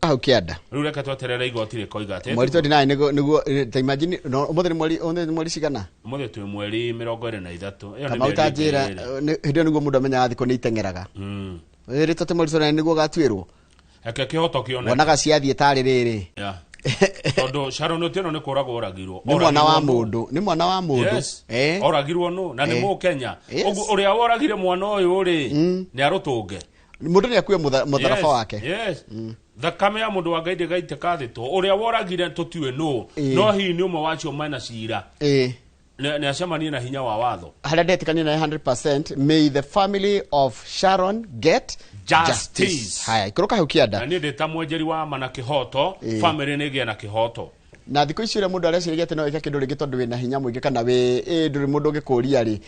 Hau kĩanda. Rĩu reke tweterere igoti rĩkoiga atĩ. Mweri 29 nĩguo ta imagine, no ũmũthĩ nĩ mweri, ũmũthĩ nĩ mweri cigana? Ũmũthĩ twĩ mweri 23. Ĩyo nĩ Kamau mĩeri ta njĩra. ĩngĩ ĩrĩ. Hĩndĩ ĩyo nĩguo mũndũ amenyaga thikũ nĩ iteng'eraga. Ĩrĩ tũtĩ mweri 29 nĩguo gatuĩrwo. Reke kĩhoto kĩoneke. Wonaga ciathiĩ tarĩ rĩrĩ. Yeah. Tondũ Sharon Otieno nĩ kũragwo oragirwo. Nĩ mwana wa Oragirwo nũ? mũndũ, nĩ mwana wa mũndũ. Yes. Oragirwo nũ? Na nĩ Mũkenya. Yes. Ũguo ũrĩa woragire mwana ũyũ rĩ, nĩ arũtũnge. Mũndũ nĩ akue mũtharaba Yes, wake. Yes. Thakame ya mũndũ wa Ngai ndĩgaitĩka thĩ tũ. Ũrĩa woragire tũtiũĩ nũ. No hihi nĩ ũmwe wacio mena cira. Nĩ acemanie na hinya wa watho. Harĩa ndetĩkania naye 100%, may the family of Sharon get justice. Haya, ikũrũka hau kĩanda. Na niĩ ndĩ ta mwenjeri wa ma na kĩhoto, family nĩ ĩgĩe na kĩhoto. Na thikũ ici ũrĩa mũndũ areciragia atĩ no ĩke kĩndũ rĩngĩ tondũ wĩna hinya mũingĩ kana wĩ ndũrĩ mũndũ ũngĩkũria rĩ.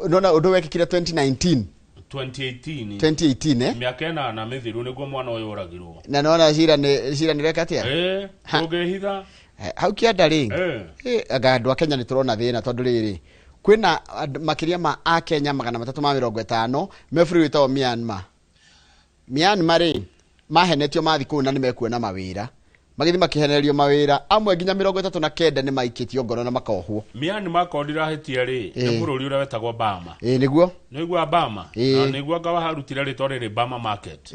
Nona ũndũ wekĩkire 2019. 2018. 2018, eh? Mĩaka 8 mĩthiru nĩguo mwana ũyũ oragirwo. Na nona cira nĩ cira nĩ reka atĩa? Ndũngĩhitha. Hau kĩanda rĩ, anga andũ a Kenya nĩ tũrona thĩna, tondũ rĩrĩ kwĩna andũ makĩria ma akenya 350 me bũrũri wĩtagwo Myanmar. Myanmar rĩ, mahenetio mathi kũu na nĩ mekuona mawĩra, magĩthiĩ makĩhenererio mawĩra, amwe nginya 39 nĩ maikĩtio ngoro na makohwo. Myanmar korwo ndirahĩtia rĩ, nĩ bũrũri ũrĩa wetagwo Bama. Ĩ nĩguo. Nĩguo Bama. Na nĩguo anga waharutire rĩtwa rĩrĩ Bama Market.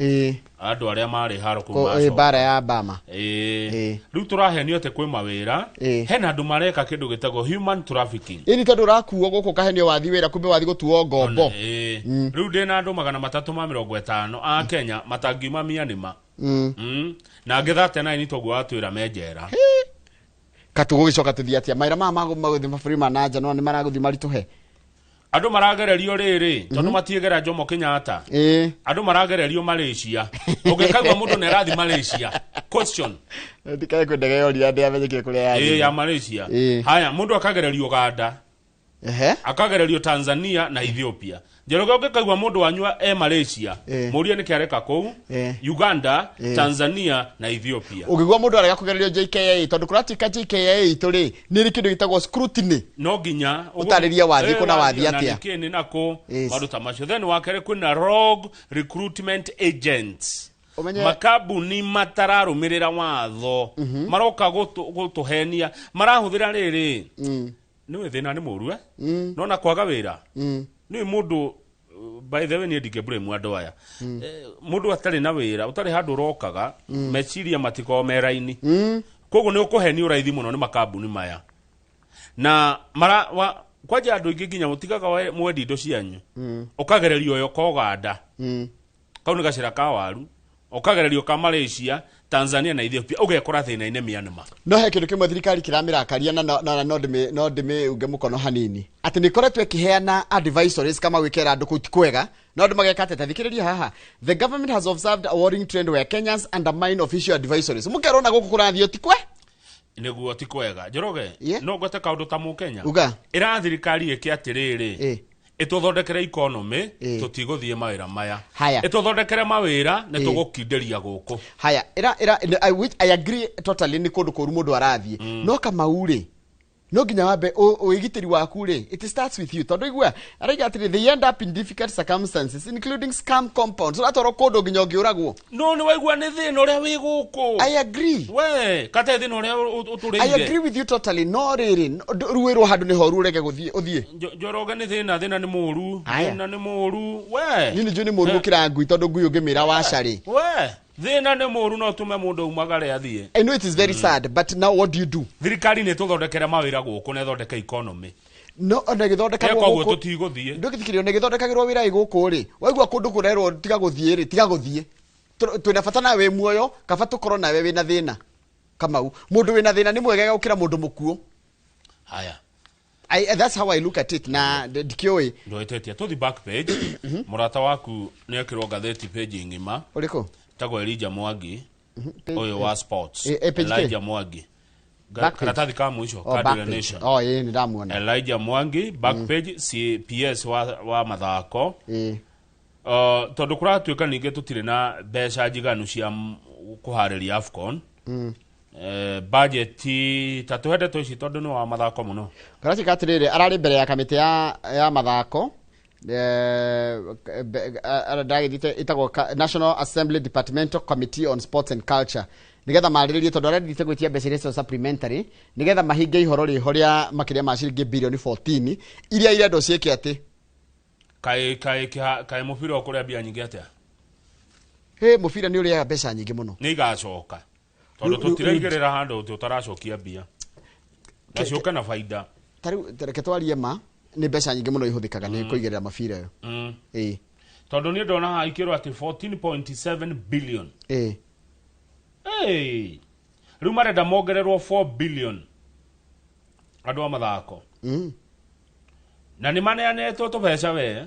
Andũ arĩa marĩ haro kũu macoka. Bara ya Bama. Ĩĩ. Rĩu tũrahenio atĩ kwĩ mawĩra. Hena andũ mareka kĩndũ gĩtagwo human trafficking. Ĩni tondũ ũrakuo gũkũ ũkahenio wathi wĩra, kumbe wathi gũtuo ngombo. Ĩĩ. Rĩu ndĩna andũ 350 a Kenya matangiuma Myanmar. Na angĩ 39 toguo watwĩra me njera. Katũgũgĩcoka tũthiĩ atĩa mawĩra maya magũthiĩ mabũrũri ma nanja, no nĩ maragũthiĩ maritũhe. Andũ maragererio rĩrĩ tondũ matiĩgera Jomo Kenyatta. Andũ maragererio Malaysia. Ũngĩkaigua mũndũ nĩ arathiĩ Malaysia, question. Ndikae kwĩ ndege yoria ndĩamenyekire kũrĩa Ĩĩ, yathiĩ. ya Malaysia. Haya, mũndũ akagererio Uganda, akagererio Tanzania na Ethiopia. Njoroge, ũngĩkaigua mũndũ wanyu e Malaysia, mũrie nĩkĩ areka kũu. Uganda, Tanzania na Ethiopia. Ũngĩgua mũndũ arega kũgererio JKIA, tondũ kũratuĩka JKIA itũ rĩ, nĩ ĩrĩ kĩndũ gĩtagwo scrutiny. No nginya Ũtarĩrie wathiĩ kũ na wathiĩ na atĩa. nĩkĩ nĩ nakũ, maũndũ ta macio. Then wakerĩ kwĩna rogue recruitment agents, makambuni matararũmĩrĩra watho, maroka gũtũhenia, marahũthĩra rĩrĩ. Nĩũĩ thĩna nĩ mũru, eh? Nona kwaga wĩra, nĩũĩ mũndũ By the way, niĩ ndingĩ blame andũ aya. Mũndũ atarĩ na wĩra, ũtarĩ handũ ũrokaga, meciria matikoragwo me raini, koguo nĩ ũkũhenio raithi mũno nĩ makambuni maya na mara wa, kwanja andũ aingĩ nginya mũtigaga mwendi indo cianyu, ũkagererio ũyũ ka Ũganda, kau nĩ gacĩra ka waru, ũkagererio ka Malaysia, Tanzania na Ethiopia, ũgekora thĩna-inĩ Myanmar. No he kĩndũ kĩmwe thirikari kĩramĩrakaria na no ndĩmĩunge mũkono hanini, atĩ nĩ ĩkoretwo ĩkĩheana advisories kama gwĩkĩra andũ kũu ti kwega, no andũ mageka atĩ tathikĩrĩria haha: "The government has observed a worrying trend where Kenyans undermine official advisories." Mũkerwo na gũkũ kũrathiĩ ti kwe. Nĩguo ti kwega, Njoroge. Yeah. No ngwete kaũndũ ta Mũkenya. Uga. Ĩra thirikari ĩke atĩrĩrĩ, ĩtũthondekere economy, tũtigũthiĩ mawĩra maya. Haya. Ĩtũthondekere mawĩra nĩ tũgũkindĩria gũkũ. Haya, ĩra which I agree totally, nĩ kũndũ kũru mũndũ arathiĩ, no Kamau rĩ, no nginya wambe ũigitĩri waku rĩ, it starts with you, tondũ igua araiga atĩrĩ, "They end up in difficult circumstances, including scam compounds." Ũratwarwo kũndũ nginya ũngĩũragwo. No nĩ waigua nĩ thĩna ũrĩa wĩ gũkũ. I agree. We kate thĩna ũrĩa ũtũrĩire. I agree with you totally, no rĩrĩ, ruĩrwo handũ nĩ horu ũrege gũthiĩ ũthiĩ. Njoroge, nĩ thĩna, thĩna nĩ mũru. Haya. Thĩna nĩ mũru we. Niĩ nĩ njũĩ nĩ mũru gũkĩra ngui, tondũ ngui ũngĩmĩra waca rĩ. We, thĩna nĩ mũru, no tũme mũndũ aumagare athiĩ. I know it is very sad, but now what do you do? Thirikari nĩ ĩtũthondekere mawĩra gũkũ na ĩthondeke economy. No ona gĩthondekagwo koguo gũkũ tũtigũthiĩ. Ndũgĩthikĩrĩrio ona gĩthondekagĩrwo wĩra ĩ gũkũ rĩ, waigua kũndũ kũrerwo tiga gũthiĩ rĩ, tiga gũthiĩ. Twĩna bata nawe wĩ muoyo, kaba tũkorwo nawe wĩna thĩna. Kamau, mũndũ wĩna thĩna nĩ mwegega gũkĩra mũndũ mũkuũ. Haya. That's how I look at it, na ndikĩũĩ. Ndwĩtĩtie tũthi back page. Mũrata waku nĩ ekĩrwo ngathĩti page ng'ima. Ũrĩkũ? Tagwo Elijah Mwangi, Page- ũyũ wa sports. Page kĩ? Elijah Mwangi. Back page. Karatathi ka mũico Oh, ka back Daily page. Nation. Oh, ĩĩ, nĩ ndamuona. Elijah Mwangi, back page, CPS wa mathako. Tondũ kũratuĩka ningĩ tũtirĩ na mbeca njiganu cia kũharĩria AFCON. Budget ta tũhe ndeto ici tondũ nĩ wa mathako mũno. Karatuĩka atĩrĩrĩ, ararĩ mbere ya kamĩtĩ ya mathako, ndagĩthiĩte ĩtagwo National Assembly Departmental Committee on Sports and Culture, nigetha marĩrĩrie, tondũ arendete gwĩtia mbeca iria cio supplementary nigetha mahinge ihoro rĩho rĩa makĩria ma ciringi birioni 14 iria irendwo ciĩke atĩ. Kaĩ mũbira ũkũrĩa mbia nyingĩ atĩa? Hĩ, mũbira nĩ ũrĩaga mbeca nyingĩ mũno. Nĩ igacoka tondũ tũtiraigĩrĩra handũ tũtaracokia mbia na ciũke na baida. Ta rĩu reke twarie ma, nĩ mbeca nyingĩ mũno ihũthĩkaga nĩ kũigĩrĩra mabira ĩyo. Ĩĩ. Tondũ niĩ ndona haha ikĩrwo atĩ 14.7 billion. Hey! Rĩu marenda mongererwo 4 billion andũ a mathako. Na nĩ maneanĩtwo tũbeca, we,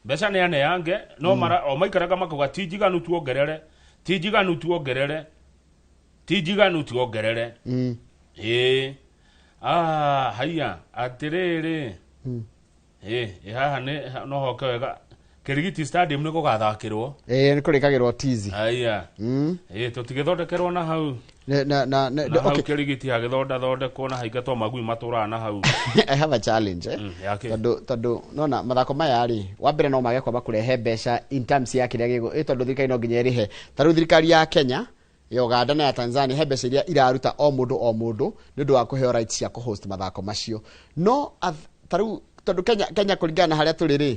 mbeca nĩ aneange no mara o maikaraga makauga ti njiganu, tuongerere, ti njiganu, tuongerere, ti njiganu, tuongerere. Ĩĩ, ah, haiya, atĩrĩrĩ, ĩ ĩ haha nĩ no hoke wega Kĩrigiti Stadium nĩ gũgathakĩrwo. Ĩĩ, nĩ kũrĩkagĩrwo tizi. Haiya, ĩ tũtigĩthondekerwo na hau na na hau. Okay. Kĩrigiti hagĩthondathondekwo na haingatwo magui matũraga na hau. I have a challenge, eh? Yake. Tondũ nona mathako maya rĩ, wa mbere no mage kwamba kũrehe mbeca in terms ya kĩrĩa gĩgũ ĩ, tondũ thirikari no nginya ĩrĩhe. Ta rĩu thirikari ya Kenya, ya Uganda na ya Tanzania, he mbeca iria iraruta o mũndũ o mũndũ nĩ ũndũ wa kũheo rights cia kũhost mathako macio. No ta rĩu tondũ Kenya kũringana na harĩa tũrĩ rĩ,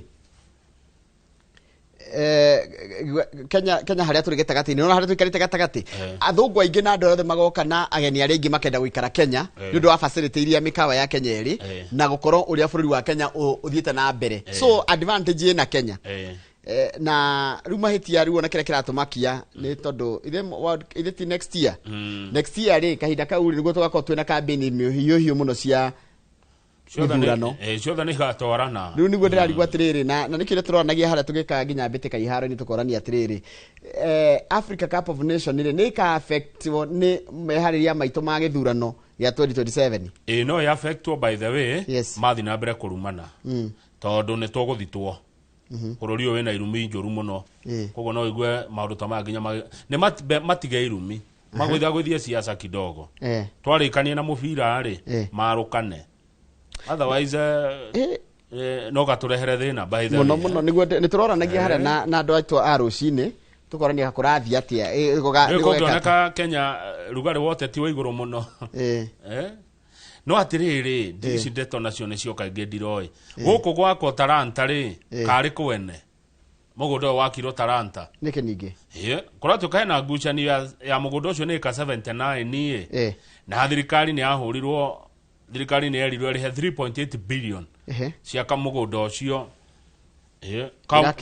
Kenya harĩa tũrĩ gĩtagatĩ-inĩ, nĩwona harĩa tũikarĩte gatagatĩ, athũngũ aingĩ na andũ othe magoka na ageni arĩa aingĩ makenda gũikara Kenya nĩ ũndũ wa facility iria mĩkawa ya Kenya ĩrĩ na gũkorwo ũrĩa bũrũri wa Kenya ũthiĩte na mbere. So advantage ĩna Kenya. Na rĩu mahĩtia rĩu ona kĩrĩa kĩratũmakia nĩ tondũ ithe ti next year, next year rĩ, kahinda kau rĩ, nĩguo tũgakorwo twĩna kambĩni mĩhiũhiũ mũno cia Ciothe ithurano. Ciothe nĩ igatwarana. Rĩu nĩguo ndĩrarigwo atĩrĩrĩ, na nĩkĩo tũroranagia harĩa tũgĩkaga nginya mbĩtĩka iharo-inĩ, tũkorania atĩrĩrĩ, Africa Cup of Nation rĩ, nĩ ĩka affectwo nĩ meharĩria maitũ ma gĩthurano gĩa 2027? Ĩ, no ĩ affectwo, by the way. Yes. Mathi na mbere kũrumana, tondũ nĩ tũgũthitwo. Bũrũri ũyũ wĩna irumi njũru mũno. Koguo no igue maũndũ ta maya nginya nĩ matige irumi, magũithagũithie siasa kidogo. Twarĩkania na mũbira rĩ, marũkane, otherwise no gatũrehere thĩna, by the Mũno way. mũno, nĩguo nĩ tũroranagia harĩa na andũ aitũ a rũcinĩ, tũkorania kũrathiĩ atĩa. Rĩu Nĩ gũgeka atĩa? kũngĩoneka Kenya, rugarĩ wa ũteti wa igũrũ mũno. No atiriri, ici ndeto nacio nĩcio kaingĩ ndiroĩ. Gũkũ gwakwo Taranta rĩ, karĩ kwene mũgũnda ũyũ wakirwo Taranta. Nĩkĩ ningĩ? Ĩĩ, kũratuĩka hena ngucanio ya mũgũnda ũcio nĩ ĩka 79 ĩ, na thirikari nĩ yahũrirwo, thirikari nĩ yerirwo ĩrĩhe 3.8 billion cia kamũgũnda ũcio. Ĩĩ,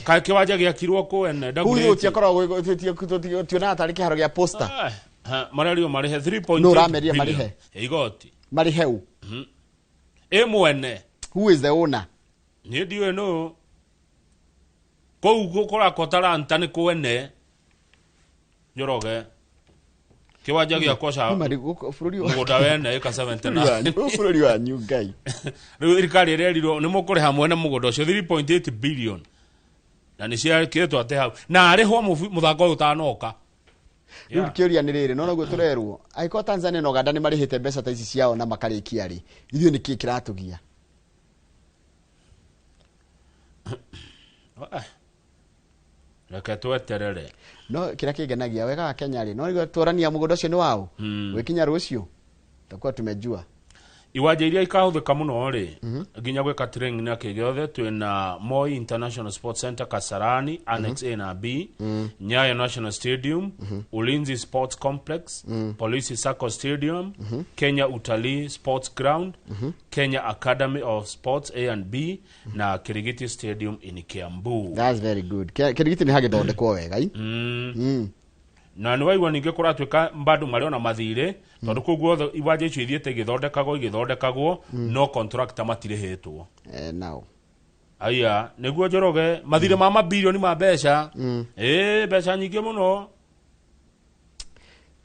ka kĩwanja gĩakirwo kwene. Kuu gũtiakoragwo tionaga tarĩ kĩharo gĩa posta. Marerirwo marĩhe 3.8 Nũ ũramerire billion. marĩhe? Igoti. Marĩhe ũ? Ĩ mwene. Who is the owner? Niĩ ndiũĩ nũ. Kũu kũrakwo Taranta nĩ kwene. Njoroge. Kĩwanja gĩakwo ca mũgũnda wene ĩka 79. Bũrũri wanyu Ngai. Rĩu thirikari ĩrerirwo nĩ mũkũrĩha mwene mũgũnda ũcio 3.8 billion. Na nĩ ciakĩtwo atĩ hau. Na arĩhwo mũthako ũyũ ũtanoka. Rĩu kĩũria nĩ rĩrĩ, no noguo tũrerwo angĩkorwo Tanzania na Uganda nĩ marĩhĩte mbeca ta ici ciao na makarĩkia rĩ, ithuĩ nĩkĩ kĩratũgia? Reke tweterere. No kĩrĩa kĩngenagia wega wa Kenya rĩ, no nĩguo twarania mũgũnda ũcio nĩ wao, gwĩkinya rũciũ tutakuwa tumejua. Iwanja iria ikahũthĩka mũno rĩ, nginya gwĩka training na kĩ gĩothe, twĩna Moi International Sports Center Kasarani, Annex A na B, Nyayo National Stadium, Ulinzi Sports Complex, Polisi Sacco Stadium, Kenya Utalii Sports Ground, Kenya Academy of Sports A and B na Kirigiti Stadium in Kiambu. That's very good. Kirigiti nĩ hagĩthondekwo wega i. Na nĩ waigua ningĩ kũratuĩka bado marĩ ona mathirĩ, tondũ kũu guothe iwanja icio ithiĩte igĩthondekagwo, no contractor matirĩhĩtwo. Nao. Aya, nĩguo Njoroge, mathirĩ ma mabirioni ma mbeca. Ĩĩ, mbeca nyingĩ mũno.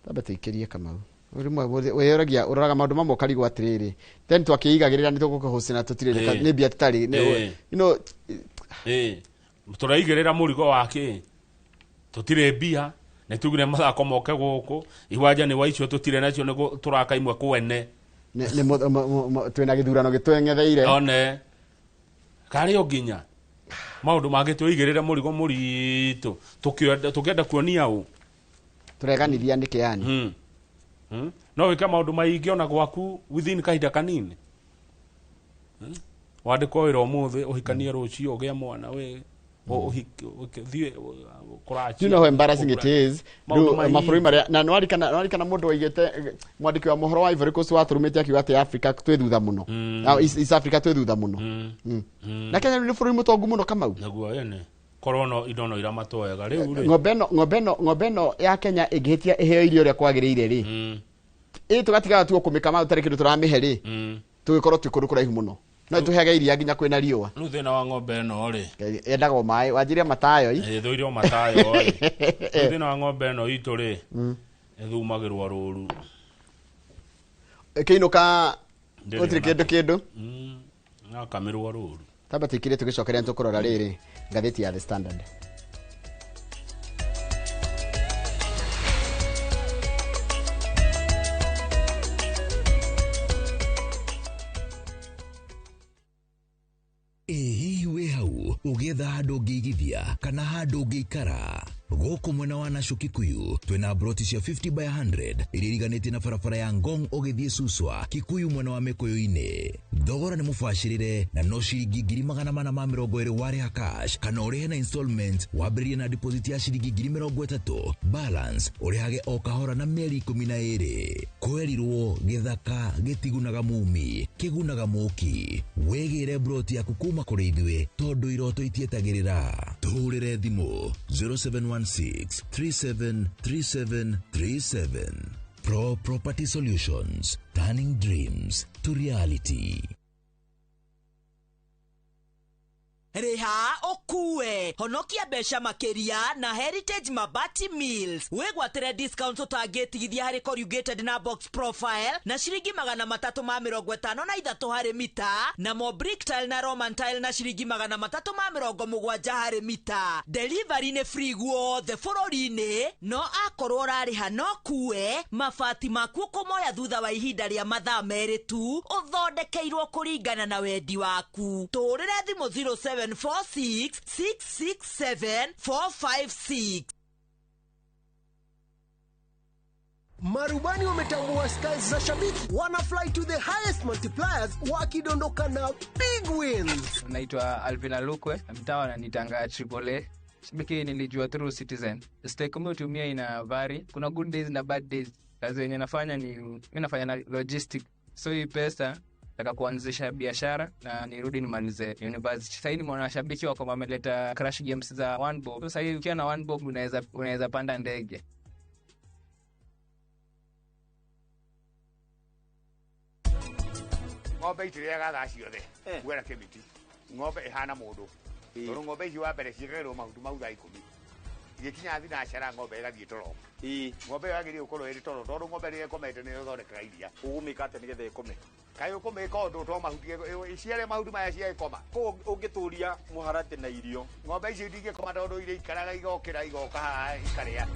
Tambe tũikĩrie Kamau. Rĩmwe wĩyoragia ũroraga maũndũ mamwe ũkarigwo atĩrĩrĩ, then twakĩigagĩrĩra nĩ tũgũkũhũcina na tũtirĩ nĩ mbia tũtarĩ. You know, Ĩĩ. Tũraigĩrĩra mũrigo wa kĩ? Tũtirĩ mbia. Nĩ tugire mathako moke gũkũ, iwanja nĩ wa icio tũtirĩ nacio, nĩ tũraka imwe kwene. Twĩna gĩthurano gĩtweng'etheire. One. Karĩ o nginya maũndũ mangĩ tũigĩrĩre mũrigo mũritũ, tũkĩenda kuonia ũ. Tũreganithia nĩkĩ yani? No wĩke maũndũ maingĩ ona gwaku within kahinda kanini. Wandĩkwo wĩra ũmũthĩ, ũhikanie rũciũ, ũgĩe mwana, wĩ Do you know how embarrassing it is? Mabũrũri marĩa na nĩwarikana mũndũ waigĩte mwandĩki wa mohoro wa Ivory Coast watũrumĩte akiuga atĩ Africa twĩ thutha mũno. East Africa twĩ thutha mũno. Na Kenya nĩ bũrũri mũtongu mũno Kamau. Naguo ene. Korwo no indo no iramatwo wega rĩu rĩ. Ng'ombe ĩno ya Kenya ĩngĩhĩtia ĩheo irio ũrĩa kwagĩrĩire rĩ. Ĩ tũgatigaga tu kũmĩkama tũtarĩ kĩndũ tũramĩhe rĩ. Tũgĩkorwo twĩ kũndũ kũraihu mũno. No tũheage iria nginya kwĩna riũa. Rĩu thĩna wa ng'ombe ĩno rĩ, Yendaga o maĩ, wanjirie matayo i. Ĩthũire o matayo rĩ. Rĩu thĩna wa ng'ombe ĩno itũ rĩ, ĩthumagĩrwo rũru. Ĩkĩinũka gũtirĩ kĩndũ. Gakamĩrwo rũru. Tamba tũikĩrie tũgĩcokeria nĩtũkũrora rĩrĩ ngathĩti ya The Standard. Hihi wĩ hau ũgĩetha handũ ũngĩigithia kana handũ ũngĩikara? Gũkũ mwena wa Nasho Kikuyu twĩna broti cia 50 by 100 iria iriganĩtie na barabara ya Ngong ũgĩthiĩ Suswa Kikuyu mwena wa Mĩkũyũ-inĩ. Thogora nĩ mũbacĩrĩre na no ciringi 420 warĩha cash kana ũrĩhe na installment, wambĩrĩrie na deposit ya ciringi 30,000, balance ũrĩhage o kahora na mĩeri 12. Kwerirwo gĩthaka gĩtigunaga mumi, kĩgunaga mũki. Wĩgĩre broti yaku kuma kũrĩ ithuĩ tondũ iroto itietagĩrĩra. Tũhũrĩre thimũ 0716 3737 37. Pro Property Solutions, turning dreams to reality. Rĩha ũkue honokia mbeca makĩria na Heritage Mabati Mills. Wĩgwatĩre discount ũtangĩtigithia harĩ corrugated na box profile na ciringi 353 harĩ mita, na mo brick tile na Roman tile na ciringi 370 harĩ mita. Delivery nĩ free guothe bũrũri-inĩ, no akorwo ũrarĩha no kue mabati maku ũkũmoya thutha wa ihinda rĩa mathaa 2 tu, ũthondekeirwo kũringana na wendi waku. Tũhũrĩre thimũ 07 746 667 456. Marubani wametambua styles za shabiki, wana fly to the highest multipliers wakidondoka na big wins. Naitwa Alvin Alukwe, mtaa wananitanga Triple A. Shabiki nilijua through Citizen. Stake umetumia ina vary, kuna good days na bad days. Kazi yenye nafanya ni mimi nafanya na logistic. So hii pesa nataka kuanzisha biashara na nirudi nimalize university. Sasa ni shabiki wako wameleta crash games za one bob. Sasa hivi ukiwa na one bob unaweza panda ndege. Ng'ombe itirĩaga thaa ciothe gwera kĩmiti ng'ombe ĩhana mũndũ tondũ ng'ombe icio wa mbere ciĩkagĩrwo mahuti mau thaa 10 igĩkinya thinacara ng'ombe ĩgathiĩ toro. Ng'ombe ĩyo yagĩrĩirwo gũkorwo ĩrĩ toro tondũ ng'ombe rĩrĩa ĩkomete nĩ ĩthondekaga iria. Ũgũmĩka atĩa nĩgetha ĩkome? Kaĩ ũkũmĩka ũndũ to mahuti iciare mahuti maya ciagĩkoma. Kũguo ũngĩtũria mũharatĩ na irio ng'ombe icio itingĩkoma tondũ irĩikaraga igokĩra igoka haha ikarĩa.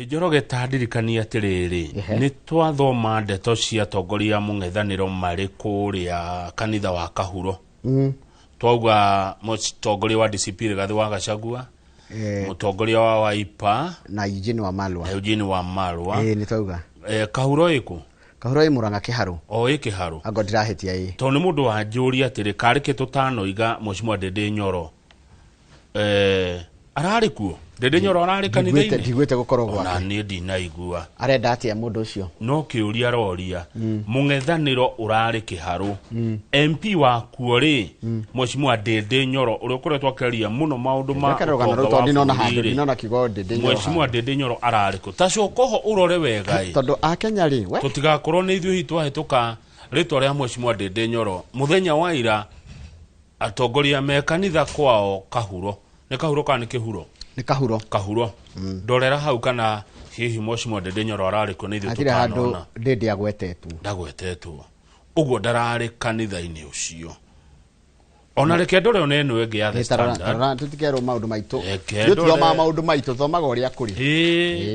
Njoroge ta ndirikania atiriri nĩ twathoma ndeto cia atongoria mũng'ethanĩro marĩ kũrĩa kanitha wa Kahuro. Twauga mũtongoria wa DCP Rigathi wa Gachagua, mũtongoria wa Wiper na Eugene wa Malwa. Eugene wa Malwa. Nĩ twauga. Kahuro ĩkũ? Kahuro ĩ Murang'a Kĩharũ. O ĩ Kĩharũ. Ango ndĩrahĩtia ĩ. Tondũ nĩ mũndũ wanjũria atĩrĩ karĩ kĩ tũtanoiga Mheshimiwa Ndindi Nyoro ararĩ kuo? Ndindi Nyoro ararĩ kanitha-inĩ? Ndigwĩte gũkorwo gwake. Ona niĩ ndinaigua. Arenda atĩa mũndũ ũcio? No kĩũria aroria. Mũng'ethanĩro ũrarĩ Kĩharũ. MP wakuo rĩ, Mheshimiwa Ndindi Nyoro ũrĩa ũkoretwo akĩaria mũno maũndũ ma ũtonga wa bũrũri rĩ, ndinona kiugo Ndindi Nyoro. Mheshimiwa Ndindi Nyoro ararĩ kũ? Ta coka ho ũrore wega ĩ. Tondũ akenya rĩ, we tũtigakorwo nĩ ithuĩ hihi twahĩtũka rĩtwa rĩa Mheshimiwa Ndindi Nyoro mũthenya wa ira atongoria me kanitha kwao Kahuro. Nĩ Kahuro kana nĩ Kĩhuro? Nĩ Kahuro. Kahuro. Ndorera hau kana hihi Mheshimiwa Ndindi Nyoro ararĩ kũ nĩ ithuĩ tũtanona. Hatirĩ handũ Ndindi agwetetwo. Ndagwetetwo. Ũguo ndararĩ kanitha-inĩ ũcio. Ona reke ndore ona ĩno ĩngĩ ya The Standard. Tũtikerwo maũndũ maitũ. Ithuĩ tũthomaga maũndũ maitũ, tũthomaga ũrĩa kũrĩ.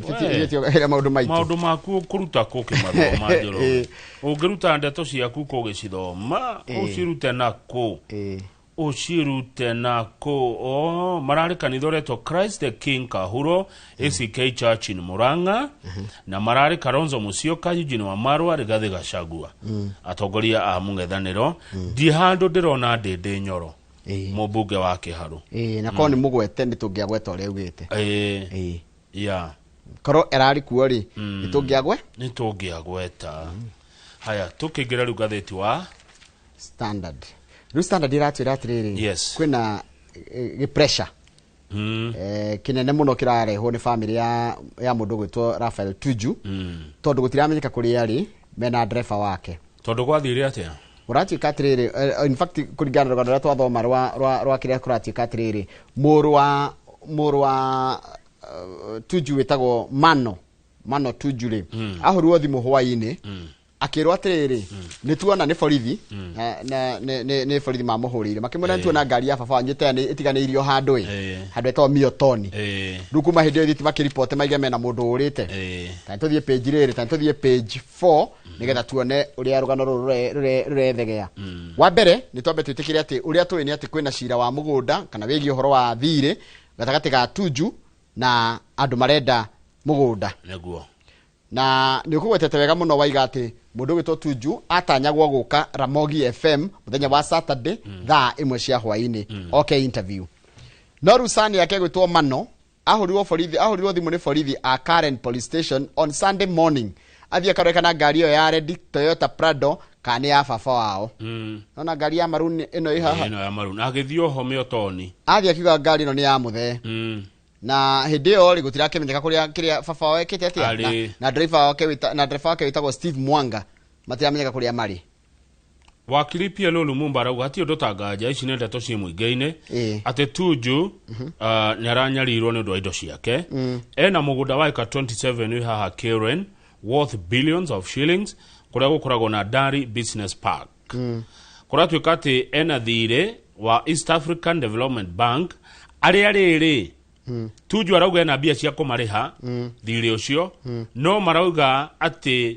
Ithuĩ maũndũ maitũ. Maũndũ maku ũkũruta kũ ũkĩmathoma Njoroge? Ũngĩruta ndeto ciaku kũ ũgĩcithoma, ũcirute na kũ? Ũcirute na kũ? O mararĩ kanitha ũretwo Christ the King Kahuro ACK Church in Murang'a na mararĩ Kalonzo Musyoka, Eugene Wamalwa, Rigathi Gachagua atongoria a mũng'ethanĩro. Ndi handũ ndĩrona Ndindi Nyoro mũmbunge wa Kĩharũ. Na korwo nĩ mũgwete nĩ tũngĩagweta ũrĩa augĩte. Yeah. Korwo ĩrarĩ kuo rĩ, nĩ tũngĩagwe? Nĩ tũngĩagweta. Haya, tũkĩingĩra rĩu ngathĩti wa Standard. Rĩu Standard iratwĩra atĩrĩrĩ, yes, kwĩna gĩ pressure kĩnene mũno kĩrarehwo nĩ family ya mũndũ gwĩtwo Raphael Tuju, tondũ gũtiramenyeka kũrĩa arĩ mena driver wake. Tondũ gwathire atĩa? Ũratuĩka atĩrĩrĩ, in fact kũringana na rũgano rũrĩa twathoma rwa kĩrĩa kũratuĩka atĩrĩrĩ, mũrũ wa Tuju wĩtagwo Mano Tuju rĩ, ahũrirwo thimũ hwaĩ-inĩ akĩrwo atĩrĩrĩ, nĩ tuona nĩ borithi na nĩ borithi mamũhũrĩire makĩmwĩra nĩ tuona ngari ya baba wanyu ĩtiganĩirio handũ ĩ handũ etagwo Miotoni. Rĩu kuma hĩndĩ ĩyo thitima makĩripote maige mena mũndũ ũrĩte. Ta tũthiĩ page rĩrĩ, ta tũthiĩ page 4 nĩgetha tuone ũrĩa rũgano rũrũ rũrethegea. Wa mbere nĩ twambe twĩtĩkĩre atĩ ũrĩa tũĩ nĩ atĩ kwĩna cira wa mũgũnda kana wĩgiĩ ũhoro wa thirĩ gatagatĩ ga Tuju na andũ marenda mũgũnda. Nĩguo. Na nĩ ũkũgwetete wega mũno waiga atĩ mũndũ ũgwĩtwo Tuju atanyagwo gũka Ramogi FM mũthenya wa Saturday thaa 1 cia hwaĩ-inĩ oke interview. No rĩu sani yake gwĩtwo Mano ahũrirwo thimũ nĩ borithi a Karen Police Station on Sunday morning athiĩ akarore kana ngari ĩyo ya red Toyota Prado kana nĩ ya baba wao. Nona ngari ya maroon ĩno ĩ haha. Ĩno ya maroon agĩthiĩ oho Mĩotoni. Athiĩ akiuga ngari ĩno nĩ ya mũthee. Na hĩndĩ ĩyo rĩ gũtirakĩmenyeka kũrĩa kĩrĩa baba wao ekĩte atĩa na driver wake wĩtagwo Steve Mwanga matiramenyeka kũrĩa marĩ. Wakiri PLO Lumumba arauga hatirĩ ũndũ ta nganja ici nĩ ndeto ciĩ mũingĩ-inĩ atĩ Tuju nĩ aranyarirwo nĩ ũndũ wa indo ciake. Ena mũgũnda wa eka 27 wĩ haha Karen worth billions of shillings kũrĩa gũkoragwo na Dari Business Park. Kũratuĩka atĩ ena thirĩ wa East African Development Bank arĩa rĩrĩ Tuju arauga ena mbia cia kũmarĩha thirĩ ũcio, no marauga atĩ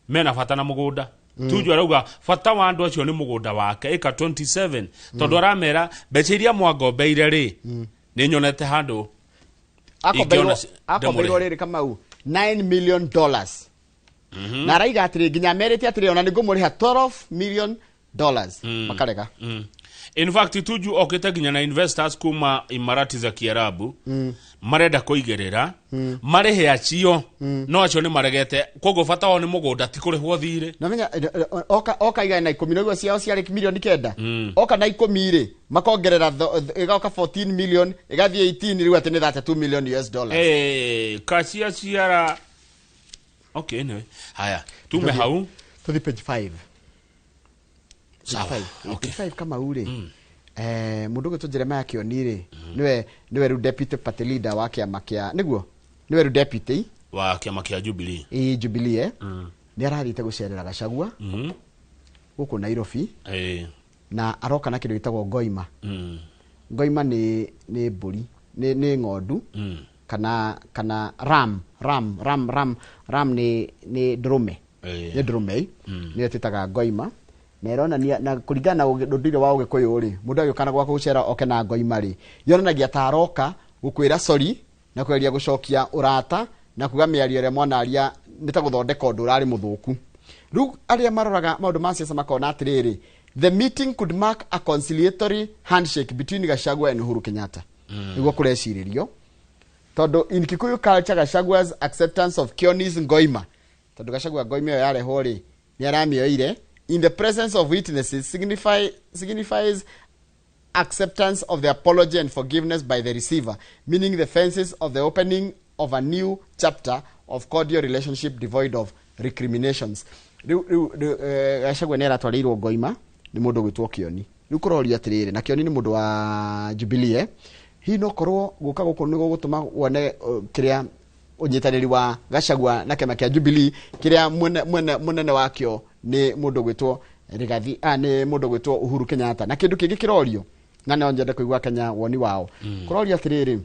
Mena bata na mũgũnda. Tuju arauga bata wa andũ acio nĩ mũgũnda wake ĩka 27, tondũ aramera mbeca iria mwangombeire rĩ, nĩ nyonete handũ Akombeirwo ingĩona akombeirwo ndĩmũrĩhe. rĩrĩ, Kamau, $9 million. Na araiga atĩrĩ, nginya merĩte atĩrĩ, ona nĩ ngũmũrĩha $12 million, makarega. In fact, Tuju okĩte nginya na investors kuma Imarati za Kiarabu, marenda kũigĩrĩra marĩhe acio, no acio nĩ maregete. Koguo bata wao nĩ mũgũnda, ti kũrĩhwo thirĩ. Namenya oka 110 noguo ciao ciarĩ 9 million. Oka na 10 rĩ, makongerera ĩgoka 14 million, ĩgathiĩ 18, rĩu atĩ nĩ 32 million US dollars. Eh, kacia ciara. Okay, anyway, haya, tume hau. Tũthiĩ page 5. Sawa. Page 5, Kamau rĩ, mũndũ ũgwĩtwo Jeremiah Kioni rĩ, nĩwe rĩu deputy party leader wa kĩama kĩa, nĩguo nĩwe rĩu deputy wa kĩama kĩa Jubilee. Ĩ, Jubilee, eh? Nĩ arathiĩte gũcerera Gachagua gũkũ Nairobi, na aroka na kĩndũ gĩtagwo ngoima. Ngoima nĩ mbũri, nĩ ng'ondu kana ram ram ram ram ram, nĩ ndũrũme. Nĩ ndũrũme, nĩyo twĩtaga ngoima, na ĩronania na kũringana na ũndũire wa Ũgĩkũyũ rĩ, mũndũ agĩũka na gwaku gũcera oke na ngoima rĩ, yonanagia ta aroka gũkwĩra sorry na kũgeria gũcokia ũrata na kuga mĩario ĩrĩa mwanaria nĩ ta gũthondeka ũndũ ũrarĩ mũthũku. Rĩu arĩa maroraga maũndũ ma siasa makona atĩrĩrĩ, the meeting could mark a conciliatory handshake between Gachagua and Uhuru Kenyatta. Nĩguo kũrecirĩrio, tondũ in Kikuyu culture, Gachagua's acceptance of Kioni's ngoima, tondũ Gachagua ngoima ĩyo yarehwo rĩ, nĩ aramĩoire in the presence of witnesses, signifies acceptance of the apology and forgiveness by the receiver, meaning the fences of the opening of a new chapter of cordial relationship devoid of recriminations. Rĩu Gachagua nĩ aratwarĩirwo ngoima nĩ mũndũ ũgwĩtwo Kioni. Rĩu kũrorio atĩrĩrĩ, na Kioni nĩ mũndũ wa Jubilee, eh? Hihi no korwo gũka gũkũ nĩ gũgũtũma wone kĩrĩa ũnyitanĩri wa Gachagua na kĩama kĩa Jubilee, kĩrĩa mwene wakĩo nĩ mũndũ ũgwĩtwo Rigathi, nĩ mũndũ ũgwĩtwo Uhuru Kenyatta. Na kĩndũ kĩngĩ kĩrorio, na no nyende kũigua Kenya woni wao, kũrorio atĩrĩrĩ,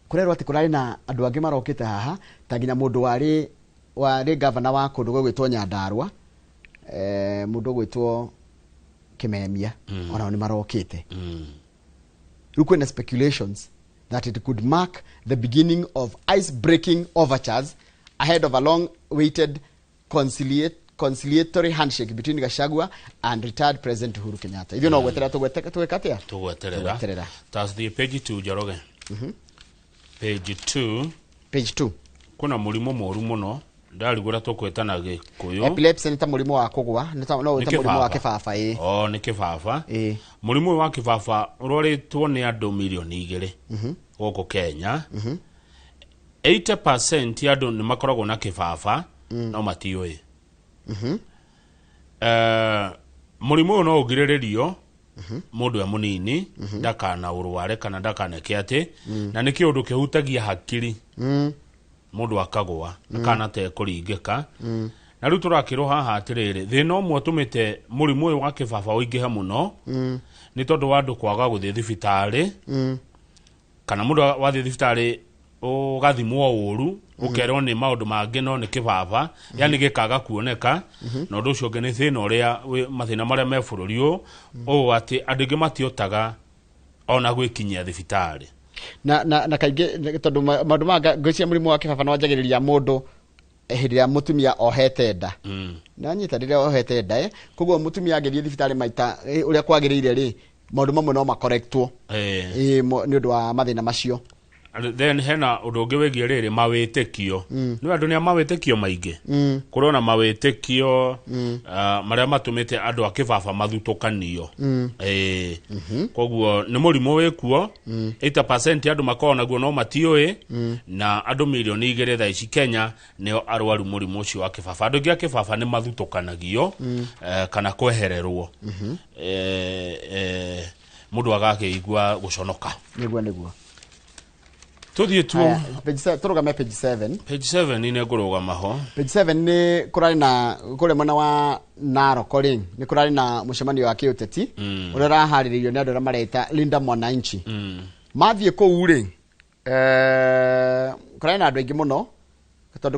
kũrerwo atĩ kũrarĩ na andũ angĩ marokĩte haha, ta nginya mũndũ warĩ gavana wa kũndũ gũgwĩtwo Nyandarua, mũndũ ũgwĩtwo Kimemia, onao nĩ marokĩte. Rĩu kwĩna speculations that it could mark the beginning of ice breaking overtures ahead of a long awaited conciliatory handshake between Gachagua and retired President Uhuru Kenyatta. Ithuĩ no gweterera tũgweka atĩa? Tũgweterera. Tũgweterera. Tathiĩ page 2, Njoroge. Page 2. Page 2. Kwĩna mũrimũ mũũru mũno, ndarigũra tũkwĩta na Gĩkũyũ. Epilepsy nĩ ta mũrimũ wa kũgwa, nĩ ta no Nĩ ta mũrimũ wa kĩbaba. kĩbaba, ĩ. O nĩ kĩbaba. Ĩ. Mũrimũ ũyũ wa kĩbaba ũrwarĩtwo nĩ andũ 2 million gũkũ Kenya. 80% ya andũ nĩ makoragwo na kĩbaba no matiũĩ. Mũrimũ ũyũ no ũgirĩrĩrio mũndũ e mũnini ndakana ũrware kana ndakaneke atĩ, na nĩ kĩũndũ kĩhutagia hakiri, mũndũ akagwa akana tekũringĩka. Na rĩu tũrakĩrwo haha atĩrĩrĩ, thĩna ũmwe ũtũmĩte mũrimũ ũyũ wa kĩbaba ũingĩhe mũno nĩ tondũ wa andũ kwaga gũthiĩ thibitarĩ, kana mũndũ wathiĩ thibitarĩ ũgathimwo ũru, ũkerwo nĩ maũndũ mangĩ no nĩ kĩbaba, yani gĩkaga kuoneka. Na ũndũ ũcio ũngĩ nĩ thĩna ũrĩa mathĩna marĩa me bũrũri ũyũ, ũũ atĩ andũ aingĩ matiotaga ona gwĩkinyia thibitarĩ. Na kaingĩ tondũ maũndũ ma ngwĩciria mũrimũ wa kĩbaba nĩ wanjagĩrĩria mũndũ hĩndĩ ĩrĩa mũtumia ohete nda. Nanyita rĩrĩa ohete nda, eh? Koguo mũtumia angĩthiĩ thibitarĩ maita ũrĩa kwagĩrĩire rĩ, maũndũ mamwe no makorektwo nĩ ũndũ wa mathĩna macio. Then hena ũndũ ũngĩ wĩgiĩ rĩrĩ mawĩtĩkio. Nĩ andũ nĩ a mawĩtĩkio maingĩ. Kũrona mawĩtĩkio marĩa matũmĩte andũ a kĩbaba mathutũkanio. Koguo nĩ mũrimũ wĩkuo, 80% andũ makoragwo naguo no matiũĩ, na andũ 2 million thaa ici Kenya nĩo arwaru mũrimũ ũcio wa kĩbaba. Andũ aingĩ a kĩbaba nĩ mathutũkanagio, kana kwehererwo. Mũndũ agakĩigua gũconoka. Nĩguo. Tũthiĩ tu. Haya, tũrũgame page 7. Page 7 nĩ ngũrũgama ho. Page 7 nĩ kũrarĩ na kũrĩa mwena wa Narok rĩ, nĩ kũrarĩ na mũcemanio wa kĩũteti ũrĩa ũraharĩrĩirio nĩ andũ arĩa mareta Linda Mwananchi. Mathiĩ kũu rĩ, kũrarĩ na andũ aingĩ mũno, tondũ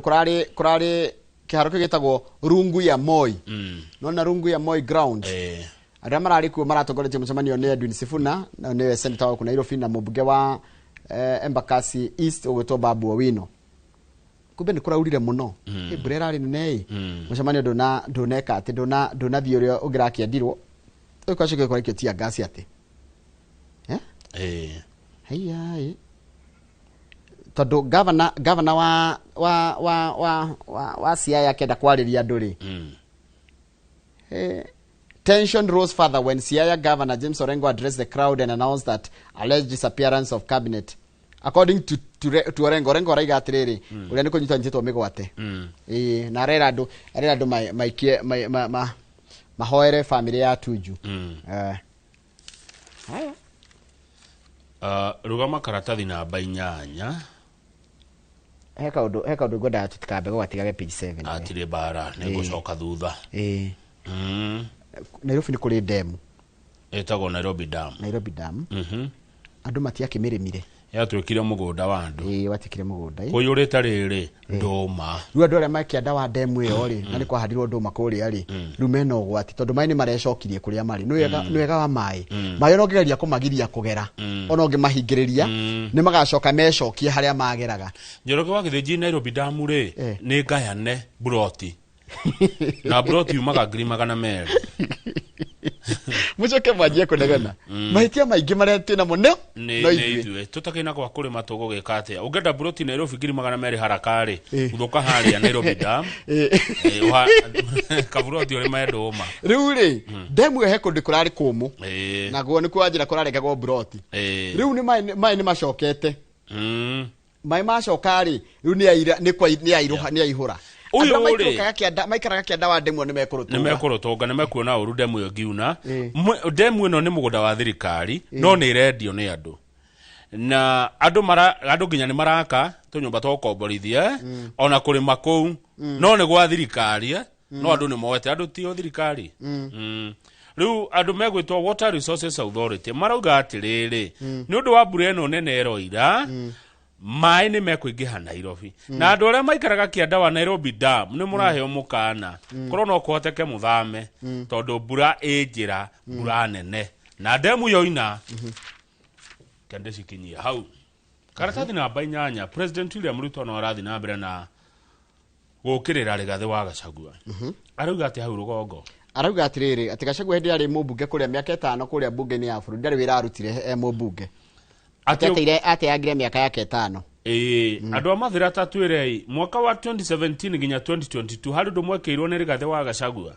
kũrarĩ Kĩharo kĩu gĩtagwo Rungu ya Moi. Nona Rungu ya Moi ground. Arĩa mararĩ kuo maratongoretie mũcemanio nĩ Edwin Sifuna, na nĩwe senator wa Nairobi, na mũmbunge wa Embakasi East ũgwĩtwo Babu Owino. Kumbe nĩ kũraurire mũno. Mbura ĩrarĩ nene ĩ. Mũcemanio ndũneka atĩ ndũnathiĩ ũrĩa ũngĩrakĩendirwo. Rĩu kwacoka kũraikio tear gas atĩ. Eh. Haiya ĩ. Tondũ governor wa Siaya akĩenda kwarĩria andũ rĩ. Tension rose further when Siaya Governor James Orengo addressed the crowd and announced that alleged disappearance of cabinet. According to Orengo, Orengo araiga atĩrĩrĩ, ũrĩa nĩ kũnyitwo anyitĩtwo mĩgwate. Ĩĩ, na arera andũ maikie mahoere family ya Tuju. Haya. Rugama karatathi namba 8. He kaũndũ ngwendaga tũtikambe gũgatigage page 7. Atirĩ mbara, nĩ ngũcoka thutha. Ĩĩ. Nairobi nĩ kũrĩ demu. Ĩtagwo Nairobi Dam. Nairobi Dam. Andũ matiakĩmĩrĩmire. Yatuĩkire mũgũnda wa andũ. Ĩĩ, watuĩkire mũgũnda. Ĩ. Kũiyũrĩte rĩrĩ ndũma. Rĩu andũ arĩa makĩanda wa demu ĩyo rĩ, na nĩ kwahandirwo ndũma kũrĩa rĩ, rĩu mena ũgwati tondũ maĩ nĩ marecokirie kũrĩa marĩ. Nĩ wega wa maĩ. Maĩ ona ũngĩgeria kũmagiria kũgera, ona ũngĩmahingĩrĩria, nĩ magacoka mecokie harĩa mageraga. Njoroge wa Gĩthĩnji, Nairobi Dam rĩ, nĩ ngayane buroti, na buroti yumaga 200,000. Mũcoke mwanjie kũnegena. Mahĩtia maingĩ marĩa twĩnamo nĩ nĩ no nĩ ithuĩ. Ithuĩ tũtakĩrĩ na gwa kũrĩma, tũgũgĩka atĩa? Ũngĩenda buroti Nairobi 200,000 haraka rĩ, guthũka harĩa Nairobi Dam. Kaburoti ũrĩme ndũma. Rĩu rĩ, demu ĩyo he kũndũ kũrarĩ kũmũ. Naguo nĩ kwa njĩra kũrarekagwo buroti. Rĩu nĩ maĩ nĩ macokete. Maĩ macoka rĩ, rĩu nĩ aira nĩ kwa nĩ airũha nĩ aihũra. Ũyũ Andũ arĩa rĩ. maikaraga kĩanda wa demu ĩyo nĩ mekũrũtũnga. Nĩ mekũrũtũnga, nĩ mekuona ũru demu ĩyo ngiuna. Demu ĩno nĩ mũgũnda wa thirikari, no nĩ ĩrendio nĩ andũ, na andũ mara andũ nginya nĩ maraka tũnyũmba twa gũkomborithia, ona kũrĩma kũu, no nĩ gwa thirikari, no andũ nĩ moete, andũ tio thirikari. Rĩu andũ megwĩtwo Water Resources Authority marauga atĩrĩrĩ, nĩ ũndũ wa mbura ĩno nene ĩroira, maĩ nĩ mekũingĩha Nairobi, na andũ arĩa maikaraga kĩanda wa Nairobi Dam nĩ mũraheo mũkana, korwo no kũhoteke mũthame, tondũ mbura ĩ njĩra, mbura nene na ndemu yoina kende cikinyie hau. Karatathi namba 8, President William Ruto no arathiĩ na mbere na gũkĩrĩra Rigathĩ wa Gachagua. Arauga atĩ hau rũgongo Arauga atĩrĩrĩ, atĩ Gachagua hĩndĩ ĩrĩa arĩ mũmbunge kũrĩa mĩaka 5 kũrĩa mbunge-inĩ ya bũrũri, ndarĩ wĩra arutire e mũmbunge. Ateire ateangire mĩaka yake 5. Ĩĩ, andũ a Mathĩra, ta twĩrei, mwaka wa 2017 nginya 2022 harĩ ũndũ mwekĩirwo nĩ Rigathĩ wa Gachagua?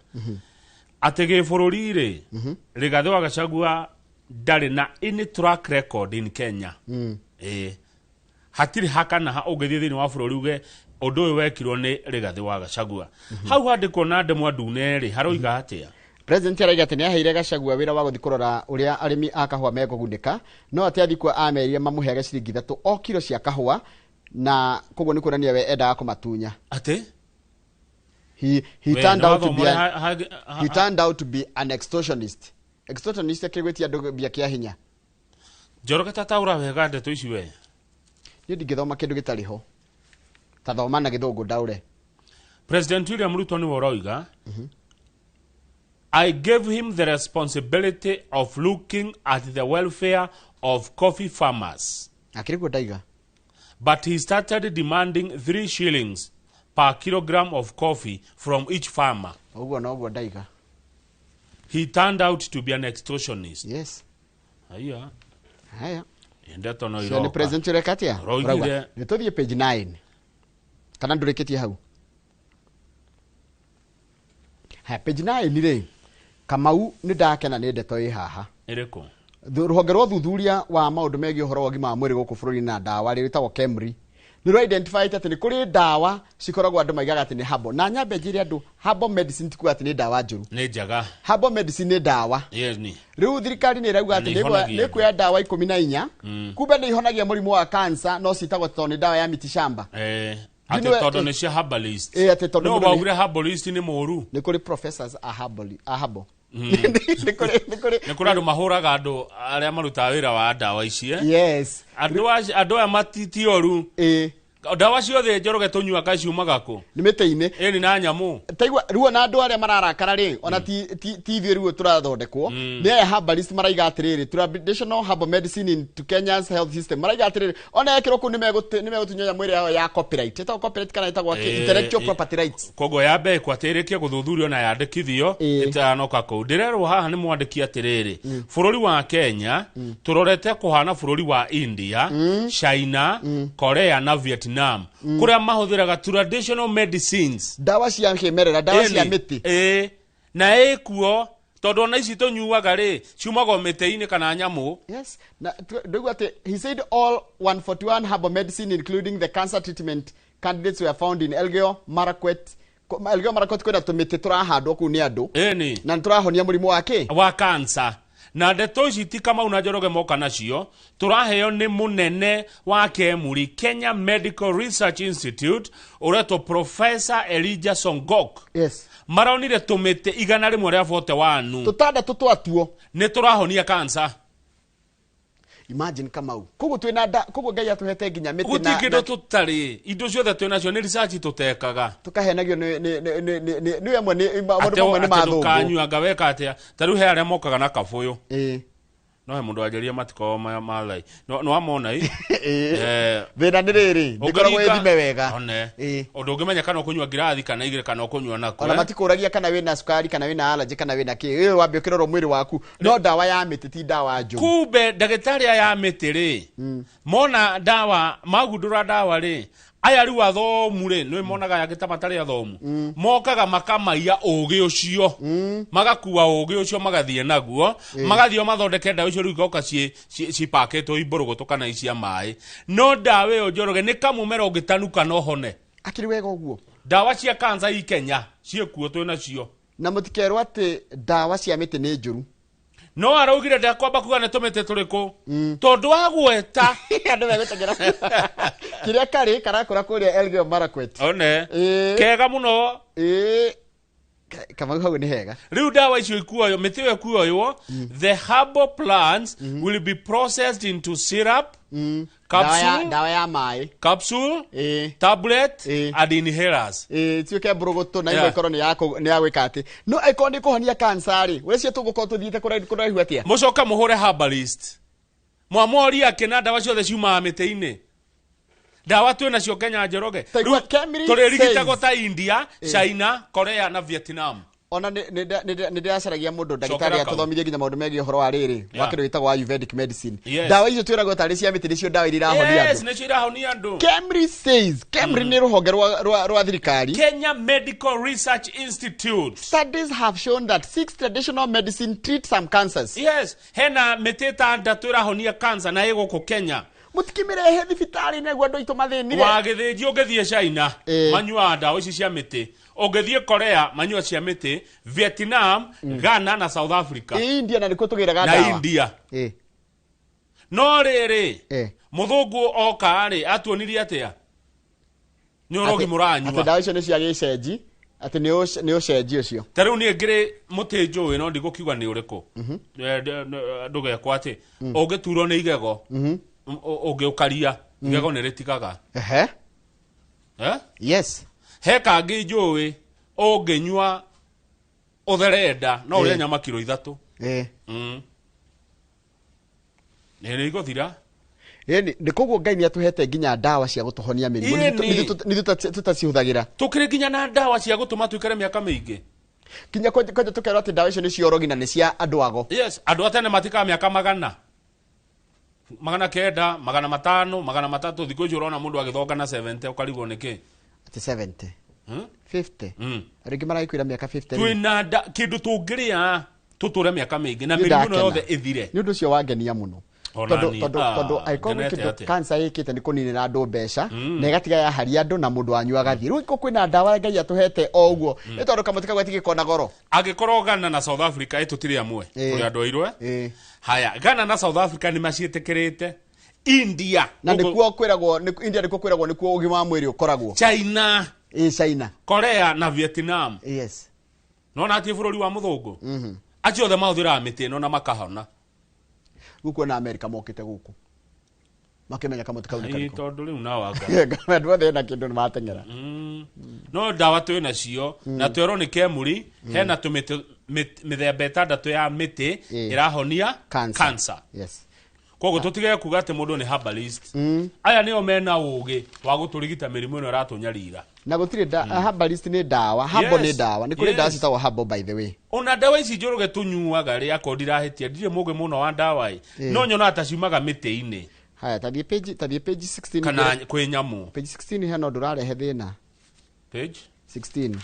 Atĩ gĩbũrũri rĩ, Rigathĩ wa Gachagua ndarĩ na any track record in Kenya. Ĩĩ, hatirĩ hakana ha ũngĩthiĩ thĩinĩ wa bũrũri uge ũndũ ũyũ wekirwo nĩ Rigathĩ wa Gachagua. Hau handĩkwo na ndemwa ndune rĩ, haroiga atĩa? President araiga atĩ nĩ aheire Gachagua wĩra wa gũthiĩ kũrora ũrĩa arĩmi a kahũa mekũgunĩka, no atĩ athiĩ kuo amerire mamũheage ciringi 3 o kiro cia kahũa, na koguo nĩ kuonania we endaga kũmatunya. Atĩ He We, turned nĩ out to be wathoma an, he turned out to be an extortionist. Extortionist akĩgwĩtia andũ mbia kĩa hinya. Njoroge, tataũra wega ndeto ici we. Niĩ ndingĩthoma kĩndũ gĩtarĩ ho. Tathoma na gĩthũngũ ndaũre. President William Ruto nĩwe ũroiga, "I gave him the responsibility of looking at the welfare of coffee farmers." Akĩrĩ guo ndaiga. "But he started demanding 3 shillings per kilogram of coffee from each farmer." Ũguo noguo ndaiga. "He turned out to be an extortionist." Yes. Haya. Haya. Ndeto no Cio nĩ iroka. president ũreka atĩa? Ũroigire. Ũrauga, nĩ tũthiĩ page 9 kana ndũrĩkĩtie hau? Haya, page 9 rĩ, Kamau, nĩ ndakena nĩ ndeto ĩ haha. Ĩrĩkũ? Rũhonge rwa ũthuthuria wa maũndũ megiĩ ũhoro wa ũgima wa mwĩrĩ gũkũ bũrũri-inĩ na ndawa rĩtagwo KEMRI nĩ rwa identify atĩ nĩ kũrĩ ndawa cikoragwo andũ maigaga atĩ nĩ herbal, na nyambe njĩre andũ, herbal medicine ti kuga atĩ nĩ ndawa njũru. Nĩ njega. Herbal medicine nĩ ndawa. Yes, ni. Rĩu thirikari nĩ ĩrauga atĩ Na nĩ ihonagia. nĩ kuoya ndawa 14, kumbe nĩ ihonagia mũrimũ wa cancer, no ciĩtagwo tondũ nĩ ndawa ya miti shamba. Atĩ tondũ nĩ cia herbalist. Ĩ, atĩ tondũ No mũndũ nĩ- waugire herbalist nĩ mũru. Nĩ kũrĩ professors a herbal, a herbal. Nĩ kũrĩ andũ mahũraga andũ arĩa marutaga wĩra wa ndawa ici, eh? Yes. Andũ aya matitioru. Ndawa ciothe Njoroge tũnyuaga ciumaga kũ? Nĩ mĩtĩ-inĩ. Ĩni na nyamũ. Taigua rĩu ona andũ arĩa mararakara rĩ, ona ti ti ithuĩ rĩu tũrathondekwo, nĩ aya herbalist maraiga atĩrĩrĩ, traditional herbal medicine into Kenya's health system, maraiga atĩrĩrĩ, ona yekĩrwo kũu nĩ megũtunywo nyamũ ĩrĩa yao ya copyright, ĩtagwo copyright kana ĩtagwo kĩ? Intellectual property rights. Koguo ya mbere kwatĩrĩkie gũthuthurio na yandĩkithio ĩtanoka kũu. Ndĩrerwo haha nĩ mwandĩki atĩrĩrĩ, bũrũri wa Kenya tũrorete kũhana bũrũri wa India, China, Korea na Vietnam, kũrĩa mahũthĩraga traditional medicines, ndawa cia kĩmerera, ndawa cia Ĩni, mĩtĩ. Ĩ na ĩkuo, tondũ ona ici tũnyuaga rĩ, ciumaga o mĩtĩ-inĩ kana nyamũ. Yes, na ndauga atĩ he said all 141 herbal medicine, including the cancer treatment candidates, were found in Elgeyo Marakwet. Elgeyo Marakwet kwĩna tũmĩtĩ tũrahandwo kũu nĩ andũ Ĩni. na nĩ tũrahonia mũrimũ wa kĩ? Wa cancer. Na ndeto ici ti Kamau na Njoroge moka nacio, tũraheo nĩ mũnene wa Kemuri, Kenya Medical Research Institute, ũretwo Professor Elijah Songok. Maronire tũmĩtĩ 141 tũtandatũ twatuo nĩ tũrahonia cancer. Imagine, Kamau, koguo twĩna nda, koguo Ngai atũhete nginya mĩtĩ. Gũtirĩ Na, kĩndũ tũtarĩ, indo ciothe twĩ nacio nĩ research tũtekaga. Tũkahenagio nĩ amwe nĩ maũndũ mamwe nĩ Atĩ mathũngũ. ndũkanyua weka atĩa, ta rĩu he arĩa mokaga na kabũyũ, no he mũndũ wanjĩrire matikoragwo mathai no no wamona i. Thĩna nĩ rĩrĩ, ndĩkoragwo ĩthime wega. One ũndũ ũngĩmenya kana ũkũnyua ngirathi kana igĩrĩ kana ũkũnyua nako. Ona matikũragia kana wĩna cukari kana wĩna allergy kana wĩna kĩ, ĩyo wambe ũkĩrorwo mwĩrĩ waku, no ndawa ya mĩtĩ ti ndawa njũru. Kumbe ndagĩtarĩ aya a mĩtĩ rĩ, mona ndawa, magundũra ndawa rĩ, aya rĩu athomu rĩ, nĩ monaga aya ta matarĩ athomu, mokaga makamaiya ũgĩ ũcio, magakua ũgĩ ũcio, magathiĩ naguo, magathiĩ o mathondeke ndawa icio, rĩu igoka cipakĩtwo imbũrũgũtũ kana icia maĩ, no ndawa ĩyo Njoroge nĩ kamũmera ũngĩtanuka no hone. Akĩrĩ wega ũguo. Ndawa cia cancer i Kenya ciĩkuo, twĩ nacio. Na mũtikerwo atĩ ndawa cia mĩtĩ nĩ njũru. No araugire ndakwamba kuga nĩ tũmĩtĩ tũrĩkũ, tondũ wagweta andũ megũteng'era kĩrĩa karĩ karakũra kũrĩa Elgeyo Marakwet. One kega mũno. Kamau, hau nĩ hega. Rĩu ndawa icio ikuoywo, mĩtĩ ĩyo ĩkuoywo, the herbal plants will be processed into syrup, Ndawa ya, capsule, ndawa ya maĩ, capsule, tablet and inhalers. Ituĩke mbũrũgũtũ na imwe ĩkorwo nĩ ya gwĩka atĩ, no ĩkorwo nĩ kũhonia cancer rĩ, wĩcio tũgũkorwo tũthiĩte kũraihu atĩa? Mũcoke mũhũre herbalist, mwamoria akĩna ndawa ciothe ciumaga mĩtĩ-inĩ. Ndawa twĩ nacio Kenya, Njoroge. Taigua, Kemri Tũrĩrigitagwo says- ta India, China, Korea na Vietnam. Ona nĩ ndĩracaragia mũndũ ndagĩtarĩ Cokera kau. atũthomithie nginya maũndũ megiĩ ũhoro wa rĩrĩ wa kĩndũ gĩtagwo ayurvedic medicine. Ndawa icio twĩragwo tarĩ cia mĩtĩ nĩcio ndawa iria irahonia andũ. Nĩcio irahonia andũ. Kemri says, Kemri nĩ rũhonge rwa thirikari. Kenya Medical Research Institute. Studies have shown that six traditional medicine treat some cancers. Yes, hena mĩtĩ ĩtandatũ ĩrahonia cancer na ĩ gũkũ Kenya. Mũtikĩmĩrehe thibitarĩ nĩguo andũ aitũ mathĩnire. Wagĩthĩnjio ũngĩthiĩ China, manyuaga ndawa ici cia mĩtĩ, ũngĩthiĩ Korea manyua cia mĩtĩ, Vietnam, Ghana na South Africa. India na nĩkuo tũgĩraga na ndawa. India. No rĩrĩ, mũthũngũ oka rĩ, atuonirie atĩa? Nĩ ũrogi Atĩ mũranyua. Ndawa icio nĩ cia gĩcenji, atĩ nĩ ũcenji ũcio. Ta rĩu niĩ ngĩrĩ mũtĩ njũĩ, no ndigũkiuga nĩ ũrĩkũ. Ndũgekwo atĩ ũngĩturwo nĩ igego, ũngĩũkaria igego nĩ rĩtigaga. Eh? Yes. He kangĩ njũĩ ũngĩnyua ũtherenda no ũrĩe nyama kiro 3. Nĩ igũthira. Ĩni nĩ koguo Ngai nĩ atũhete nginya ndawa cia gũtũhonia mĩrimũ. Ĩni. Nithuĩ tũtacihũthagĩra. Tũkĩrĩ nginya na ndawa cia gũtũma tũikare mĩaka mĩingĩ. Nginya kwanja tũkerwo atĩ ndawa icio nĩ cia ũrogi na nĩ cia andũ ago. Yes, andũ a tene matikaga mĩaka 100, 900, 500, 300. Thikũ ici ũrona mũndũ agĩthonga na 70 ũkarigwo nĩ kĩ. Atĩ 70, 50, andũ aingĩ maragĩkwĩra mĩaka 50 rĩu. Twĩna kĩndũ tũngĩrĩa tũtũre mĩaka mĩingĩ na Niĩ mĩrimũ ĩno ndakena. yothe ĩthire. Nĩ ũndũ ũcio wangenia mũno. Ona Tondũ niĩ. tondũ Ah, tondũ angĩkorwo gwĩ ngenete kĩndũ atĩa? cancer ĩkĩte nĩ kũninĩra andũ mbeca na ĩgatiga yaharia andũ na mũndũ wanyu agathiĩ. Rĩu iko kwĩna ndawa Ngai atũhete o ũguo, nĩ tondũ kamũtĩ kau gatigĩkorwo na goro. Angĩkorwo Ghana na South Africa ĩ tũtirĩ amwe, tũrĩ andũ airũ, eh? Haya, Ghana na South Africa nĩ maciĩtĩkĩrĩte, India Na nĩkuo kwĩragwo India nĩkuo kwĩragwo nĩkuo ũgima wa mwĩrĩ ũkoragwo. China, China, Korea na Vietnam. Nona atĩ bũrũri wa mũthũngũ acio othe mahũthĩraga mĩtĩ ĩno na makahona. Gũkũ na America mokĩte gũkũ. Makĩmenya kamũtĩ kau nĩ Ĩĩ, karĩkũ. Tondũ rĩu nawe anga Andũ othe hena kĩndũ nĩ mateng'era. No ndawa twĩ nacio na twerwo nĩ kemuri hena tũmĩtĩ mĩthemba 6 ya mĩtĩ ĩrahonia Cancer. Cancer. Yes. Koguo tũtige kuga atĩ mũndũ nĩ herbalist. Aya nĩo mena ũgĩ wa gũtũrigita mĩrimũ ĩno ĩratũnyarira. Na gũtirĩ herbalist nĩ ndawa, herbal nĩ Yes. ndawa. Nĩ kũrĩ ndawa Yes. ciĩtagwo herbal, by the way. Ona ndawa ici njũrũge tũnyuaga rĩ, akorwo ndirahĩtia, ndirĩ mũgĩ mũno wa ndawa ĩ, no nyonaga ta ciumaga mĩtĩ-inĩ. Haya, tathiĩ page 16. Kana kwĩ nyamũ. Page 16 hena ũndũ ũrarehe thĩna. Page 16,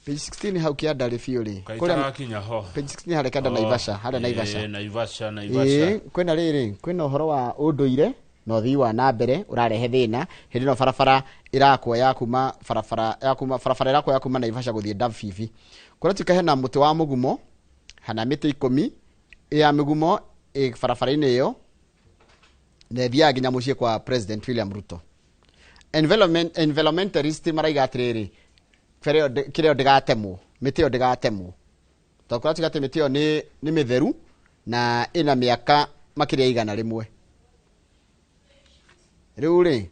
page 16 hau kĩandarĩ biũ rĩ. Kaĩ Kũrĩa- itarakinya ho. Page 16 harĩa kĩanda Oh, Naivasha, harĩa Naivasha. Naivasha, Ĩĩ, Naivasha. kwĩna rĩrĩ, kwĩna ũhoro wa ũndũire na ũthii wa na mbere ũrarehe thĩna hĩndĩ ĩno barabara ĩrakwo ya kuma barabara ya kuma barabara ĩrakwo ya kuma Naivasha gũthiĩ Ndabibi. Kũratuĩka hena mũtĩ wa mũgumo, hana mĩtĩ 10 ya mĩgumo ĩ barabara-inĩ ĩyo na ĩthiaga nginya mũciĩ kwa President William Ruto. Environmentalist maraiga atĩrĩrĩ, bara ĩyo kĩrĩa ĩyo ndĩgatemwo, mĩtĩ ĩyo ndĩgatemwo tondũ kũratuĩka atĩ mĩtĩ ĩyo nĩ mĩtheru na ĩna mĩaka makĩria ya 100. Rĩu rĩ,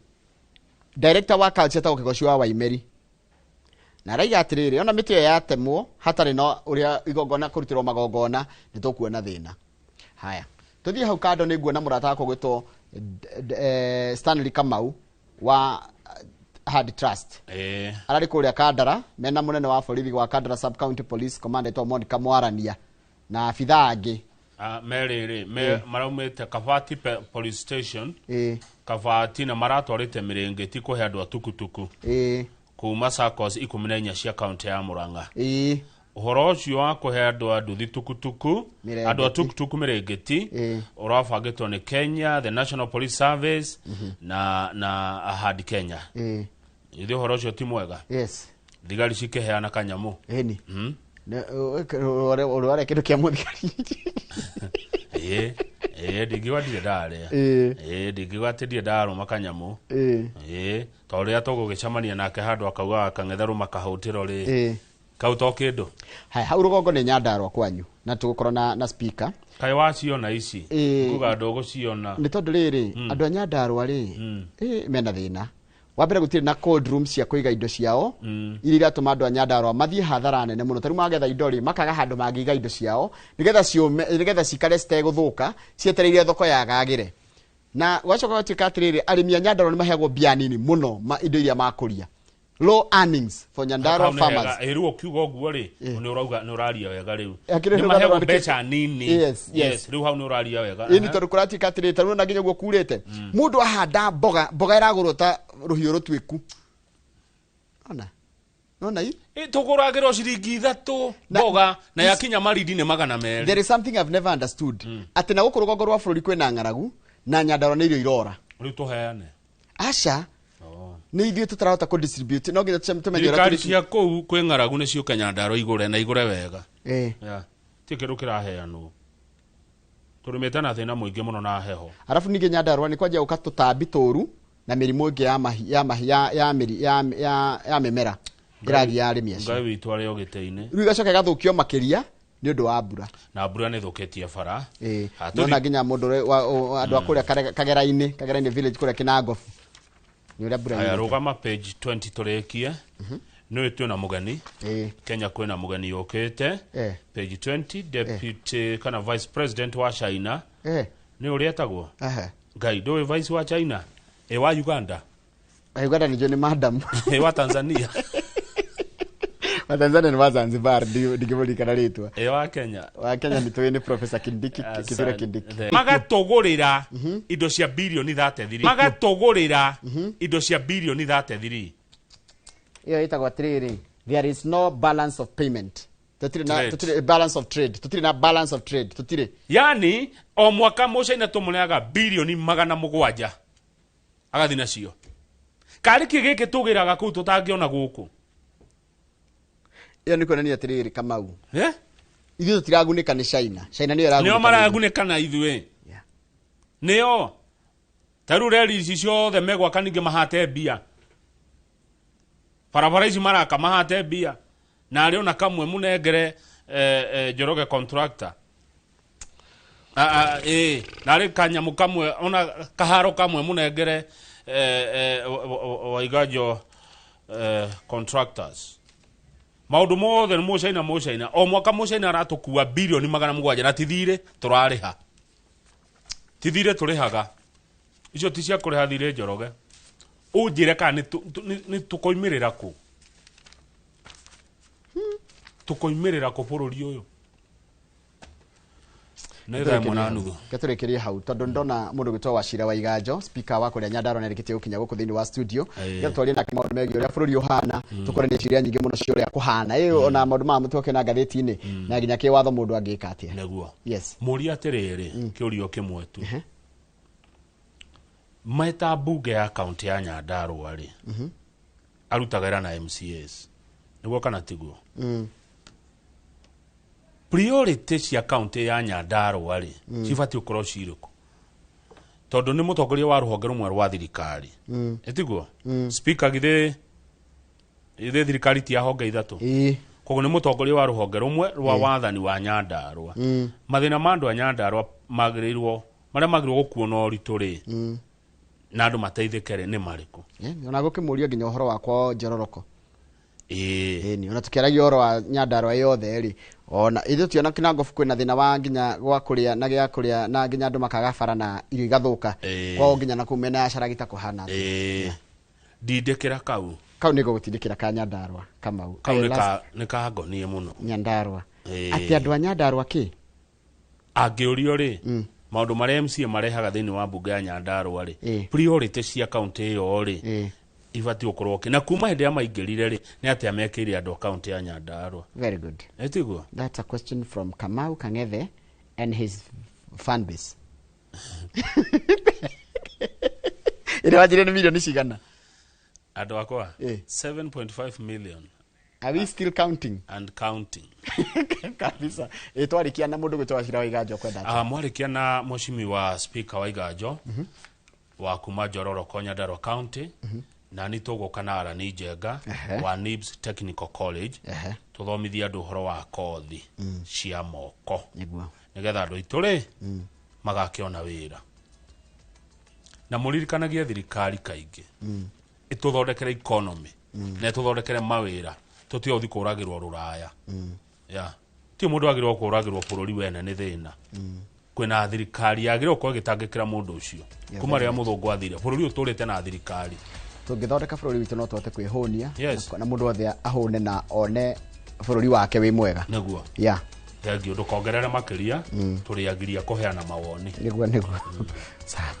director wa culture etagwo Kĩgoci wa Waimeri na araiga atĩrĩrĩ, ona mĩtĩ ĩyo yatemwo hatarĩ na ũrĩa igongona kũrutĩrwo magongona, nĩ tũkuona thĩna. Haya, tũthiĩ hau kando, nĩ nguona mũrata wakwa gwĩtwo Stanley Kamau wa Hard Trust. Ararĩ kũrĩa Kandara mena mũnene wa borithi wa Kandara Sub County Police Commander etwo Monica Mwarania na abithaa angĩ. Ah, merĩrĩ me maraumĩte Kabati police station. Kabati, na maratwarĩte mĩrĩngĩti kũhe andũ a tukutuku kuma SACCOS 14 cia kaunti ya Murang'a. Ũhoro ũcio wa kũhe andũ a nduthi tukutuku, Mĩrĩngĩti. andũ a tukutuku mĩrĩngĩti, ũrabangĩtwo nĩ Kenya the National Police Service na Ahadi Kenya. Ithuĩ ũhoro ũcio ti mwega. Thigari cikĩheana kanyamũ. Ĩni. Ũrĩa kĩndũ kĩa mũthigari. Ĩĩ, ndingiuga ndirĩ ndarĩa. Ĩĩ, ndingiuga atĩ ndirĩ ndarũma kanyamũ. Ĩĩ, tondũ rĩrĩa tũgũgĩcemania nake handũ akaugaga kang'etherũ makahũtĩro rĩ, kau to kĩndũ. Haya, hau rũgongo nĩ Nyandarua kwanyu na tũgũkorwo na speaker. Kaĩ waciona ici? Kuga ndũgũciona. Nĩ tondũ rĩrĩ, andũ a Nyandarua rĩ, mena thĩna wa mbere, gũtirĩ na cold room cia kũiga indo ciao, iria iratũma andũ a Nyandarua mathiĩ hathara nene mũno. Tarĩu magetha indo rĩ, makaga handũ mangĩiga indo ciao nĩgetha ciũme, nĩgetha cikare citegũthũka cietereire thoko yagagĩre. Na gwacoka gwatuĩka atĩrĩrĩ, arĩmi a Nyandarua nĩ maheagwo mbia nini mũno ma indo iria makũria, low earnings for Nyandarua Hau nĩ farmers. hega. Ĩ, rĩu ũkiuga ũguo rĩ, nĩ ũrauga nĩ ũraria wega rĩu. Hakĩrĩ Nĩ rũgano maheagwo rwandĩkĩtwo- mbeca nini. Yes. Rĩu hau nĩ ũraria wega. Ĩni, tondũ kũratuĩka atĩrĩrĩ, tarĩu ona nginya ũguo kurĩte, mũndũ ahanda mboga, mboga ĩragũrwo ta rũhiũ rũtuĩku, ona nona i Ĩ, tũgũragĩrwo ciringi 3 mboga na yakinya marindi nĩ 200. There is something I've never understood, atĩ na gũkũ rũgongo rwa bũrũri kwĩna ng'aragu na Nyandarua nĩ irio irora. Rĩu tũheane. Aca, nĩ ithuĩ tũtarahota kũ distribute, no nginya tũmenye ũrĩa Thirikari cia kũu kwĩ ng'aragu nĩ ciũke Nyandarua igũre na igũre wega. Yeah. Ti kĩndũ kĩraheanwo, tũrĩmĩte na thĩna mũingĩ mũno na heho. Arabu ningĩ Nyandarua nĩ kwanjia gũka tũtambi tũru na mĩrimũ ĩngĩ ya mahi ya mahi ya ya mĩri ya ya ya mĩmera ĩragia arĩmi acio. Ngai witũ arĩ o gĩtĩ-inĩ. Rĩu igacoka ĩgathũkio makĩria nĩ ũndũ wa mbura. Na mbura nĩ thũkĩtie bara. Ha, Nona nginya mũndũ ũrĩa andũ a kũrĩa Kagera-inĩ village kũrĩa Kinangofu nĩ ũrĩa mbura Aya, yurĩte. rũgama page 20 tũrĩkie. Nĩũĩ twĩna mũgeni. Kenya kwĩna mũgeni ũkĩte. Page 20, deputy kana vice president wa China. Nĩ ũrĩa etagwo? Ngai, ndũĩ vice wa China, ĩ wa Uganda? Uganda nĩ njũĩ nĩ madam. Ĩ wa Tanzania? Wa Tanzania nĩ wa Zanzibar, ndingĩmũririkana rĩtwa. Ĩ wa Kenya? Wa Kenya nĩ tũĩ nĩ Professor Kindiki, Kithure Kindiki. Magatũgũrĩra indo cia birioni 33, magatũgũrĩra indo cia birioni 33. Ĩyo ĩtagwo atĩrĩrĩ, there is no balance of payment, tũtirĩ na Trade. tũtirĩ balance of trade, tũtirĩ na balance of trade, tũtirĩ. Yani o mwaka mũcaina tũmũneaga birioni 700 agathi nacio. Karĩ kĩ gĩkĩ tũgĩraga kũu tũtangĩona gũkũ? Ĩyo nĩ kuonania atĩrĩrĩ, Kamau, Eh? ithuĩ tũtiragunĩka nĩ China, China nĩyo ĩragunĩka Nĩo nĩ ithuĩ. maragunĩka na ithuĩ, nĩo ta rĩu reri ici ciothe megwaka ningĩ mahate mbia, barabara ici maraka mahate mbia, na arĩ ona kamwe mũnengere Njoroge contractor. Ĩ narĩ kanyamũ kamwe ona kaharo kamwe mũnengere Waiganjo contractors. Maũndũ mothe nĩ mũcaina mũcaina, o mwaka mũcaina aratũkua bilioni 700 na ti thirĩ tũrarĩha, ti thirĩ tũrĩhaga, icio ti cia kũrĩha thirĩ. Njoroge, ũnjĩre kana nĩ tũkoimĩrĩra kũ, tũkoimĩrĩra kũ bũrũri ũyũ nĩ 1:30. Ketũrĩkĩrie hau tondũ ndona mũndũ gwĩtwo Wachira wa Iganjo, speaker wa kũrĩa Nyandarua, nĩarĩkĩtie gũkinya gũkũ thĩinĩ wa studio. Nĩgetha nake maũndũ megiĩ ũrĩa bũrũri ũhana, tũkorwo ciũria nyingĩ mũno cia ũrĩa kũhana ĩ ona maũndũ maya tũkĩona ngathĩti-inĩ na nginya kĩwatho mũndũ angĩka atĩa. Nĩguo. Yes. Mũria atĩrĩrĩ, kĩũrio kĩmwe tu, meta mbunge ya kaunti ya Nyandarua rĩ, arutaga wĩra na MCAs, nĩguo kana tiguo? Priority cia kaunti ya Nyandarua rĩ, cibatiĩ gũkorwo cirĩkũ? Tondũ nĩ mũtongoria wa rũhonge rũmwe rwa thirikari, ĩtiguo? Speaker githĩ githĩ thirikari ti ya honge ithatũ? Koguo nĩ mũtongoria wa rũhonge rũmwe rwa wathani wa Nyandarua. Mathĩna ma andũ a Nyandarua magĩrĩirwo, marĩa magĩrĩirwo gũkuo na ũritũ rĩ, na andũ mateithĩke rĩ, nĩ marĩkũ? Ona gũkĩmũria nginya ũhoro wakwa Njororoko. Ĩĩ. Ĩni ona tũkĩaragia ũhoro wa Nyandarua yothe rĩ, ona ithuĩ tiona Kinangofu kwĩna thĩna wa nginya gwa kũrĩa na gĩa kũrĩa, na nginya andũ makaga bara na irio igathũka. Kwao nginya na kũu mĩena ya Caragita kũhana atĩa? Ĩĩ, ndindĩkĩra kau. Kau nĩko gũtindĩkĩra ka Nyandarua, Kamau. Kau nĩ kangonie mũno. Nyandarua, atĩ andũ a Nyandarua kĩ? Angĩũrio rĩ, maũndũ marĩa MCA marehaga thĩinĩ wa mbunge ya Nyandarua rĩ, priority cia kaunti ĩyo rĩ, ibatiĩ gũkorwo kĩ, na kuma hĩndĩ ĩrĩa maingĩrire rĩ, nĩ atĩa mekĩire andũ a kaunti ya Nyandarua? Very good. Ĩtiguo? That's a question from Kamau Kang'ethe and his fan base. Ĩrĩa wanjirie nĩ milioni cigana? Andũ akwa, 7.5 million. Are we still counting? And counting. Kabisa. Ĩ twarĩkia na mũndũ gwĩtwo Wachira wa Iganjo kwenda atĩa? Mwarĩkia na mheshimiwa speaker wa Iganjo wa kuma Njororoko, Nyandarua County, na nĩ tũgũka na Arani Njenga wa NIBS Technical College, tũthomithie andũ ũhoro wa kothi cia moko, nĩgetha andũ aitũ rĩ magakĩona wĩra, na mũririkanagie thirikari kaingĩ ĩtũthondekere economy na ĩtũthondekere mawĩra, tũtige gũthiĩ kũragĩrwo rũraya. Ya ti mũndũ agĩrĩirwo kũragĩrwo bũrũri wene nĩ thĩna. Kwĩna thirikari yagĩrĩirwo gũkorwo ĩgĩtangĩkĩra mũndũ ũcio. Kuma rĩrĩa mũthũngũ athire, bũrũri ũtũrĩte na thirikari. Tũngĩthondeka bũrũri witũ no tũhote kwĩhũnia na mũndũ wothe ahũne na one bũrũri wake wĩ mwega. Nĩguo. Thengiũ, ndũkongerere makĩria, tũrĩagiria kũheana mawoni. Nĩguo, nĩguo. Sawa.